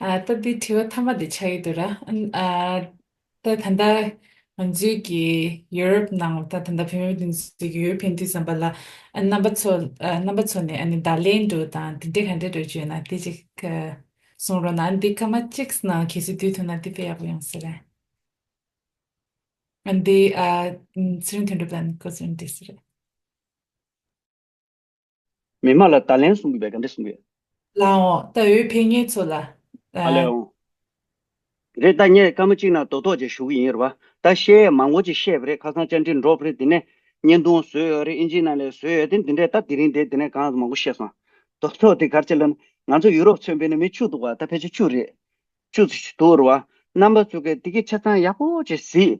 ཨ་ད་འདི་དྲི་བ་མཐའ་མ་འདི་ཆགས་ཀྱི་འདུག་ར། ཨ་ད་ད་ལྟ་ང་ཚོའི་གི་ཡུ་རོབ་ནང་ད་ད་ལྟ་བོད་མི་འདི་ཚོའི་གི་ཡུ་རོབ་ཕེབས་དུས་ཙམ་པ་ལ་ཨ་རྣམ་པ་ཚོ་ཨ་རྣམ་པ་ཚོ་ནས་ཨ་ནི་བརྡ་ལན་འདྲ་དང་དེ་འདྲས་ག་འདྲས་འདྲ་བརྗོད་ན་དེ་ཅིག་གསུང་རོགས་གནང་། འདི་སྐར་མ་གཅིག་ནང་གལ་སྲིད་བསྡུས་ཐུབ་ན་དེ་དཔེ་ཡག་པོ་ཡོང་ས་རེད། ཨ་འདི་ཨ་ཚེ་རིང་དོན་གྲུབ་ལགས་ནས་བཀའ་ཟུར་འདི་ཟེར་རེད། མི་མང་ལ་བརྡ་ལན་གསུང་གི་བས་ག་འདྲ་གསུང་གི་ཡོད། ལའོ། ད་འོས་འཕེན་མཁན་ཚོ་ལ། ཨ་ལས་འོང་། རེད། ད་ངས་སྐར་མ་གཅིག་ནང་རྡོག་རྡོག་ཅིག་ཞུ་གི་ཡིན་རེད་བ། ད་བཤད་ཡས་མང་པོ་ཅིག་བཤད་པ་རེད། ཁ་སང་བཅར་འདྲི་འགྲོ་བ་རེད། དེ་ནས་བརྙན་ཐུང་བཟོས་ཡོད་རེད། ཨིན་ཇི་ནང་ལ་བཟོས་ཡོད་དེ། འདི་འདྲས་ད་དེ་རིང་དེ་དེ་ནས་གང་མང་པོ་བཤད་སོང་། རྡོག་རྡོག་དེ་ག་རེ་ལབ་ན་ང་ཚོ་ཡུ་རོབ་མཚོན་པ་ཡིན་ན་མི་བཅུ་འདུག་བ། ད་ཕལ་ཆེར་བཅུ་རེད། བཅུ་ཙམ་ཞིག་འདུག་རེད་བ། རྣམ་པ་ཚོ་གིས་དེ་གི་ཆ་ཚང་ཡག་པོ་ཅིག་གཟིགས།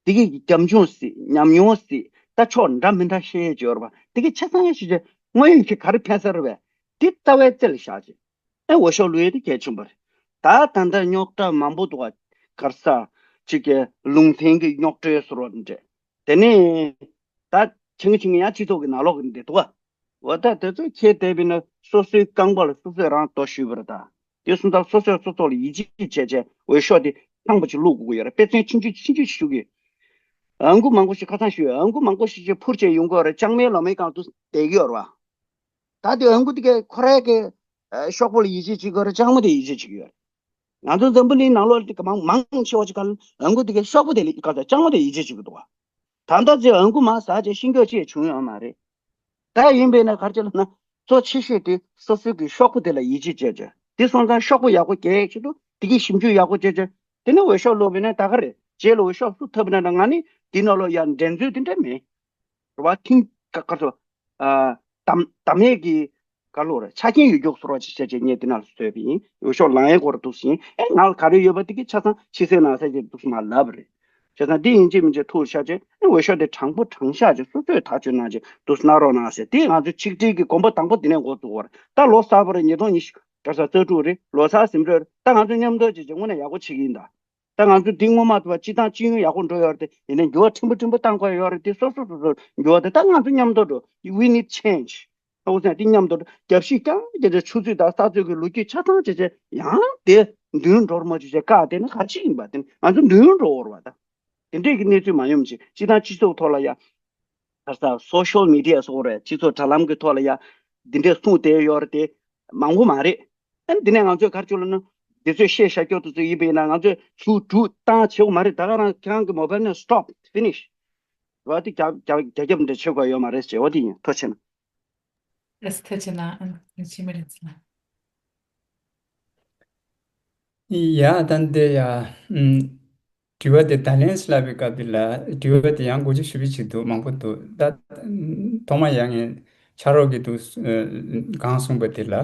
དེ་གི་རྒྱབ་ལྗོངས་གཟིགས། ཉམས་མྱོང་གཟིགས། ད་ཕྱོགས་འདྲ་མི་འདྲ་བཤད་ཡས་ཅིག་ཡོད་རེད་བ། དེ་གི་ཆ་ཚང་ཡག་ཞིག་ཅིག་དངོས་ཡོད་ཀྱི་ག་རེ་ཕན་ས་རེད་བས། དེ་ལྟ་བའི་རྩེ་ལ་བཞག་ཅིག་ཨེ་འོས་ཤོག་བླུག་ཡས་དེ་གལ་ཆེན་པོ་རེད། ད་ད་ལྟ་རྙོག་དྲ་མང་པོ་འདུག་བ། ག་རེ་ཟ། གཅིག་གི་ལུང་ཚན་གྱི་རྙོག་དྲའི་བཟོ་འདྲ་འདྲ། དེ་ནས་ད་ཆུང་ཆུང་ཡང་སྤྱི་ཚོགས་ཀྱི་ནང་ལོགས་ཀྱི་འདི་འདུག་བ། འོ་ད་དེ་ཚོ་ཁྱེད་བལྟས་པས་ན་སོ་སོའི་རྐང་པ་ལ་སོ་སོས་རང་རྡོ་གཞུས་པ་རེད་ད། དེ་སོང་ཙང་སོ་སོས་སོ་སོ་ལ་ཡིད་ཆེས་བྱས་བྱས་འོས་ཤོག་དེ་ཐང་པོ་ཅིག་བླུག་དགོས་ཀྱི་ཡོད་རེད། དཔེ་མཚོན་ཆུང་ཆུང་ཆུང་ཆུང་ཞིག་ཞུ་གི། ཨང་ཀི་མང་པོ་ཞིག་ཁ་སང་ཞུས། ཨང་ཀི་མང་པོ་ཞིག་ཅིག་འཕུར་བྱས་ཡོང་གི་ཡོད་རེད། ལྕང་མའི་ལོ་མའི་སྒང་དུ་བསྡད་ཀྱི་ཡོད་རེད་བ། ད་དེ་ཨང་ཀི་དེ་གས་ཁོ་རའི་གི་ཨ་ཤོག་བུ་ལ་ཡིད་ཆེས་བྱེད་ཀྱི་ཡོད་རེད། ལྕང་མ་དེ་ཡིད་ཆེས་བྱེད་ཀྱི་ཡོད་རེད། ང་ཚོ་འཛམ་བུ་གླིང་ནང་ལོགས་དེ་ག་མང་མང་ཆེ་བ་ཅིག་ག་ལ་ཨང་ཀི་དེ་གས་ཤོག་བུ་དེ་ལ་ག་ཚོད་ལྕང་མ་དེ་ཡིད་ཆེས་བྱེད་ཀྱི་འདུག་བ། ད་ལྟ་ཚེ་ཨང་ཀི་མ་ཟ་བྱས་ཤི་མགྱོགས་ཅིག་བྱུང་ཡོད་མ་རེད། ད་ཡིན་པས་ན་ག་རེ་བྱས་ལབ་ན་གཙོ་ཆེ་ཤོས་དེ་སོ་སོའི་གི་ཤོག་བུ་དེ་ལ་ཡིད་ཆེས་བྱས་བྱས། དེ་སོང་ཙང་ཤོག་བུ་ཡག་པོ་རྒྱག་ཆེད་དུ་དེ་གི་ཞིབ་འཇུག་ཡག་པོ་བྱས་བྱས། དེ་ནས་འོས་ཤོག་བླུགས་པས་ན་ད་ག་རེད། རྗེས་ལ་འོས་ཤོག་སུ་ཐོབ་ན་ང་ནི་དེ་ནང་ལོགས་ཡར་འགྲན་རྩོད་དེ་འདྲ་མེད། རེད་བ། ཐིང་ག་ག་ཚོ། ཨ་དམ་དམ་ཡས་ཀྱི་ག་ལོ་རེད། ཆ་རྐྱེན་ཡོད་མཁན་བཟོ་རོགས་ཅིག་བྱས་བྱས་ངས་དེ་ནང་ལ་བཟོས་པ་ཡིན། འོས་ཤོག་ལེན་ཡས་སྐོར་འདུག་ཟིན། ཨེ་ང་ལ་ག་རེ་ཡོད་པ་དེ་གི་ཆ་ཚང་ཕྱི་གསལ་ནང་གསལ་གྱི་འདུག་སེ་མར་ལབ་པ་རེད། བྱས་ཙང་འདི་ཡིན་གཅིག་མིན་གཅིག་ཐུགས་ལ་ཤར་བྱས། ཨེ་འོས་ཤོག་དེ་དྲང་པོ་དྲང་བཞག་ཅིག་སོ་སོས་ཐག་གཅོད་གནང་བྱས་འདུག་སེ་གནང་རོགས་གནང་ཟེར། དེ་ང་ཚོའི་ཆིག་སྒྲིལ་གྱི་གོམ་པ་དང་པོ་དེ་ནས་འགོ་བཙུགས་པ་རེད། ད་ལོ་གསར་པ་རེད། ཉིས་སྟོང་ཉི་ཤུ་ག་ས་རྩ་དྲུག་རེད། ལོ་གསར་ཟིན་འགྲོ་རེད། ད་ང་ཚོ་མཉམ་དུ་བྱས་བྱས་དངོས་གནས་ཡག་པོ་བྱེད་ཀྱི་ཡིན་ད། ད་ང་ཚོ་འདི་སྔོན་མ་དུ་བ་སྤྱི་བཏང་སྤྱི་ཡོངས་ཡག་པོ་འགྲོ་ཡོད་རེད་དེ། ཡིན་ནའི་འགྱུར་བ་ཕྲན་བུ་ཕྲན་བུ་བཏང་དགོས་ཡོད་རེད་དེ། སོ་སོ་སོ་སོ་འགྱུར་བ་དེ་ད་ང་ཚོ་མཉམ་དུ་འགྲོ། We need change. ཨོ་ཙང་དེ་མཉམ་དུ་རྒྱབ་བཤིག་རྐྱང་རྒྱབ་བྱས། ཆུ་ཚོད་དང་ས་ཚོད་ཀྱི་ལོ་རྒྱུས་ཆ་ཚང་བྱས་བྱས་ཡང་དེ་མདུན་འགྲོར་མ་བཅུག་བྱས་བཀག་བསྡད་ན་ག་ཅི་ཡིན་པ། དེ་ང་ཚོ་མདུན་འགྲོ་འོར་བ་ད། དེ་འདྲས་ཀྱི་གནས་ཚུལ་མ་ཡོང་ཅིག་སྤྱི་བཏང་སྤྱི་ཚོགས་ཐོག་ལ་ཡ། ག་ས་སོ་ཤལ་མི་ཌི་ཡ་སོགས་རེད། སྤྱི་ཚོགས་དྲ་ལམ་གྱི་ཐོག་ལ་ཡ། འདི་འདྲས་གསུངས་བསྡད་ཡོད་རེད་དེ། མང་པོ་མ་རེད། ཨ་ནི་འདི་ནས་ང་ཚོས་ག་རེ་བྱུང་ལབ་ན། འདི་ཚོས་བཤད་བཞག་རྒྱུ་དེ་ཚོ་ཡིན་པས་ན་ང་ཚོས་ཚུར་དྲུད་བཏང་བྱེད་དགོས་མ་རེད། ད་ག་རང་ཁྱེད་རང་གི་མོ་བལ་ནས་stop, finish. རེད་བ། དེ་རྒྱ་རྒྱ་རྒྱ་ཁྱབ་འདྲ་བྱེད་དགོས་ཡོད་མ་རེད་ཅེས་འོ་དེ་ཡིན། ཐུགས་རྗེ་ཆེ་གནང་། ལགས་སོ། ཐུགས་རྗེ་གནང་། ཨ་ནི་འཆི་མེད་རིག་འཛིན་ལགས། ཡ་ད་འདི་ཡ། ཨུམ། དྲི་བ་དེ་བརྡ་ལན་ལབ་པའི་སྐབས་དེ་ལ་དྲི་བ་དེ་ཡང་འགོ་འབྱེད་ཞུ་བའི་ཆེད་དུ་མང་པོ་འདུག་ད་ཐོག་མ་ཡང་ངས་ཕྱག་རོགས་ཀྱི་འདུག་གང་གསུངས་པ་དེ་ལ་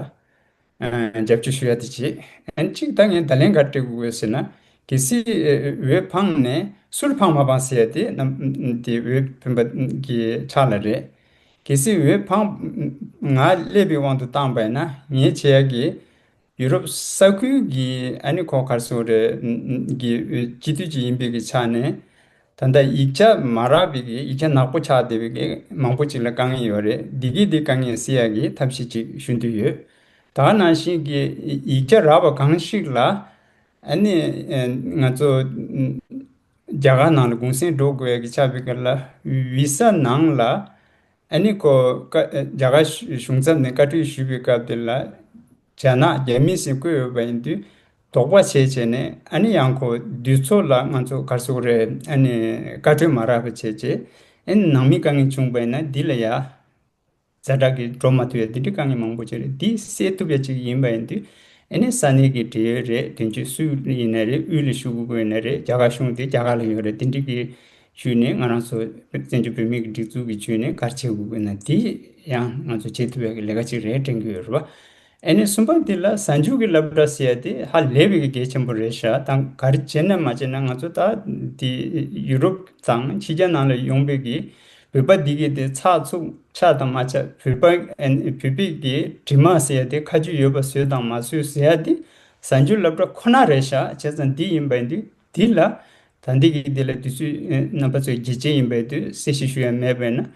རྒྱབ་སྐྱོར་ཞུ་ཡ་དེ་བྱེད། ཨན་གཅིག་ད་ངས་བརྡ་ལན་ག་སྤྲད་དགོས་ཟེར་ན། གལ་སྲིད་འོས་འཕངས་ནས་སུར་འཕངས་མ་འཕངས་ཟེར་ཡ་དེ་རྣམ་དེ་འོས་འཕེན་པ་གི་ཆ་ལ་རེད། གལ་སྲིད་འོས་འཕངས་ང་སླེབས་པའི་དབང་དུ་བཏང་པ་ཡིན་ན་ངས་བྱེད་ཡ་གི་ཡུ་རོབ་ས་ཁུལ་གྱི་ཨ་ནི་ཁོ་ག་རེ་ཟེར་དགོས་རེད། གི་སྤྱི་འཐུས་ཅིག་ཡིན་པའི་གི་ཆ་ནས། ད་ལྟ་ཡིག་ཆ་མ་རག་པའི་གི་ཡིག་ཆ་ནག་པོ་ཆགས་བསྡད་པའི་གི་མང་པོ་ཅིག་ལ་དཀའ་ངལ་ཡོད་རེད། འདི་གི་འདི་དཀའ་ངལ་སེལ་ཡ་གི་ཐབས་ཤེས་ཅིག་ཞུ་འདོད་ཡོད། ད་ག་ནང་བཞིན་གྱི་ཡིག་ཆ་རག་པ་གང་ཞིག་ལ་ཨ་ནི་ང་ཚོ་རྒྱ་གར་ནང་ལ་གུང་སེང་འགྲོ་དགོས་ཡ་གི་ཆགས་པའི་སྐབས་ལ་བི་ས་ནང་ལ། ཨ་ནི་ཁོ་ཀ་རྒྱ་གར་གཞུང་ཚབ་ནས་བཀའ་འཁྲོལ་ཞུས་པའི་སྐབས་དེ་ལ་རྒྱ་ནག་རྒྱ་མི་ཟེར་བཀོད་ཡོད་པ་ཡིན་དུས་དོགས་པ་བྱས་བྱས་ནས། ཨ་ནི་ཡང་ཁོ་དུས་ཚོད་ལ་ང་ཚོ་ག་རེ་ཟེར་དགོས་རེད། ཨ་ནི་བཀའ་འཁྲོལ་མ་རག་པ་བྱས་བྱས། ཨ་ནི་ནང་མི་དཀའ་ངལ་བྱུང་པ་ཡིན་ན་འདི་ལ་ཡ། ཛ་དྲག་གི་འགྲོ་མ་ཐུབ་ཡ་དེ་འདྲའི་དཀའ་ངལ་མང་པོ་ཅིག་རེད། འདི་སེལ་ཐུབ་ཡ་ཅིག་ཡིན་པ་ཡིན་དུས། ཨ་ནི་ས་གནས་ཀྱི་འབྲེལ་ཡོད་རེད། དོན་གཅོད་སུ་ཡིན་ནའི་རེད། དབུས་ལ་བཞུགས་དགོས་ཡིན་ནའི་རེད། རྒྱ་གར་གཞུང་དེ་རྒྱ་གར་ལ་ཡོད་རེད། དེ་འདྲའི་གི་བརྒྱུད་ནས་ང་རང་ཚོ་བཙན་བྱོལ་བོད་མིའི་སྒྲིག་འཛུགས་ཀྱི་བརྒྱུད་ནས་ག་རེ་བྱེད་དགོས་ཀྱི་ན། དེ་ཡང་ང་ཚོ་བྱེད་ཐུབ་ཡ་གི་ལས་ཀ་ཅིག་རེད་དྲན་གྱི་ཡོད་རེད་པ། ཨ་ནི་གསུམ་པ་འདི་ལ་གཟའ་མཇུག་གི་སློབ་གྲྭ་ཟེར་ཡ་དེ་ཧ་ལས་པའི་གི་གལ་ཆེན་པོ་རེད་ཤག་དང་ག་རེ་བྱེད་ན་མ་བྱེད་ན་ང་ཚོ་ད་དེ་ཡུ་རོབ་དང་ཕྱི་རྒྱལ་ནང་ལ་ཡོང་པའི་གི་བོད་པ་འདི་གི་དེ་ཚགས་ཚུད་ཆགས་དང་མ་ཆགས། བོད་པ་ཨ་ནི་བོད་པའི་གི་དྲི་མ་ཟེར་ཡ་དེ་ཁ་རྒྱུས་ཡོད་པ་བཟོས་དང་མ་བཟོས་ཟེར་ཡ་དེ་གཟའ་མཇུག་སློབ་གྲྭ་ཁོ་ན་རེད་ཤག་བྱས་ཙང་འདི་ཡིན་པ་ཡིན་དུས་འདི་ལ་ད་འདི་གི་འདི་ལ་དུས་ཚོད་ཨ་རྣམ་པ་ཚོས་རྒྱུས་ཆེ་ཡིན་པ་ཡིན་དུས་གསལ་བཤད་ཞུ་ཡ་མེད་པ་ཡིན་ན།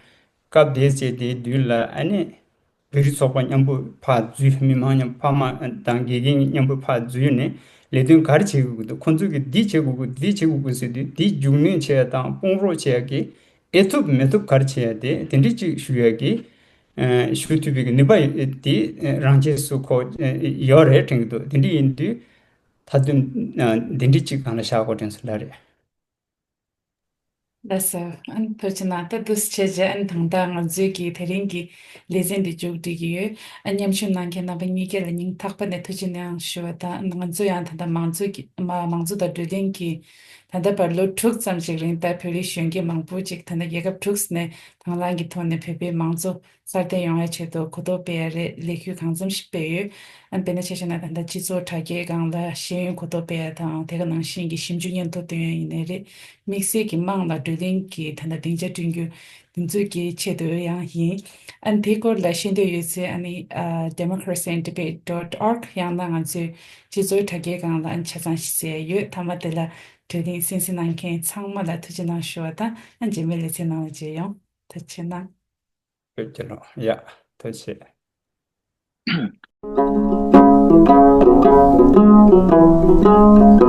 སྐབས་དེ་བྱས་དེའི་དུས་ལ་ཨ་ནི་བོད་རིགས་ཚོགས་པ་མཉམ་པོ་ཕར་འཛུལ། མི་མང་མཉམ་ཕ་མ་དང་དགེ་རྒན་མཉམ་པོ་ཕར་འཛུལ་ནས་ལས་དོན་ག་རེ་བྱེད་དགོས་ཀྱི་འདུག་ཁོང་ཚོ་གིས་འདི་བྱེད་དགོས་ཀྱི་འདི་བྱེད་དགོས་ཀྱི་ཟེར་དུས། འདི་མཇུག་སྣོན་བྱེད་ཡ་དང་དཔུང་རོགས་བྱེད་ཡ་གི་ཨེ་ཐུབ་མེ་ཐུབ་ག་རེ་བྱེད་ཡ་དེ་དེ་འདྲ་ཅིག་ཞུ་ཡ་གི་ཨ་ཞུ་ཐུབ་པའི་གི་ནུས་པ་དེ་རང་ཆས་སུ་ཁོ་ཡོད་རེད་དྲན་གྱི་འདུག་དེ་འདྲ་ཡིན་དུས་མཐའ་དོན་འདི་འདྲ་ཅིག་སྒང་ལ་བཞག་དགོས་དྲན་སོང་ལ་རེད། ལགས་སོ། ཨ་ནི་ཐུགས་རྗེ་གནང་། ད་འདུག་སེ་བྱས་རྗེས་ཨ་ནི་ད་ལྟ་ང་ཚོའི་གི་དེ་རིང་གི་ལེ་ཚན་འདི་མཇུག་སྒྲིལ་གྱི་ཡོད། ཨ་མཉམ་ཞུགས་གནང་མཁན་རྣམ་པ་གཉིས་ཀ་ལ་སྙིང་ཐག་པ་ནས་ཐུགས་རྗེ་གནང་ཞུ་བ་དང་། ང་ཚོ་ཡང་ད་ལྟ་མང་གཙོ་གི་མ་མང་གཙོ་དང་བགྲོ་གླེང་གི་ད་ལྟ་བར་ལོ་དྲུག་ཙམ་ཞིག་རིང་ད་བོད་རིགས་གཞོན་སྐྱེས་མང་པོ་ཅིག་ད་ལྟ་རྒྱལ་ཁབ་དྲུག་ནས་དང་བླངས་ཀྱི་ཐོག་ནས་བོད་པའི་མང་གཙོ་སྲ་བརྟན་ཡོང་བའི་ཆེད་དུ་གོ་རྟོགས་སྤེལ་ཡ་རེད། ལས་འགུལ་གང་འཚམ་ཞིག་སྤེལ་ཡོད། ཨ་ནི་དཔེར་ན་ཆ་བཞག་ན་ད་ལྟ་སྤྱི་ཚོགས་དྲ་རྒྱའི་སྒང་ལ་ཤེས་ཡོན་གོ་རྟོགས་སྤེལ་ཡ་དང་། དེ་ག་ནང་བཞིན་གྱི་ཞིབ་འཇུག་སྙན་ཐོ་འདོན་ཡ་ཡིན་ནའི་རེད། དམིགས་བསལ་གྱི་དམངས་ལ་བགྲོ་གླེང་གི་ད་ལྟ་སྡིངས་ཆ་བསྐྲུན་རྒྱུ་འདི་ཚོ་གི་ཆེད་དུ་ཡང་ཡིན། ཨ་ནི་དེའི་སྐོར་ལ་ཤེས་འདོད་ཡོད་ཚེ་ཨ་ནི་ཨ་democracy and debate dot org ཡང་ན་ང་ཚོའི་སྤྱི་ཚོགས་དྲ་རྒྱའི་སྒང་ལ་ཨ་ནི་ཆ་ཚང་ཞིག་གསལ་ཡ་ཡོད། མཐའ་མ་དེ་ལ་བགྲོ་གླེང་གསན་གཟིགས་གནང་མཁན་ཚང་མ་ལ་ཐུགས་རྗེ་གནང་ཞུ་བ་དང་། ཨ་ནི་རྗེས་མའི་ལེ་ཚན་ནང་ལ་མཇལ་ཡོང་། ཐུགས་རྗེ་གནང་། བོད་ཀྱི་ལོ། ཡ། ཐུགས་རྗེ་ཆེ།